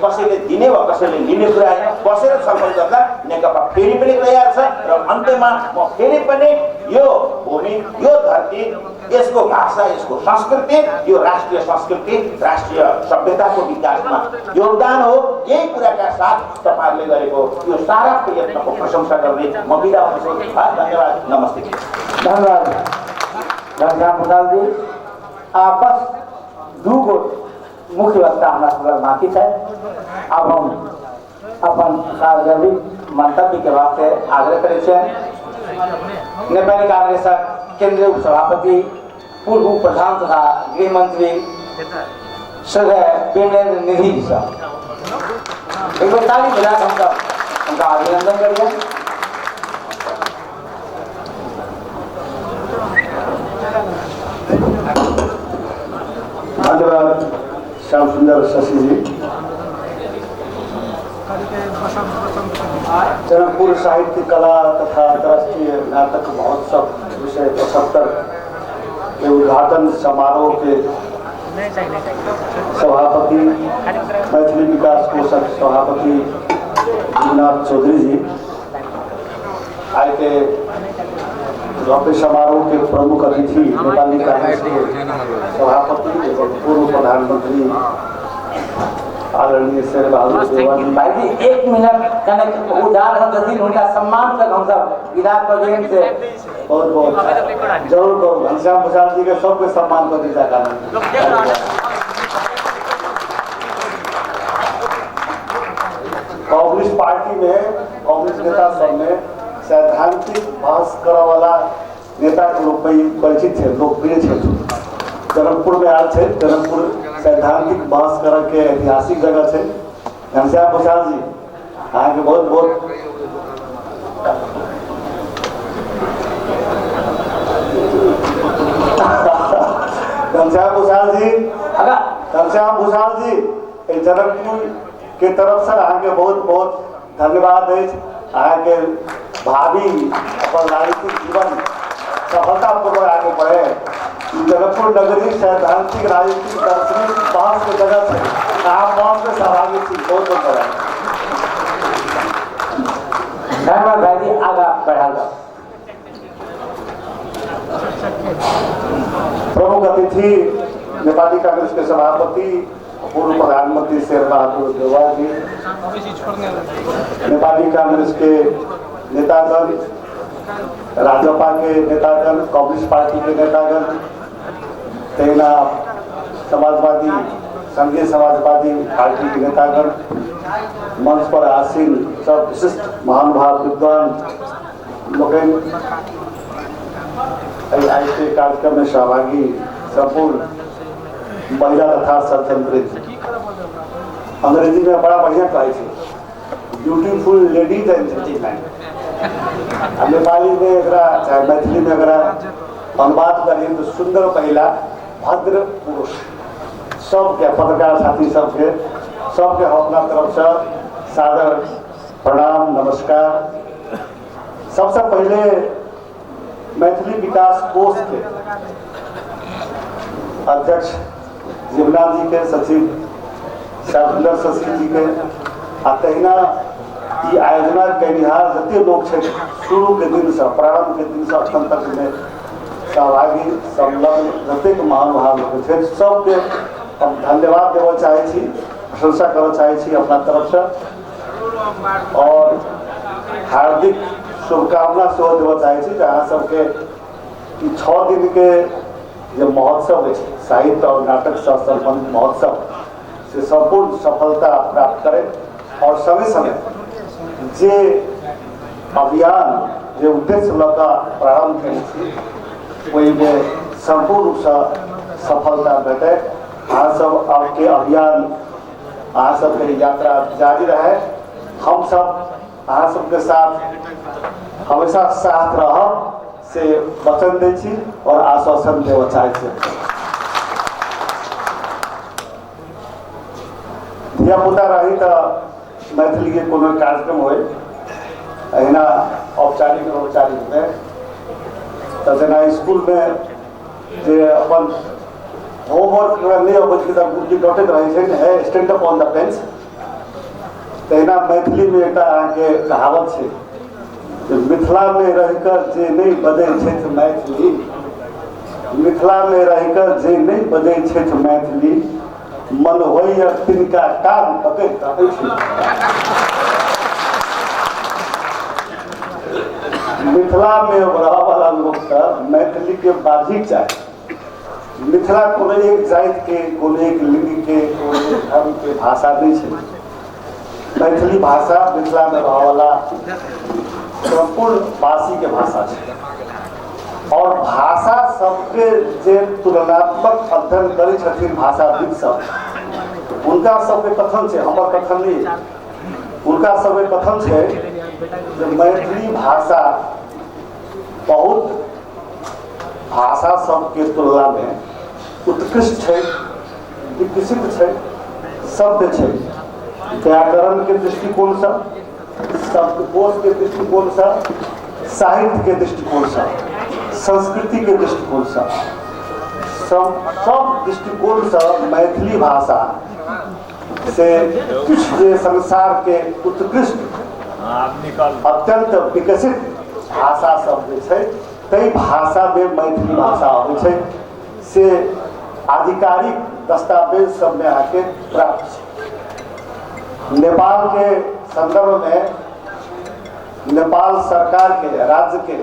कसैले दिने वा कसैले लिने कुरा होइन। बसेर छलफल गर्दा नेकपा फेरि पनि तयार छ र अन्त्यमा म फेरि पनि यो भूमि, यो धरती, यसको भाषा, यसको संस्कृति, यो राष्ट्रिय संस्कृति, राष्ट्रिय सभ्यताको विकासमा योगदान हो। यही कुराका साथ तपाईँहरूले गरेको यो सारा प्रयत्नको प्रशंसा गर्दै म बिदा हुन्छु। धन्यवाद, नमस्ते। धन्यवाद घनश्याम भूषालजी। बस दू गो मुख्य वक्ता हमरा सब बाँकी छै। आब हम अपन सार्वजनिक मंतव्य के वास्ते आग्रह करै छियनि नेपाली कांग्रेसक केंद्रीय उपसभापति, पूर्व उप प्रधान तथा गृह मंत्री श्रद्धेय विमलेन्द्र निधि जी साहब। एक बार ताली बजा हम सब उनका अभिनंदन करिए। धन्यवाद श्याम सुंदर शशि जी। जनकपुर साहित्य कला तथा अंतर्राष्ट्रीय नाटक महोत्सव विषय 75 के उद्घाटन समारोह के सभापति मैथिली विकास कोषक सभापति जीवनाथ चौधरी जी, आए के भव्य समारोह के प्रमुख अतिथि नेपाली कांग्रेस के सभापति एवं पूर्व प्रधानमंत्री आदरणीय शेरबहादुर देउवा जी। भाई जी एक मिनट कनेक्ट उदार हम जतिन उनका सम्मान तक हम सब विदा कर दें से बहुत बहुत जरूर करूँ। घनश्याम भूषाल जी के सबके सम्मान कर दीजिए। कांग्रेस पार्टी में कांग्रेस नेता सब में सैद्धांतिक बहस करे वाला नेता के रूप में परिचित थे, लोकप्रिय थे। जनकपुर में आयल थे, जनकपुर सैद्धांतिक बहस करे के ऐतिहासिक जगह है। घनश्याम भूषाल जी अहाँके बहुत बहुत घनश्याम भूषाल जी, घनश्याम भूषाल जी जनकपुर के तरफ से अहाँके बहुत बहुत धन्यवाद अछि। अहाँके भावी अपन राजनीतिक जीवन सफलतापूर्वक आगे बढ़े। जनकपुर नगरी सैद्धांतिक राजनीतिक दार्शनिक बहस के जगह से अहाँ मंच में सहभागी छी, बहुत बहुत बधाई। धन्यवाद भाई जी, आगा बढ़ा जाओ। प्रमुख अतिथि नेपाली कांग्रेस के सभापति पूर्व प्रधानमंत्री शेरबहादुर देउवा जी, नेपाली कांग्रेस के नेतागण, राजपा के नेतागण, कम्युनिस्ट पार्टी के नेतागण, तहिना समाजवादी संघीय समाजवादी पार्टी के नेतागण, मंच पर आसीन सब विशिष्ट महानुभाव विद्वान लोकनि, एहि के कार्यक्रम में सहभागी संपूर्ण महिला तथा सज्जन वृद्ध। अंग्रेजी में बड़ा बढ़िया कहै छै ब्यूटीफुल लेडीज एंड जेंटलमैन। आ नेपाली में एकरा चाहे मैथिली में एकरा अनुवाद करिए तो सुंदर महिला भद्र पुरुष। सबके पत्रकार साथी सबके सबके हम अपना तरफ से सादर प्रणाम नमस्कार। सबसे पहले मैथिली विकास कोष के अध्यक्ष जीवनाथ जी के, सचिव श्याम शशि जी के, आ तहिना ई आयोजना कयनिहार जते लोग छथि शुरू के दिन से प्रारंभ के दिन से अखन तक में सहभागी संलग्न जतेक महानुभाव लोग छथि सबके हम धन्यवाद देबऽ चाहै छी, प्रशंसा करऽ चाहै छी अपना तरफ से, और हार्दिक शुभकामना सेहो देबऽ चाहै छी जे अहाँ सबके ई 6 दिन के जे महोत्सव अछि साहित्य और नाटक से संबंधित महोत्सव से संपूर्ण सफलता प्राप्त करे, और संगे संगे जे अभियान जे उद्देश्य लऽ कऽ प्रारंभ केने छी ओहिमे संपूर्ण रूपसँ सफलता भेटै। अहाँ सब के अभियान, अहाँ सबके यात्रा जारी रहे। हम सब अहाँ सबके साथ हमेशा साथ रहब से वचन दै छी और आश्वासन देबऽ चाहै छी। धियापुता रही तऽ मैथिली के कोनो कार्यक्रम होय अहिना औपचारिक अनौपचारिक में, तऽ जेना स्कूलमे जे अपन होमवर्क नहि अबै छै तऽ गुरुजी डटैत रहै छै ने, हे stand up on the bench, तहिना मैथिलीमे एकटा अहाँके कहावत छै जे मिथिलामे रहिकऽ जे नहि बजै छथि मैथिली, मिथिलामे रहिकऽ जे नहि बजै छथि मैथिली, मन होइए तिनका कान पकड़ि कऽ अछि। मिथिलामे रहऽवला लोकके मैथिलीके बाजैके चाही। मिथिला कोनो एक जातिके, कोनो एक लिंगके, कोनो एक धर्मके भाषा नहि छै। मैथिली भाषा मिथिलामे रहऽवला सम्पूर्ण वासीके भाषा छै। और भाषा सबके जे तुलनात्मक अध्ययन करै छथिन भाषाविद सब, हुनका सबके कथन छै, हमर कथन नहि, हुनका सबके कथन छै जे मैथिली भाषा बहुत भाषा सबके तुलनामे उत्कृष्ट छै, विकसित छै, सभ्य छै। व्याकरणके दृष्टिकोणसँ, शब्दकोशके दृष्टिकोणसँ, साहित्यके दृष्टिकोणसँ, संस्कृतिके दृष्टिकोणसँ, सब दृष्टिकोणसँ मैथिली भाषा से किछु जे संसारके उत्कृष्ट अत्यंत विकसित भाषा सब जे छै ताहि भाषामे मैथिली भाषा अबै छै से आधिकारिक दस्तावेज सबमे अहाँके प्राप्त छै। नेपालके संदर्भमे नेपाल सरकारके राज्यके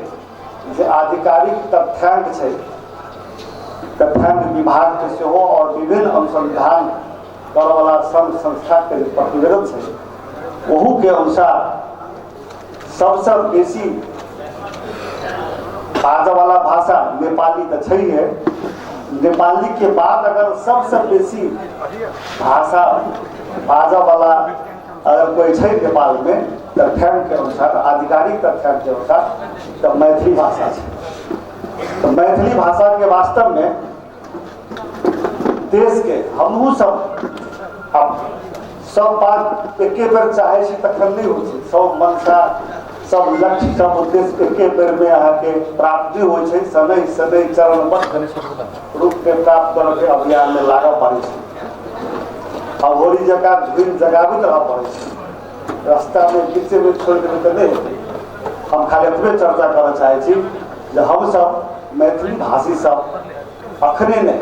जे आधिकारिक तथ्यांक छै, तथ्यांक विभागके सेहो और विभिन्न अनुसंधान करऽवला संघ संस्थाके जे प्रतिवेदन छै ओहूके अनुसार सबसँ बेसी बाजऽवला भाषा नेपाली तऽ छैहे, नेपाली के बाद अगर सबसँ बेसी भाषा बाजऽवला अगर कोई छै नेपालमे तथ्यांक के अनुसार, आधिकारिक तथ्यांक के अनुसार, तऽ मैथिली भाषा छै। तऽ मैथिली भाषा के वास्तव में देश के हमहूँ सब अब सब बात एके बेर चाहे छी तखन नहि होइ छै, सब मनसा सब लक्ष्य सब उद्देश्य एके बेर में अहाँके प्राप्ति होइ छै। शनैः शनैः चरणबद्ध रूप में प्राप्त करऽ के अभियान में लागऽ पड़ै छै। अघोरी जकाँ धुनि जगाबैत रहऽ पड़ै छै, रास्तामे बीचेमे छोड़ि देबै तऽ नहि हेतै। हम खाली एतबे चर्चा करऽ चाहै छी जे हमसब मैथिली भाषी सब अखने नहि,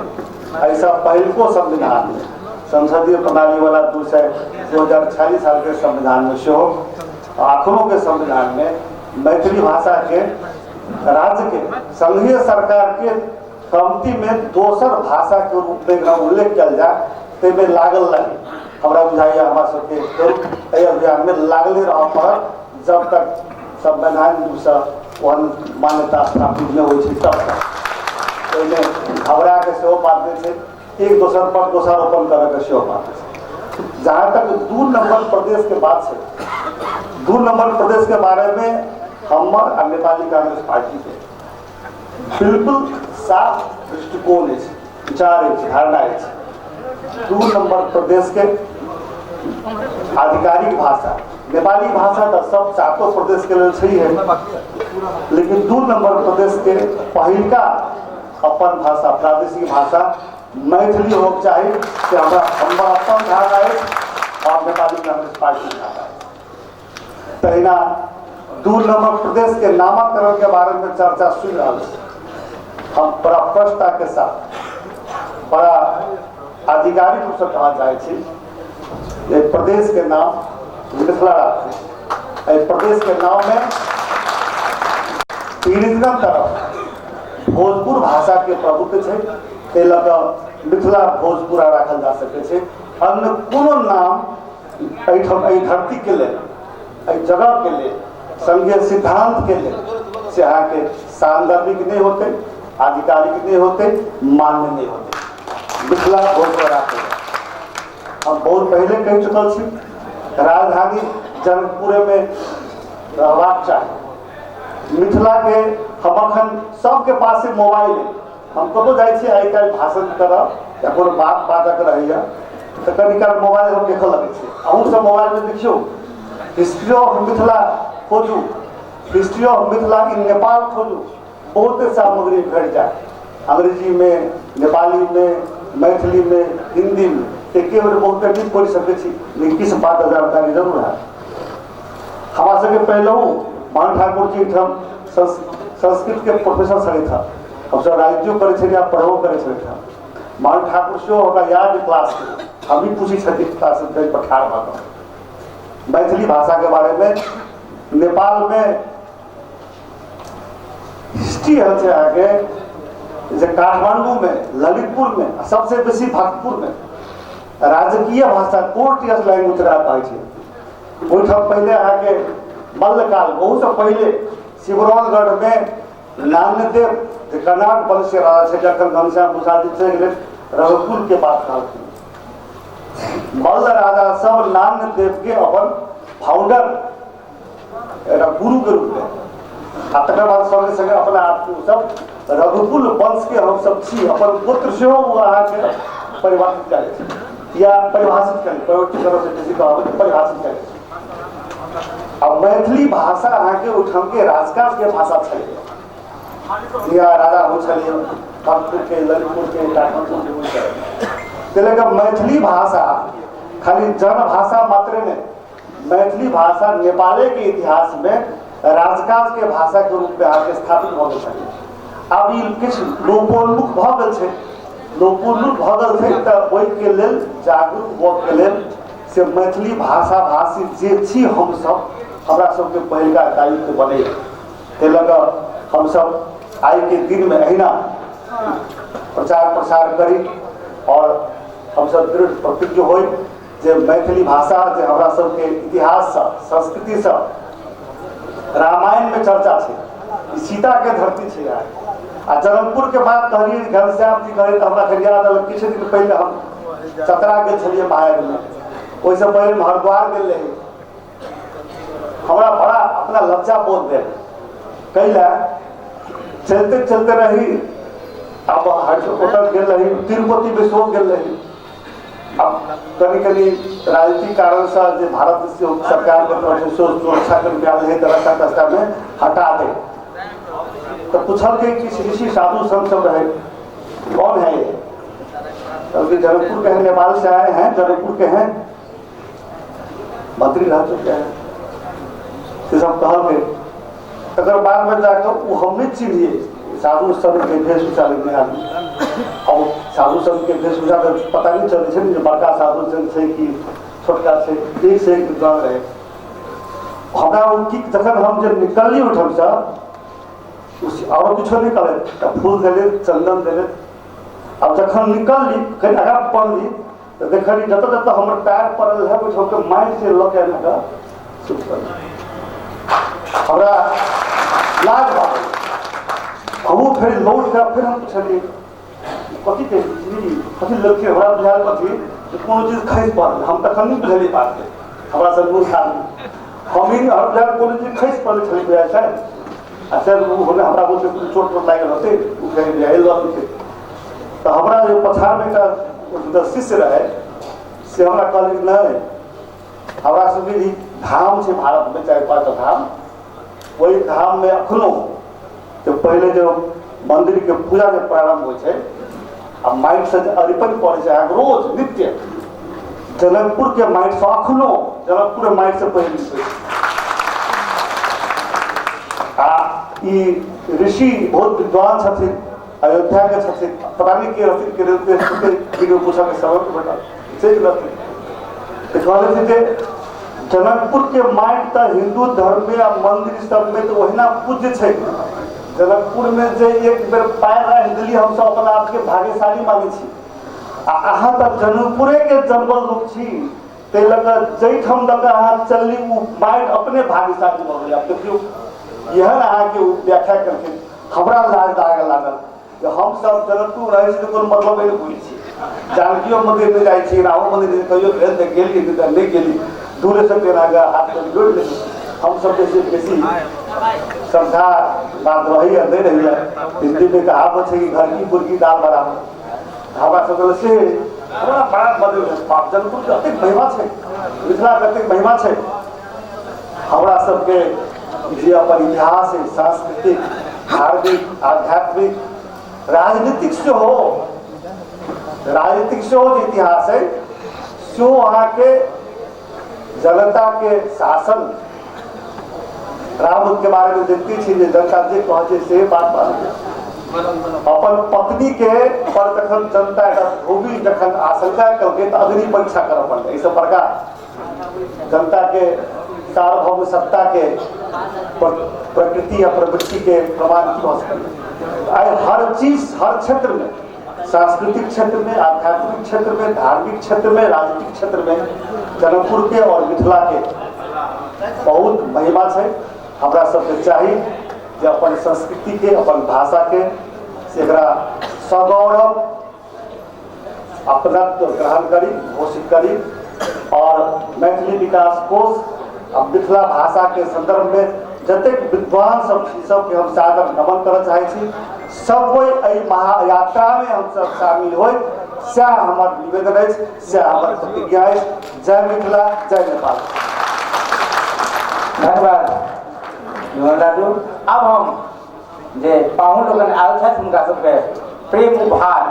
एहिसँ पहिलको संविधानमे संसदीय प्रणालीवला 2046 सालके संविधानमे सेहो अखनोके संविधानमे मैथिली भाषाके राज्यके संघीय सरकारके कमतीमे दोसर भाषाके रूपमे एकरा उल्लेख कयल जाय ताहिमे लागल रही। हमरा बुझाइए हमरा सबके एहि अभियानमे लागले रहऽ पड़त जब तक संवैधानिक रूपसँ ओहन मान्यता स्थापित नहि होइ छै तब तक। ओहिमे घबराके सेहो बात नहि छै, एक दोसर पर दोषारोपण करऽके सेहो बात छै। जहाँ तक 2 नंबर प्रदेश के बात छै, 2 नंबर प्रदेश के बारे में हमर आ नेपाली कांग्रेस पार्टी के बिल्कुल साफ दृष्टिकोण अछि, विचार अछि, धारणा अछि। 2 नंबर प्रदेश के आधिकारिक भाषा नेपाली भाषा तऽ सब सातों प्रदेश के लेल छैहे, लेकिन 2 नंबर प्रदेश के पहिलका अपन भाषा प्रादेशिक भाषा मैथिली होके चाही से हमरा हमर अपन धारणा अछि और नेपाली कांग्रेस पार्टी धारणा अछि। तहिना 2 नंबर प्रदेश के नामकरण के बारे में चर्चा सुनि रहल छी। हम बड़ा स्पष्टता के साथ बड़ा आधिकारिक रूप से कहना चाहै छी जे प्रदेश के नाम मिथिला राखू। एहि प्रदेश के नाम में पीड़ितगण तरफ भोजपुर भाषा के प्रभुत्व छै, ताहि लऽ कऽ मिथिला भोजपुरा राखल जा सकै छै। अन्य कोनो नाम एहिठाम एहि धरती के लेल, एहि जगह के लेल, संघीय सिद्धांत के लेल से अहाँके सान्दर्भिक नहि होतै, आधिकारिक नहि होतै, मान्य नहि होतै। मिथिला बहुत बड़ा हम बहुत पहले कहि चुकल छी, राजधानी जनकपुरे में रहबाक चाही। मिथिला के हम अखन सबके पास मोबाइल है, हम कतौ जाइ छी आइ काल्हि भाषण करब या कोनो बात बाजक रहैया तऽ कनी काल मोबाइल हम देखऽ लगै छी। अहूँ सब मोबाइलमे देखियौ, हिस्ट्री ऑफ मिथिला खोजू, history of Mithila in Nepal खोजू, बहुते सामग्री भेट जायत अंग्रेजी में, नेपाली में, मैथिली में, हिंदी में। एके बेर बहुते नहि पढ़ि सकै छी, लेकिन किछु बात जानकारी जरूर है। हमरा सबके पहिलहुँ मोहन ठाकुर जी एहिठाम संस्कृत के प्रोफेसर छलथि हँ, हमसब राजनीतियो करै छलियै आ पढ़बो करै छलथि हँ। मोहन ठाकुर सेहो हमरा याद क्लासके, हम भी पूछै छथिन क्लास पर ठाढ़ भऽ कऽ मैथिली भाषाके बारेमे। नेपालमे हिस्ट्री है छै अहाँके जे काठमांडूमे, ललितपुरमे, सबसे बेसी भक्तपुरमे राजकीय भाषा कोर्टियस लैंग्वेज एकरा कहै छै। ओहिठाम पहिले अहाँके मल्लकाल बहुतसँ पहिले शिवरौलगढ़मे नान्यदेव जे कर्नाट वंशीय राजा छै, जखन घनश्याम भूषाजी चलि गेलै रघुकुलके बात कहलखिन, मल्ल राजा सब नान्यदेवके अपन फाउंडर एकटा गुरुके रूपमे, आ तकर बाद संगे संगे अपना आपके सब रघुकुल वंशके हमसब छी, अपन पुत्र सेहो ओ अहाँके परिभाषित करै छै या परिभाषित करै, परिवर्तित करऽसँ बेसी कहबै परिभाषित करै छै। आ मैथिली भाषा अहाँके ओहिठामके राजकाजके भाषा छलै, या राजा होइ छलियै भक्तपुरके, ललितपुरके, काठमाण्डूके होइ छलै। ताहि लऽ कऽ मैथिली भाषा खाली जनभाषा मात्रे नहि, मैथिली भाषा नेपालेके इतिहासमे राजकाजके भाषाके रूपमे अहाँके स्थापित भऽ गेल छलै। आब ई किछु लोपोन्मुख भऽ गेल छै, लोपोन्मुख भऽ गेल छै तऽ ओहिके लेल जागरूक होबऽके लेल से मैथिली भाषा भाषी जे छी हमसब, हमरा सबके पहिलका दायित्व बनैए। ताहि लऽ कऽ हमसब आइके दिनमे अहिना प्रचार प्रसार करी और हमसब दृढ़ प्रतिज्ञ होइ जे मैथिली भाषा जे हमरा सबके इतिहाससँ, संस्कृतिसँ, रामायणमे चर्चा छै, सीताके धरती छै आइ। आ जनकपुरके बात कहलियै, घनश्याम जी कहलियै तऽ हमरा फेर याद आयल, किछु दिन पहिले हम चतरा गेल छलियै महायज्ञमे, ओहिसँ पहिले हम हरिद्वार गेल रही। हमरा बड़ा अपना लज्जा बोध भेल, कैला चलते चलते रही, अब ओतऽ गेल रही, तिरुपति में सेहो गेल रही। अब कनी कनी राजनीतिक कारणसँ जे भारत सरकार के तरफ से सुरक्षा कर्मी आयल रहै तऽ रास्ता तस्तामे हटा दे, तऽ पूछलकै कि ऋषि साधु संत सब रहे, कौन है ये? तो जनकपुर के हैं, नेपाल से आए हैं, जनकपुर के हैं, मंत्री रह चुके हैं, से सब कहलकै। तकर बाद में जाकर वो हम नहीं चिन्हिए साधु संत के वेशभूषा लेने आदमी। अब साधु संत के वेशभूषा तो पता नहीं चलै छै ने, बड़का साधु संत छै कि छोटका छै, एक से एक विद्वान रहे। हमरा ओ की जखन हम जे निकलली ओहिठामसँ, आओर किछो नहि कहले, तऽ फूल देले, चंदन देले। अब जखन निकलली कनि आगाँ पड़ली तऽ देखली जतऽ जतऽ हमर पैर पड़ल है ओहिठामके माटि से लऽ के एना कऽ सुतल। हमरा लाज भऽ गेल। हमहूँ फेर लौट कऽ फेर हम पुछलियै कथी के कथी लेलखिन, हमरा बुझायल कथी जे कोनो चीज खसि पड़ल, हम तखन नहि बुझलियै बातके, हमरा सब मूर्ख आदमी, हम ही हमरा बुझायल कोनो चीज खसि पड़ल छलै बुझायल छै, आ शायद ओ हमरा बोलते कोनो चोट तोट लागि गेल होतै, ओ फेर बुझायल रहतै। तऽ हमरा जे पछाड़मे एकटा शिष्य रहै से हमरा कहलक नहि, हमरा सबके ई धाम छै भारतमे 4-5 धाम, ओहि धाममे अखनो तऽ पहिले जे मन्दिरके पूजा जे प्रारम्भ होइ छै आ माटिसँ जे अरिपन पड़ै छै अहाँके रोज नित्य, जनकपुरके माटिसँ अखनो जनकपुर माटिसँ पहिले निकलै छै। आ ई ऋषि बहुत विद्वान छथिन, अयोध्याके छथिन, पता नहि के रहथिन के रहथिन, पूछऽके समय भेटल चलि रहथिन। तऽ कहलखिन जे जनकपुर के माटि तऽ हिंदू धर्म में आ मंदिर सब में तऽ ओहिना पूज्य छै, जनकपुर में जे एक बेर पैर राखि देली हमसब अपना आपके भाग्यशाली मानै छी, आ अहाँ तऽ जनकपुरे के जन्मल लोक छी, ताहि लऽ कऽ जाहिठाम लऽ कऽ अहाँ चलली ओ माटि अपने भाग्यशाली भऽ गेलै। आब देखियौ एहन अहाँके ओ व्याख्या केलखिन, हमरा लाज लागऽ लागल जे हमसब जनकपुर रहै छी तऽ कोनो मतलब नहि बुझै छी। जानकियो मंदिर नहि जाइ छी, रामो मंदिर नहि, कहियो भेल तऽ गेली, नहि तऽ नहि गेली, दूरेसँ तेना कऽ हाथ पैर जोड़ि लेली। हमसब जे छै बेसी श्रद्धा बात रहैए नहि रहैए। हिन्दीमे कहावत छै कि घर की मुर्गी दाल बराबर। हमरा सबके से हमरा बड़ा मधुर बाप जनकपुरके अतेक महिमा छै, मिथिलाके अतेक महिमा छै। हमरा सबके जे अपन इतिहास है, सांस्कृतिक, धार्मिक, आध्यात्मिक, राजनीतिक सेहो, राजनीतिक सेहो जे इतिहास है सेहो अहाँके जनता के शासन राम के बारे में देखते छी जे जनता जे कहै छै से बात मानते। अपन पत्नी के पर जखन जनता एकटा धोबी जखन आशंका केलकै तऽ अग्नि परीक्षा करऽ पड़लै। एहिसँ बड़का जनता के सार्वभौम सत्ता के प्रकृति या प्रवृत्ति के प्रमाण की भऽ सकैए। आइ हर चीज हर क्षेत्र में, सांस्कृतिक क्षेत्र में, आध्यात्मिक क्षेत्र में, धार्मिक क्षेत्र में, राजनीतिक क्षेत्र में जनकपुर के और मिथिला के बहुत महिमा छै। हमरा सबके चाही जे अपन संस्कृति के, अपन भाषा के से एकरा सगौरव अपनत्व ग्रहण करी, घोषित करी। और मैथिली विकास कोष आ मिथिला भाषा के संदर्भ में जतेक विद्वान सब छी सबके हम सादर नमन करऽ चाहै छी। सब कोइ एहि महायात्रा में हम सब शामिल होय, सएह हमर निवेदन अछि, सएह हमर प्रतिज्ञा अछि। जय मिथिला, जय नेपाल। धन्यवाद विमल दादू। अब हम जे पाहुन लोकनि आयल छथि हुनका सबके प्रेम उपहार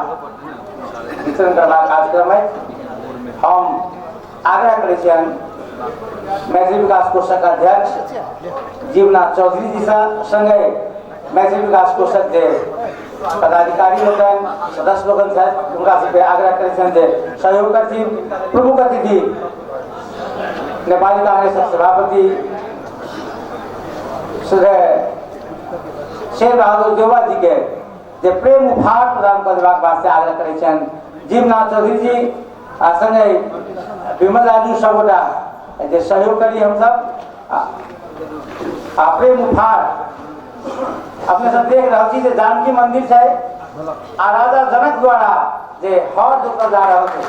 वितरण करबाक कार्यक्रम अछि। हम आग्रह करै छियनि मैथिली विकास कोषक अध्यक्ष जीवनाथ चौधरी जी सँ, संगे मैथिली विकास कोषक जे पदाधिकारी लोकनि, सदस्य लोकनि छथि हुनका सबके आग्रह करै छियनि जे सहयोग करथिन। प्रमुख अतिथि नेपाली कांग्रेसक सभापति श्री शेर बहादुर देउवा जी के जे प्रेम उपहार प्रदान करबाक वास्ते आग्रह करै छियनि जीवनाथ चौधरी जी आ संगे विमल राजू सबगोटा जे सहयोग करी हमसब आ प्रेम उपहार। अपने सब देख रहल छी जे जानकी मंदिर छै आ राजा जनक द्वारा जे हर जोतल जा रहल छै।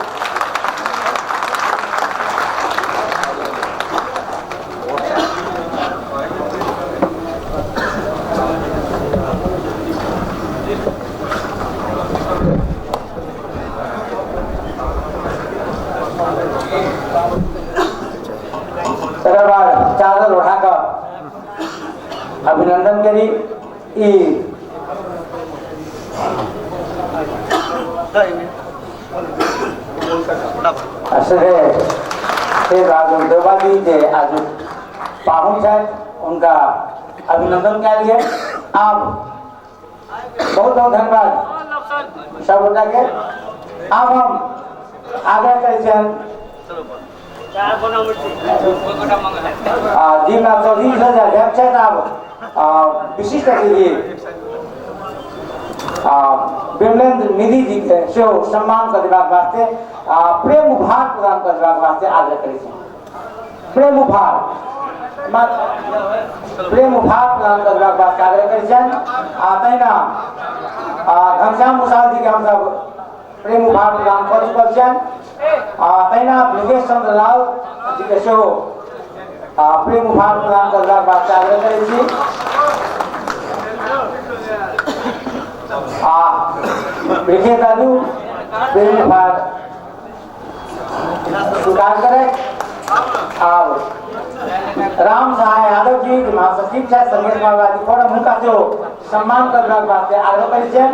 तकर बाद चादर ओढ़ा कऽ अभिनंदन करी। ई श्री राजू देवा जी जे आज पाहुन छथि उनका अभिनंदन कयल गेल। आब बहुत बहुत धन्यवाद सब गोटा के। आब हम आग्रह करै छियनि जीवनाथ चौधरी जी जे अध्यक्ष छथि, आब विशिष्ट अतिथि विमलेन्द्र निधि जी के सेहो सम्मान कऽ देबाक वास्ते आ प्रेम उपहार प्रदान कऽ देबाक वास्ते आग्रह करै छी। प्रेम उपहार प्रेम उपहार प्रदान कऽ देबाक वास्ते आग्रह करै छियनि। आ तहिना घनश्याम मुसाल जी के हमसब प्रेम उपहार प्रदान कऽ चुकल छियनि। आ तहिना ब्रिजेश चंद्र लाल जी के सेहो प्रेम उपहार प्रदान कऽ देबाक वास्ते आग्रह करै छी। आ ब्रिजेश दादू प्रेम उपहार स्वीकार करें। आब राम सहाय यादव जी जे महासचिव छथि संघीय समाजवादी फोरम, हुनका सेहो सम्मान करबाक वास्ते आग्रह करै छियनि।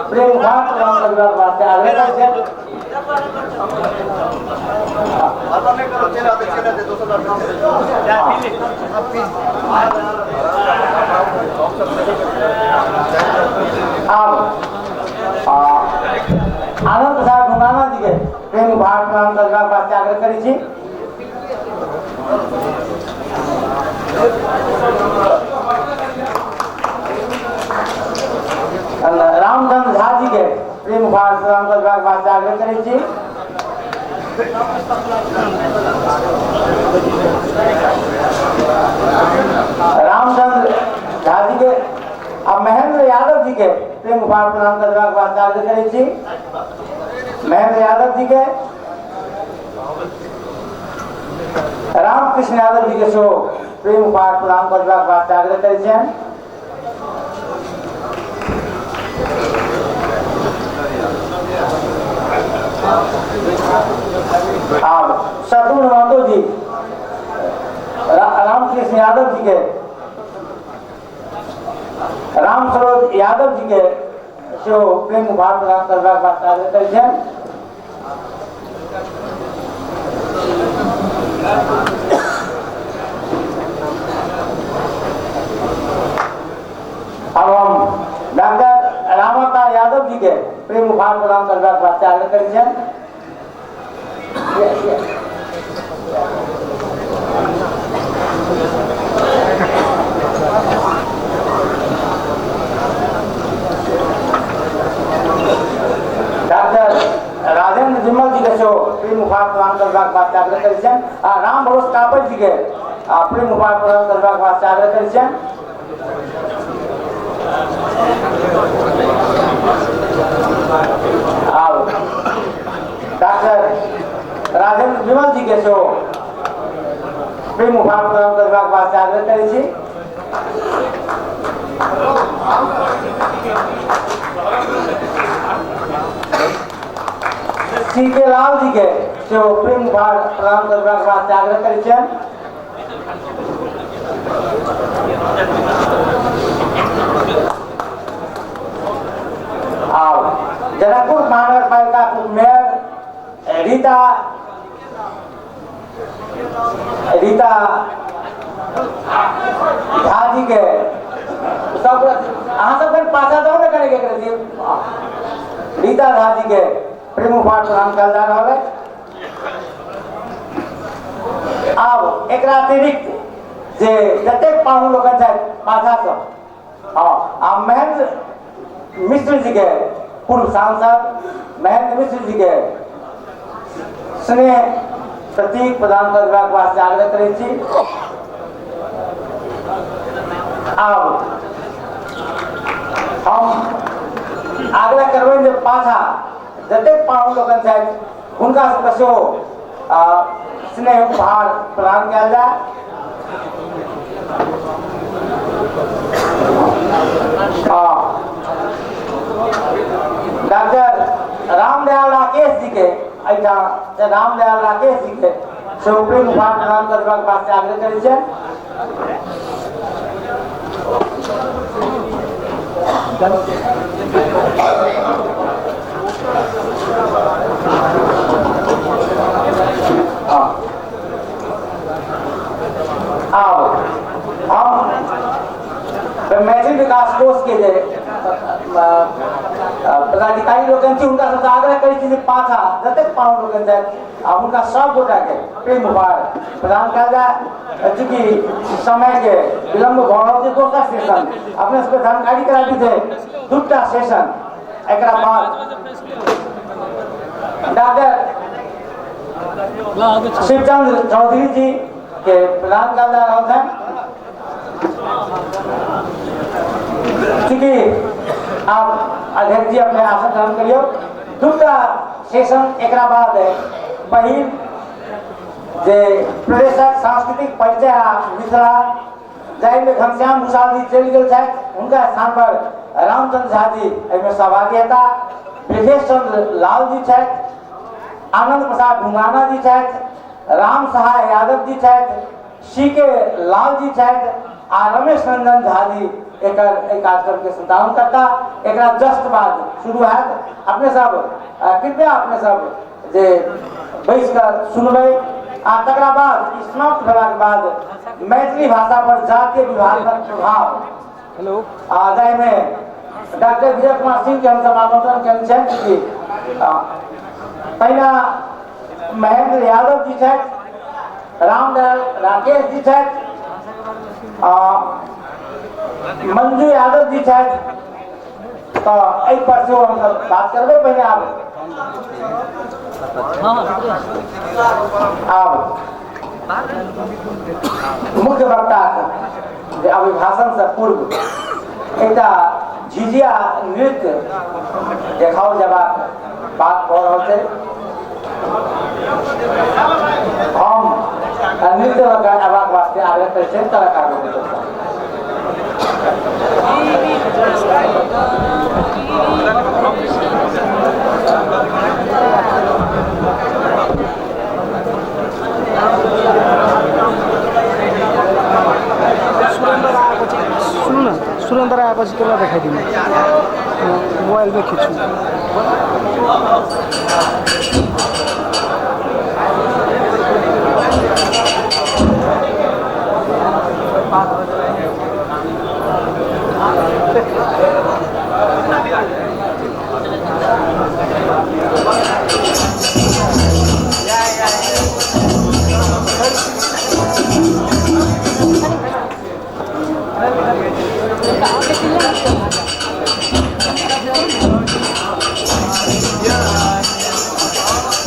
प्रेम उपहार प्रदान करबाक वास्ते आग्रह करै छियनि। आब आनंद प्रसाद ढुंगाना जी के प्रेम उपहार प्रदान करबाक वास्ते आग्रह करै छी। रामचंद्र झा जी के प्रेम उपहार प्रदान करबाक वास्ते आग्रह करै छी। रामचंद्र झा जी के आ महेंद्र यादव जी के प्रेम उपहार प्रदान करबाक वास्ते आग्रह करै छी। महेंद्र यादव जी के, रामकृष्ण यादव जी के सेहो प्रेम उपहार प्रदान करबाक वास्ते आग्रह करै छियनि। आब शत्रुघ्न महतो जी रामकृष्ण यादव जी के, राम सरोज यादव जी के सेहो प्रेम उपहार प्रदान करबाक वास्ते आग्रह करै छियनि। अब हम डॉक्टर रामावतार यादव जी के प्रेम उपहार प्रदान करबाक वास्ते आग्रह करै छियनि। डॉक्टर राजेंद्र विमल जी के सेहो प्रेम उपहार प्रदान करबाक वास्ते आग्रह करै छियनि आ राम भरोस कापड़ जी के प्रेम उपहार प्रदान करबाक वास्ते आग्रह करै छियनि। आब डॉक्टर राजेंद्र विमल जी के सेहो प्रेम उपहार प्रदान करबाक वास्ते आग्रह करै छी। सी के लाल जी के सेहो प्रेम उपहार प्रदान करबाक वास्ते आग्रह करै छियनि। आब जनकपुर महानगरपालिका मेयर रीता रीता झा जी के सब अहाँ सब कनि पाछा जाउ ने कनि रीता झा जी के प्रेम उपहार प्रदान कयल जा रहल अछि। आब एकरा अतिरिक्त जे जतेक पाहुन लोकनि छथि पाछासँ, हँ, आ महेंद्र मिश्र जी के पूर्व सांसद महेंद्र मिश्र जी के स्नेह प्रतीक प्रदान करबाक वास्ते आग्रह करै छी। आब हम आग्रह करबनि जे पाछा जतेक पाहुन लोकनि छथि हुनका सबके सेहो स्नेह उपहार प्रदान कयल जाय। डॉक्टर रामदयाल राकेश जी के एहिठाम रामदयाल राकेश जी के सेहो प्रेम उपहार प्रदान करबाक वास्ते आग्रह करै छियनि। आब हम मैथिली विकास कोष के जे पदाधिकारी लोकनि छी हुनका सबसँ आग्रह करै छी जे पाछा जतेक पाहुन लोकनि छथि आ हुनका सब गोटाके प्रेम उपहार प्रदान कयल जाय। चूँकि समय के विलम्ब भऽ रहल छै, दोसर सेशन अपने सबके जानकारी कराबी छै, दूटा सेशन एकरा बाद डॉक्टर शिवचंद्र चौधरी जी के प्रदान कयल जा रहल छनि। चूँकि आप अध्यक्ष जी अपने आसन ग्रहण करियौ। दूटा सेशन एकरा बाद पहिल जे प्रदेशक सांस्कृतिक परिचय आ मिथिला जाहिमे घनश्याम भूषाल जी चलि गेल छथि, हुनका स्थान पर रामचंद्र झा जी एहिमे सहभागी हेता। ब्रजेश चंद्र लाल जी छथि, आनंद प्रसाद ढुंगाना जी छथि, राम सहाय यादव जी छथि, सी के लाल जी छथि आ रमेश रंजन झा जी एकर एहि कार्यक्रम के संचालन करता। एकरा जस्ट बाद शुरू हैत। अपने सब कृपया अपने सब जे बैस कऽ सुनबै आ तकरा बाद समाप्त भेलाके बाद मैथिली भाषा पर जातीय विभाजनक प्रभाव हेलो आ जाहिमे डॉक्टर विजय कुमार सिंह के हमसब आमंत्रण केने छियनि कि पहिला महेंद्र यादव जी छथि, रामदयाल राकेश जी छथि, मंजू यादव जी छथि, तऽ एहि पर सेहो हमसब बात करबै। पहिने आब आब मुख्य वक्ता जे अभिभाषण से पूर्व एकटा झिझिया नृत्य देखाओल जयबाक बात भऽ रहल छै। हम नृत्य लऽ कऽ अयबाक वास्ते आग्रह करै छियनि कलाकार लोकनिक। सुन्नु न, सुरेन्द्र आएपछि त्यसलाई देखाइदिनु, मोबाइलमै खिच्छु। Yeah.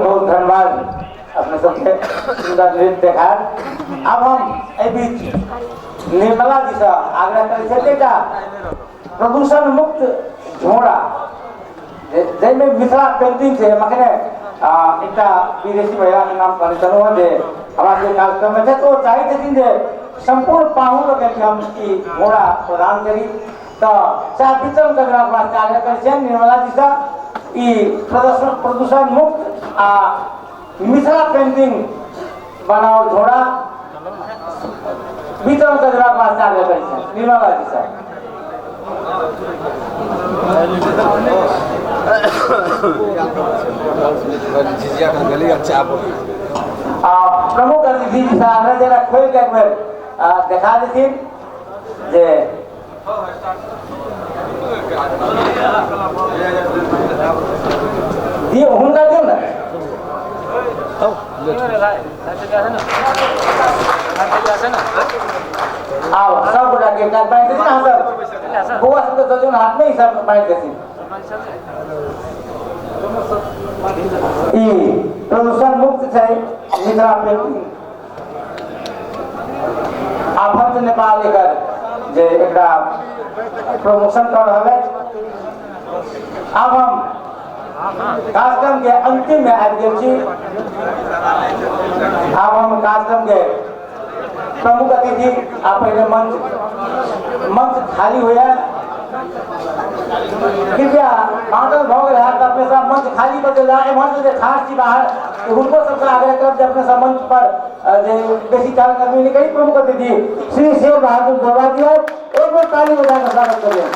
बहुत बहुत धन्यवाद अपने सबके सुंदर नृत्य देखायल। अब हम एहि बीच निर्मला जी से आग्रह करै छी एकटा प्रदूषण मुक्त झोड़ा जाहिमे मिथिला पेंटिंग छै। मखने एकटा विदेशी महिला के नाम कहने छलहुँ हँ जे हमरा सबके कार्यक्रम में छै, तो ओ चाहै छथिन जे सम्पूर्ण पाहुन लोकनिके हम ई झोड़ा प्रदान करी, तऽ चाहे वितरण करबाक वास्ते आग्रह करै छियनि निर्मला जी से ई प्रदूषण मुक्त आ मिथिला पेंटिंग बनाओल झोड़ा वितरण करबाक वास्ते आग्रह करै छियनि निर्मला जी से। आ प्रमुख अतिथि जी से आग्रह जेना खोलि के एक बेर देखा देथिन जे दियौ हुनका दियौ ने। आब सब गोटा के एकटा बाँटि देथिन, अहाँ सब बौआ सबके दऽ दियौ हाथ में, ई सब बाँटि देथिन। ई प्रदूषण मुक्त छै मिथिला पेंटिंग। आफत नेपाल एकर जे एकरा प्रमोशन कर रहल अछि। आब हम कार्यक्रम के अंतिम में आबि गेल छी। आब हम कार्यक्रम के प्रमुख अतिथि आ पहिले मंच खाली होइए, कृपया बाँटल भऽ गेल है तऽ अपने सब मंच खाली कऽ देल जाय। एम्हर से जे ठाढ़ छी बाहर हुनको सबसँ आग्रह करब जे अपने सब मंच पर जे बेसी काल कर्मी नहि करी। प्रमुख अतिथि श्री शेर बहादुर देउवा जी एक बेर ताली बजा कऽ स्वागत करियौ।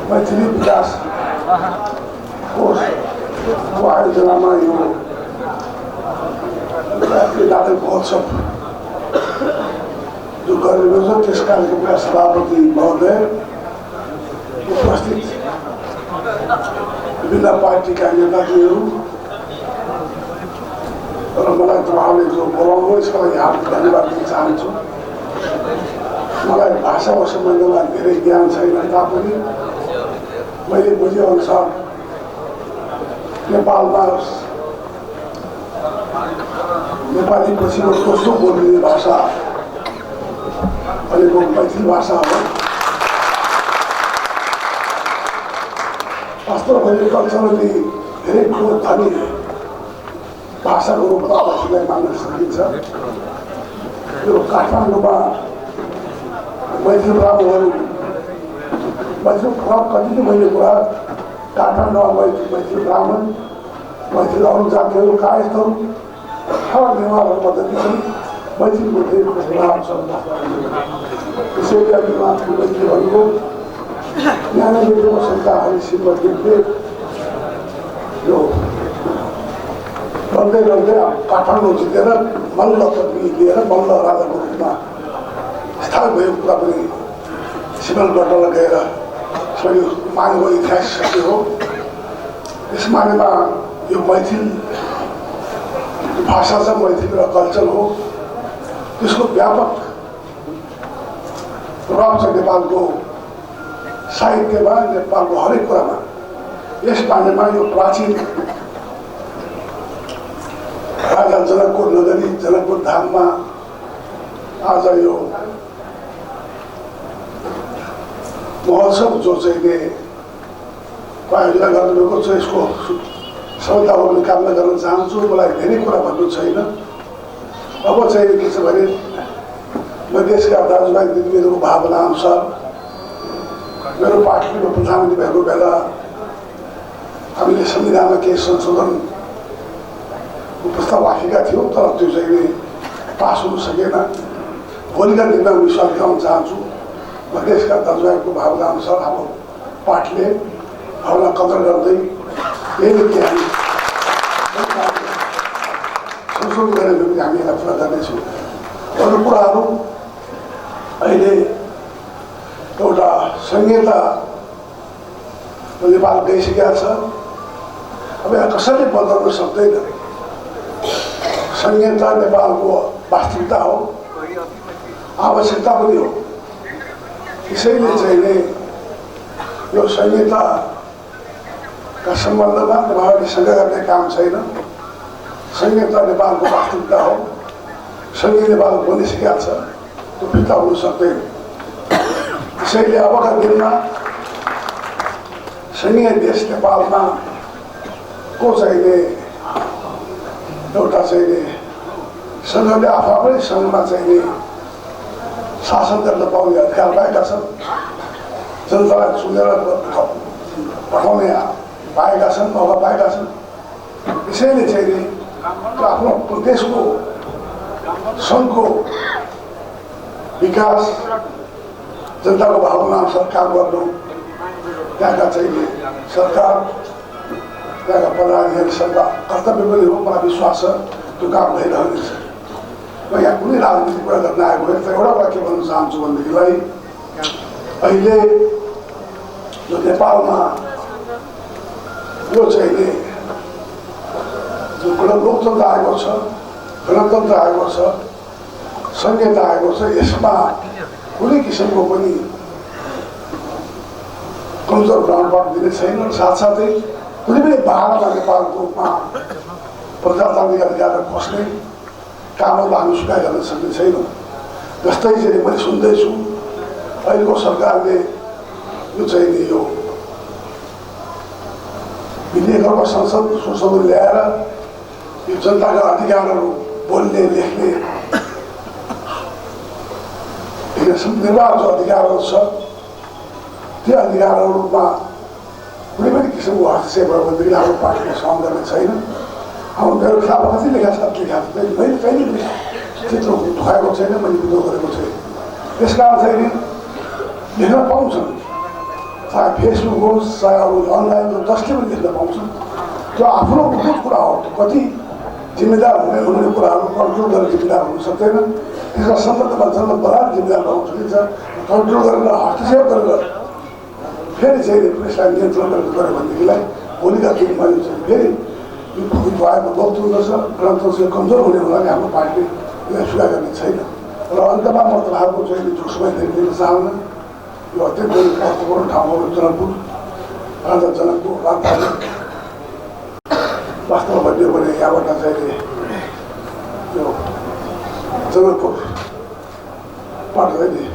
मैथिली विकास कोष को आयोजनामा यो मैथिली नाटक महोत्सव जो गरिएको छ त्यस कार्यक्रमका सभापति महोदय, उपस्थित विभिन्न पार्टीका नेताजीहरू र मलाई तपाईँहरूले जो बोलाउनु यसको लागि हार्दिक धन्यवाद दिन चाहन्छु। मलाई भाषाको सम्बन्धमा धेरै ज्ञान छैन तापनि मैले बुझेअनुसार नेपालमा नेपाली पछिको दोस्रो बोलिने भाषा भनेको मैथिली भाषा हो। वास्तवमा कल्चरली धेरै ठुलो धनी भाषाको रूपमा मैथिलीलाई मान्न सकिन्छ। यो काठमाडौँमा मैथिल ब्राह्मणहरू मैथिल कति नै मैले कुरा काठमाडौँमा मैथिल ब्राह्मण, मैथिल अरू जातिहरू, कायस्थहरू, हर नेवारहरू पद्धति छन्। मैथिलको धेरै प्रभाव छ। त्यसैले अघि उहाँले भन्नुभयो ज्ञानवेदको सरकार हरिसिंह देवले यो लड्दै लड्दै काठमाडौँ जितेर मल्ल पदवी लिएर मल्ल राजाको रूपमा स्थापित भएको कुरा पनि सिमलगढलाई गएर यो मानेको इतिहास सत्य हो। यस मानेमा यो मैथिल भाषा छ, मैथिल र कल्चर हो, त्यसको व्यापक प्रभाव छ नेपालको साहित्यमा, नेपालको हरेक कुरामा। यस मानेमा यो प्राचीन राजा जनकपुर नगरी जनकपुर धाममा आज यो महोत्सव जो चाहिँ आयोजना गर्नुभएको छ यसको सफलता पनि कामना गर्न चाहन्छु। मलाई धेरै कुरा भन्नु छैन। अब चाहिँ के छ भने मधेसका दाजुभाइ दिदीबहिनीहरूको भावना अनुसार मेरो पार्टीको प्रधानमन्त्री भएको बेला हामीले संविधानमा केही संशोधन प्रस्ताव राखेका थियौँ, तर त्यो चाहिँ पास हुन सकेन। भोलिका दिनमा विश्वास दिलाउन चाहन्छु मधेसका दाजुभाइको भावना अनुसार हाम्रो पार्टीले भावना कदर गर्दै यही कि हामी संशोधन गरेर पनि हामी यसलाई पुरा गर्नेछौँ। अरू कुराहरू अहिले एउटा संहिता नेपाल गइसकेको छ, अब यहाँ कसैले बदल्न सक्दैन। संहिता नेपालको वास्तविकता हो, आवश्यकता पनि हो। त्यसैले चाहिँ नि यो संहिताका सम्बन्धमा तपाईँहरूले शङ्का गर्ने काम छैन। संहिता नेपालको वास्तविकता हो, सङ्घीय नेपाल बनिसकेको छ, त्यो फिर्ता हुन सक्दैन। त्यसैले अबका दिनमा सङ्घीय देश नेपालमा को चाहिने एउटा चाहिने सङ्घले आफू सङ्घमा चाहिने शासन गर्न पाउने अधिकार पाएका छन्, जनतालाई चुनेर पठाउने पाएका छन्, मौका पाएका छन्। त्यसैले चाहिँ नि आफ्नो प्रदेशको सङ्घको विकास जनताको भावना अनुसार काम गर्नु त्यहाँका चाहिँ सरकार त्यहाँका पदाधिकारी सबका कर्तव्य पनि हो। मलाई विश्वास छ त्यो काम भइरहनेछ। म यहाँ कुनै राजनीतिक कुरा गर्न आएको होइन, तर एउटा कुरा के भन्न चाहन्छु भनेदेखिलाई अहिले जो नेपालमा यो चाहिँ जो लोकतन्त्र आएको छ, गणतन्त्र आएको छ, संहिता आएको छ, यसमा कुनै किसिमको पनि कमजोर बनाउनु दिने छैन। साथसाथै कुनै पनि बहानामा नेपालको रूपमा प्रजातान्त्रिक अधिकार खोज्ने कामहरू हामी स्वीकार गर्न सक्ने छैनौँ। जस्तै चाहिँ मैले सुन्दैछु अहिलेको सरकारले यो चाहिँ नि यो विधेयकहरूको संसद संशोधन ल्याएर यो जनताका अधिकारहरू बोल्ने लेख्ने निर्वाह जो अधिकारहरू छ त्यो अधिकारहरूमा कुनै पनि किसिमको हस्तक्षेप भयो भनेदेखि हाम्रो पार्टीले सहन गर्ने छैन। अब मेरो खिलाफमा कति लेखा छ लेखा छ, मैले कहिले पनि चित्र दुखाएको छैन, मैले विद्रोह गरेको छैन। त्यस कारण चाहिँ नि लेख्न पाउँछन्, चाहे फेसबुक होस् चाहे अरू अनलाइन होस्, जसले पनि लेख्न पाउँछन्। त्यो आफ्नो बहुत कुरा हो, कति जिम्मेदार हुने हुने कुराहरू कन्ट्रोल गरेर जिम्मेदार हुनु सक्दैन। त्यसका सम्बन्धमा जनमत बनाएर जिम्मेदार बनाउन सकिन्छ। कन्ट्रोल गरेर हस्तक्षेप गरेर फेरि चाहिँ प्रेसलाई नियन्त्रण गरेर गऱ्यो भनेदेखिलाई भोलिका दिनमा यो चाहिँ फेरि यो आएको लोकतन्त्र छ, गणतन्त्र कमजोर हुने हुनाले हाम्रो पार्टीले यसलाई स्वीकार गर्ने छैन। र अन्तमा म तपाईँहरूको चाहिँ जो समय धेरै दिन चाहन्न, यो अत्यन्तै महत्त्वपूर्ण ठाउँ हो जनकपुर, राजा जनकको राजधानी। वास्तवमा भन्यो भने यहाँबाट चाहिँ यो जनकपुरबाट चाहिँ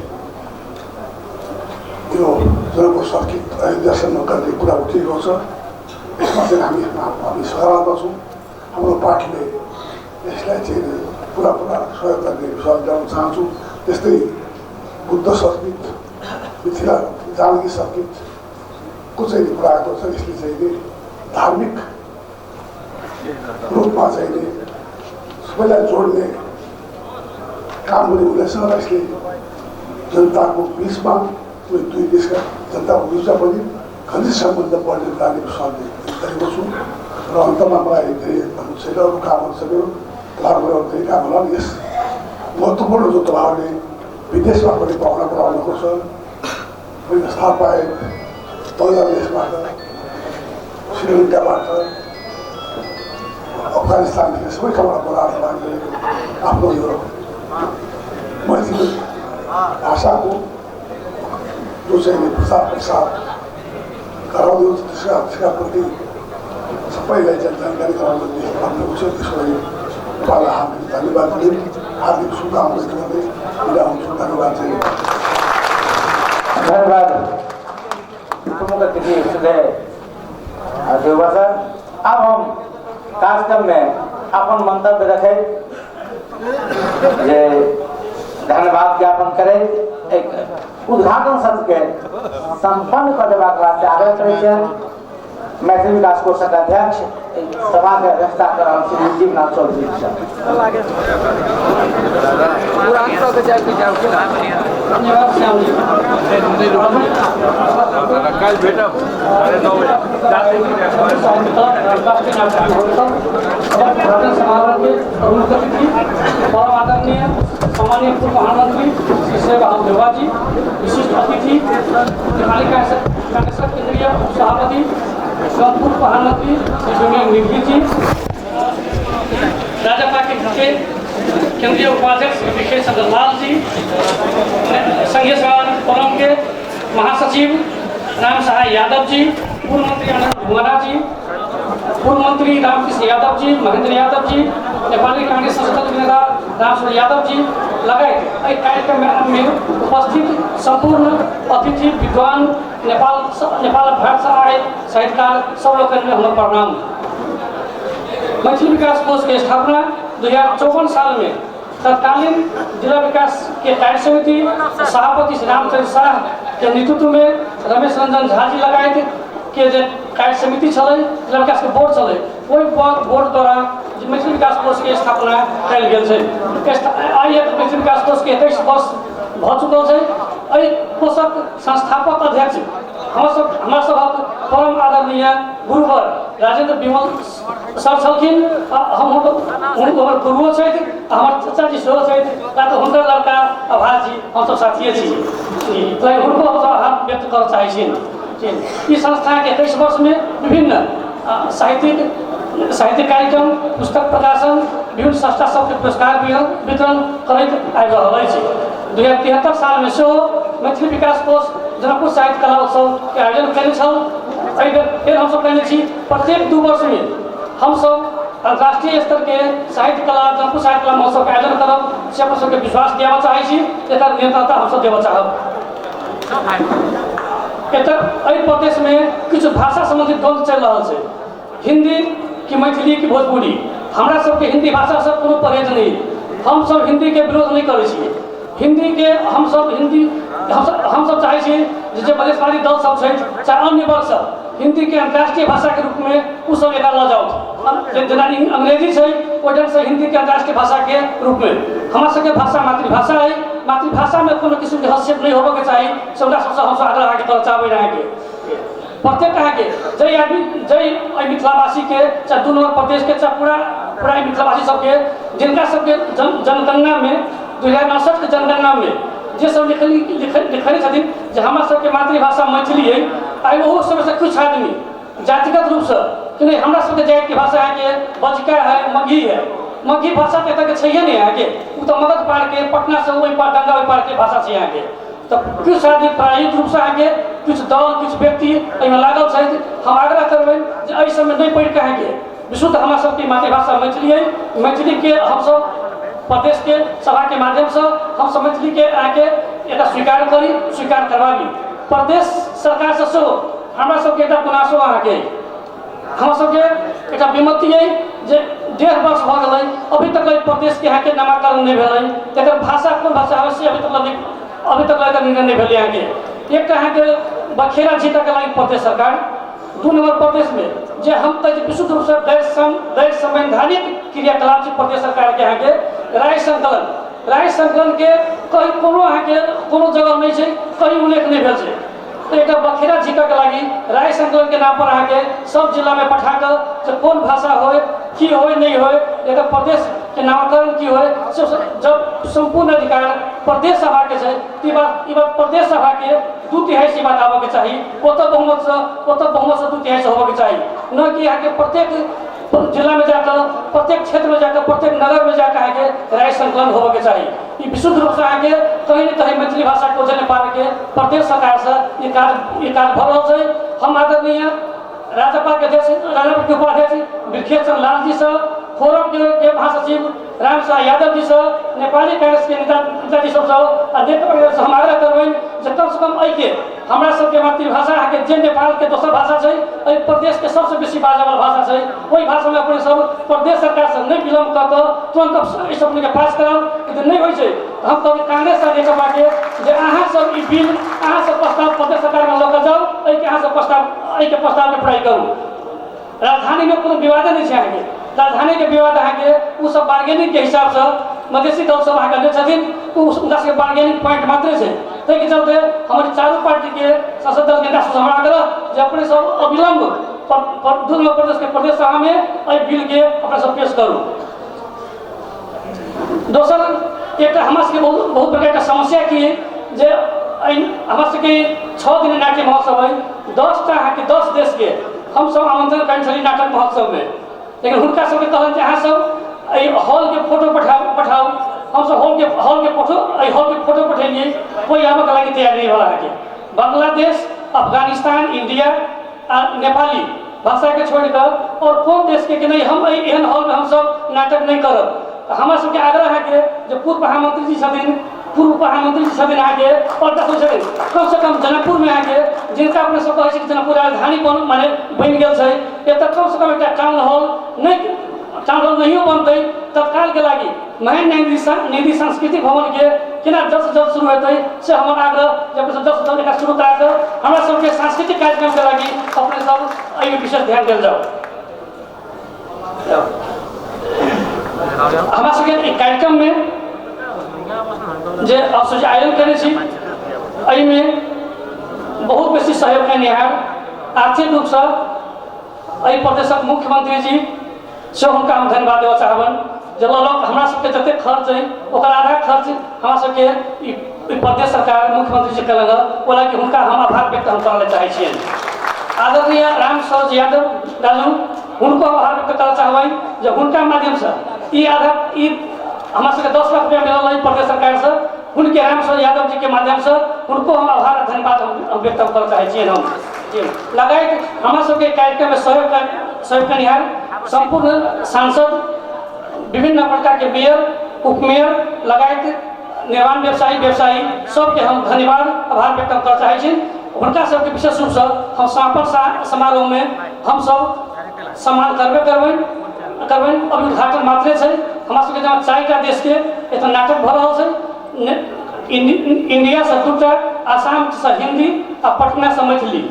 यो जनकपुर सर्किट अयोध्यासम्म गर्ने कुरा उठेको छ। यसमा चाहिँ हामी हामी सकारात्मक छौँ। हाम्रो पार्टीले यसलाई चाहिँ पुरा पुरा सहयोग गर्ने विश्वास दिलाउन चाहन्छु। त्यस्तै बुद्ध सर्किट, मिथिला जानकी सर्किटको चाहिँ कुरा आएको छ। यसले चाहिँ धार्मिक रूपमा चाहिँ सबैलाई जोड्ने काम पनि हुनेछ र यसले जनताको बिचमा दुई देशका जनताको बिचमा पनि घनिष्ठ सम्बन्ध बढ्ने जाने विश्वास गरेको छु। र अन्तमा मलाई धेरै भन्नु छैन, अरू कामहरू छ मेरो, तपाईँहरूको धेरै काम होला। यस महत्त्वपूर्ण जो तपाईँहरूले विदेशमा पनि पाहुना बोलाउनुको छ, मैले थाहा पाएँ बङ्गलादेशबाट, श्रीलङ्काबाट, अफगानिस्तानदेखि सबै ठाउँबाट बोलाएर तपाईँहरूले आफ्नो यो मैथिली भाषाको जो चाहिँ प्रचार प्रसार गराउनु त्यसका प्रति सबैलाई जानकारी गराउनु भन्नुको छ। त्यसको लागि तपाईँलाई हार्दिक धन्यवाद दिँदै हार्दिक शुभकामना गर्दै बिदा हुन्छु। धन्यवाद चाहिँ। धन्यवाद प्रमुख अतिथि सुधे देउबा सर। अब हम कार्यक्रम में अपन मंतव्य रखे जे धन्यवाद ज्ञापन करें, एक उद्घाटन सत्र के संपन्न कर देबाक वास्ते आग्रह करै छियनि मैथिली विकास कोषक अध्यक्ष सभा के अध्यक्षता कर रहल श्री जीवनाथ चौधरी। धन्यवाद श्याम जी। उद्घाटन समारोह के प्रमुख अतिथि परम आदरणीय सम्माननीय पूर्व प्रधानमंत्री श्री शेर बहादुर देउबा जी, विशिष्ट अतिथि नेपाली कांग्रेस केंद्रीय उपसभापति पूर्व प्रधानमंत्री श्री विनय निधि जी, राजपा के के केंद्रीय उपाध्यक्ष विखेश चंद्र लाल जी, संघीय समाजवादी फोरम के महासचिव राम सहाय यादव जी, पूर्व मंत्री आनंद भुवना जी, पूर्व मंत्री रामकृष्ण यादव जी, महेंद्र यादव जी, नेपाली कांग्रेस संसद नेता रामसुर यादव जी लगायत एहि कार्यक्रम में उपस्थित संपूर्ण अतिथि विद्वान नेपाल नेपाल भारत से आए साहित्यकार सब लोग के हमर प्रणाम। मैथिली विकास कोष के स्थापना 2054 साल में तत्कालीन जिला विकास के कार्य समिति सभापति श्री रामचंद्र शाह के नेतृत्व में रमेश रंजन झा जी लगायत के जे कार्य समिति छलै, जिला विकास के बोर्ड छलै, ओहि बोर्ड द्वारा मैथिली विकास कोष के स्थापना कयल गेल छै। आइ मैथिली विकास कोष के 21 वर्ष भऽ चुकल छै। एहि कोषक संस्थापक अध्यक्ष हमर सभक परम आदरणीय गुरुवर राजेंद्र विमल सर छलखिन। हम हमर गुरुओ छथि, हमर चाचाजी सेहो छथि, तऽ हुनकर लड़का आभास जी हमसब साथिए छी, तऽ हुनको हमसब आभार व्यक्त करऽ चाहै छी। ई संस्था के 21 वर्ष में विभिन्न साहित्यिक कार्यक्रम, पुस्तक प्रकाशन, विभिन्न संस्था सबके पुरस्कार वितरण करैत आबि रहल अछि। 2073 साल में सेहो मैथिली विकास कोष जनकपुर साहित्य कला उत्सव के आयोजन कयने छल। एहि बेर फेर हमसब कयने छी। प्रत्येक 2 वर्ष में हमसब अंतर्राष्ट्रीय स्तर के साहित्य कला जनकपुर साहित्य कला महोत्सव के आयोजन करब, से अपन सबके विश्वास दियाबऽ चाहै छी। एकर निरंतरता हमसब देबऽ चाहब। एतऽ एहि प्रदेश में किछु भाषा सम्बन्धित द्वंद्व चलि रहल छै, हिंदी कि मैथिली कि भोजपुरी। हमरा सबके हिंदी भाषा से कोनो परहेज नहीं, हमसब हिंदी के विरोध नहीं करै छियै। हिंदी के हमसब हिंदी हमसब चाहै छी जे मधेशवादी दल सब छै चाहे अन्य वर्ग सब हिंदी के अंतर्राष्ट्रीय भाषा के रूप में ओ सब एकरा लऽ जाउ। जेना अंग्रेजी छै ओहि ढंग से हिंदी के अंतर्राष्ट्रीय भाषा के रूप में हमरा सबके भाषा मातृभाषा है। मातृभाषा में कोनो किस्म के हस्तक्षेप नहीं होबऽ के चाही, से हुनका सबसँ हमसब आग्रह अहाँके करऽ चाहबै। अहाँके प्रत्येक अहाँके जै आदमी जै एहि मिथिलावासी के चाहे 2 नंबर प्रदेश के चाहे पूरा पूरा मिथिलावासी सबके जिनका सबके जनगणना में 2059 के जनगणना में जे सब लिखने छथिन जे हमरा सबके मातृभाषा मैथिली है, आइ ओहो सबसँ किछु आदमी जातिगत रूपसँ कि नहीं हमरा सबके जातिके भाषा अहाँके बजका है, मगही है। मगही भाषा तऽ एतऽके छैहे नहि अहाँके, ओ तऽ मगध पारके पटना से ओहि पार गंगा ओहि पारके भाषा छै अहाँके। तऽ किछु आदमी प्रायोजित रूपसँ अहाँके किछु दल किछु व्यक्ति एहिमे लागल छथि। हम आग्रह करबै जे एहि सबमे नहि पढ़िके अहाँके विशुद्ध हमरा सबके मातृभाषा मैथिली है, मैथिलीके हमसब प्रदेश के सभा के माध्यमसँ हमसब मैथिलीके अहाँके एकरा स्वीकार करी, स्वीकार करबाबी। प्रदेश सरकारसँ सेहो हमरा सबके एकटा गुनासो अहाँके हमरा सबके एकटा विमति अइ जे 1.5 वर्ष भऽ गेलै अभी तक एहि प्रदेशके अहाँके नामाकरण नहि भेलै, एकर भाषा कोन भाषा होइ से अभी तक एकर निर्णय नहि भेलै अहाँके। एकटा अहाँके बखेरा जीतऽके लागि प्रदेश सरकार 2 नंबर प्रदेश में जे हम कहै छी विशुद्ध रूपसँ गैर संवैधानिक क्रियाकलाप छै प्रदेश सरकार के अहाँके राय संकलन के कहीं कोनो अहाँके कोनो जगह नहीं छै, कहीं उल्लेख नहीं भेल छै। तऽ एकटा बखेरा झिकऽके लागि राय संकलन के नाम पर अहाँके सब जिला में पठा कऽ जे कोन भाषा होय की होय नहीं होय, एकर प्रदेश के नामकरण की होय, से जब सम्पूर्ण अधिकार प्रदेश सभा के छै, ई बात प्रदेश सभा के 2/3 से बात आबऽ के चाही, ओतऽ बहुमतसँ 2/3 होबऽ के चाही, न कि अहाँके प्रत्येक जिला में जाकर प्रत्येक क्षेत्र में जाकर प्रत्येक नगर में जाकर अहाँके राय संकलन होबऽ के चाही। ई विशुद्ध रूपसँ अहाँके कहीं न कहीं मैथिली भाषा के ओझेल पारके प्रदेश सरकारसँ ई काज भऽ रहल छै। हम आदरणीय राजपा के अध्यक्ष राजपा के उपाध्यक्ष बिरखेश चंद्र लाल जी से, फोरम के महासचिव राम शाह यादव जी से, नेपाली कांग्रेस के नेताजी सबसँ आ नेता हम आग्रह करबनि जे कम से कम एहिके हमरा सबके मातृभाषा अहाँके जे नेपाल के दोसर भाषा छै, एहि प्रदेश के सबसँ बेसी बाजऽवला भाषा छै, ओहि भाषामे अपने सब प्रदेश सरकारसँ नहि विलम्ब कऽ कऽ तुरन्त एहि सब के पास कराउ। यदि नहि होइ छै तऽ हम कहबै कांग्रेस आ नेकपाके जे अहाँ सब ई बिल अहाँ सब प्रस्ताव प्रदेश सरकारमे लऽ कऽ जाउ, एहिके अहाँ सब प्रस्ताव एहिके प्रस्तावके पुराइ करू। राजधानी में कोनो विवादे नहीं छै अहाँके, राजधानी के विवाद अहाँके ओ सब बार्गेनिंग के हिसाबसँ मधेसी दल सब अहाँके नहि छथिन, ओ हुनका सबके बार्गेनिंग पॉइंट मात्रे छै। ताहिके चलते हमर चारू पार्टी के संसद दल के नेता सबसँ हमरा आग्रह जे अपने सब अविलंब 2 नंबर प्रदेश के प्रदेश सभा में एहि बिल के अपने सब पेश करू। दोसर एकटा हमरा सबके बहुत बड़का एकटा समस्या की जे हमरा सबके 6 दिन नाट्य महोत्सव है, 10टा अहाँके 10 देश के हमसब आमंत्रण कयने छली नाटक महोत्सव में, लेकिन हुनका सबके कहलनि जे अहाँ सब एहि हॉलके फोटो पठाउ पठाउ। हमसब हॉलके फोटो, एहि हॉलके फोटो पठेलियै, कोइ आबऽके लागि तैयार नहि भेल। अहाँके बांग्लादेश, अफगानिस्तान, इंडिया आ नेपाली भाषाके छोड़ि कऽ आओर कोन देशके कि नहि हम एहि एहन हॉलमे हमसब नाटक नहि करब। हमरा सबके आग्रह अहाँके जे पूर्व प्रधानमंत्री जी छथिन, पूर्व प्रधानमंत्री जी छथिन अहाँके, आओर देखै छथिन कमसँ कम जनकपुरमे अहाँके, जिनका अपने सब कहै छी कि जनकपुर राजधानी बन माने बनि गेल छै, एतऽ कमसँ कम एकटा टाउन हॉल नहि, टाउन हॉल नहियो बनतै तत्कालके लागि महेन्द्र निधि सांस्कृतिक भवनके केना जल्द से जल्द शुरू हेतै से हमर आग्रह जे अपने सब जल्द से जल्द एकरा शुरू करा कऽ हमरा सबके सांस्कृतिक कार्यक्रमके लागि अपने सब एहिमे विशेष ध्यान देल जाउ। हमरा सबके एहि कार्यक्रममे जे अवसर जे आयोजन करै छी एहिमे बहुत बेसी सहयोग कयनिहार आर्थिक रूपसँ एहि प्रदेशक मुख्यमंत्री जी से हुनका हम धन्यवाद देबऽ चाहबनि जे लगभग हमरा सबके जतेक खर्च अइ ओकर आधा खर्च हमरा सबके ई प्रदेश सरकार मुख्यमंत्री जी कयलनि हँ, ओहि लागि हुनका हम आभार व्यक्त हम करऽ चाहै छियनि। आदरणीय राम सरोज यादव राजू हुनको आभार व्यक्त करऽ चाहबनि जे हुनका माध्यमसँ ई आधा ई हमरा सबके 10 लाख रुपया मिलल अइ प्रदेश सरकारसँ, हुनके राम सरोज यादव जीके माध्यमसँ हुनको हम आभार आ धन्यवाद हम व्यक्त करऽ चाहै छियनि। हम लगायत हमरा सबके कार्यक्रममे सहयोग कयनिहार सम्पूर्ण सांसद, विभिन्न प्रकारके मेयर, उपमेयर लगायत निर्माण व्यवसायी सबके हम धन्यवाद आभार व्यक्त करऽ चाहै छी। हुनका सबके विशेष रूपसँ हम समापन समारोहमे हमसब सम्मान करबे करबनि। अभी उद्घाटन मात्रे छै। हमरा सबके जेना 4टा देशके एतऽ नाटक भऽ रहल छै, इंडियासँ 2टा, आसामसँ हिन्दी आ पटनासँ मैथिली,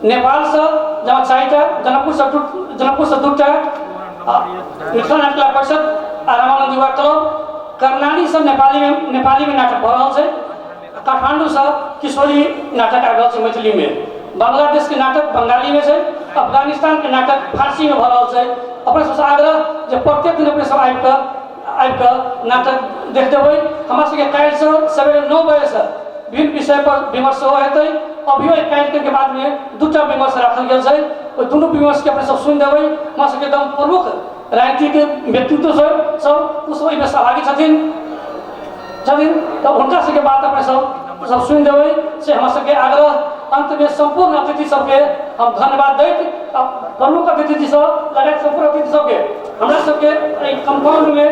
नेपालसँ जहाँ 4टा, जनकपुरसँ 2टा, मिथिला नाट्यकला परिषद आ रामानन्द युवा क्लब, कर्णालीसँ नेपालीमे नाटक भऽ रहल छै, काठमाण्डूसँ किशोरी नाटक आबि रहल छै मैथिलीमे, बांग्लादेशके नाटक बंगालीमे छै, अफगानिस्तानके नाटक फारसीमे भऽ रहल छै। अपने सबसँ आग्रह जे प्रत्येक दिन अपने सब आबिकऽ नाटक देख देबै। हमरा सबके काल्हिसँ सवेरे 9 बजेसँ विभिन्न विषय पर विमर्श सेहो हेतै। अभियो एक कार्यक्रमके बादमे 2टा विमर्श राखल गेल छै, ओहि दुनू विमर्शके अपने सब सुनि देबै। हमरा सबके एकदम प्रमुख राजनीतिक व्यक्तित्व सब ओ सब एहिमे सहभागी छथिन तऽ हुनका सबके बात अपने सब सुनि देबै से हमरा सबके आग्रह। अंतमे सम्पूर्ण अतिथि सबके हम धन्यवाद दैत प्रमुख अतिथि सब लगायत सम्पूर्ण अतिथि सबके हमरा सबके एहि कम्पाउंडमे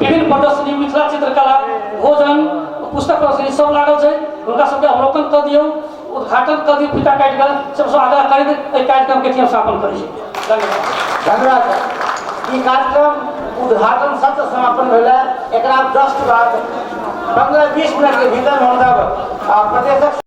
विभिन्न प्रदर्शनी, मिथिला चित्रकला, भोजन, पुस्तक प्रदर्शनी सब लागल छै, हुनका सबके अवलोकन कऽ दियौ, उद्घाटन कऽ दियौ, फीता काटि कऽ सबसँ आग्रह करैत एहि कार्यक्रमके हम समापन करै छी। धन्यवाद। धन्यवाद। ई कार्यक्रम उद्घाटन सत्र समापन भेलै। एकरा जस्ट बाद 15-20 मिनट के भीतर हमसब प्रदेशक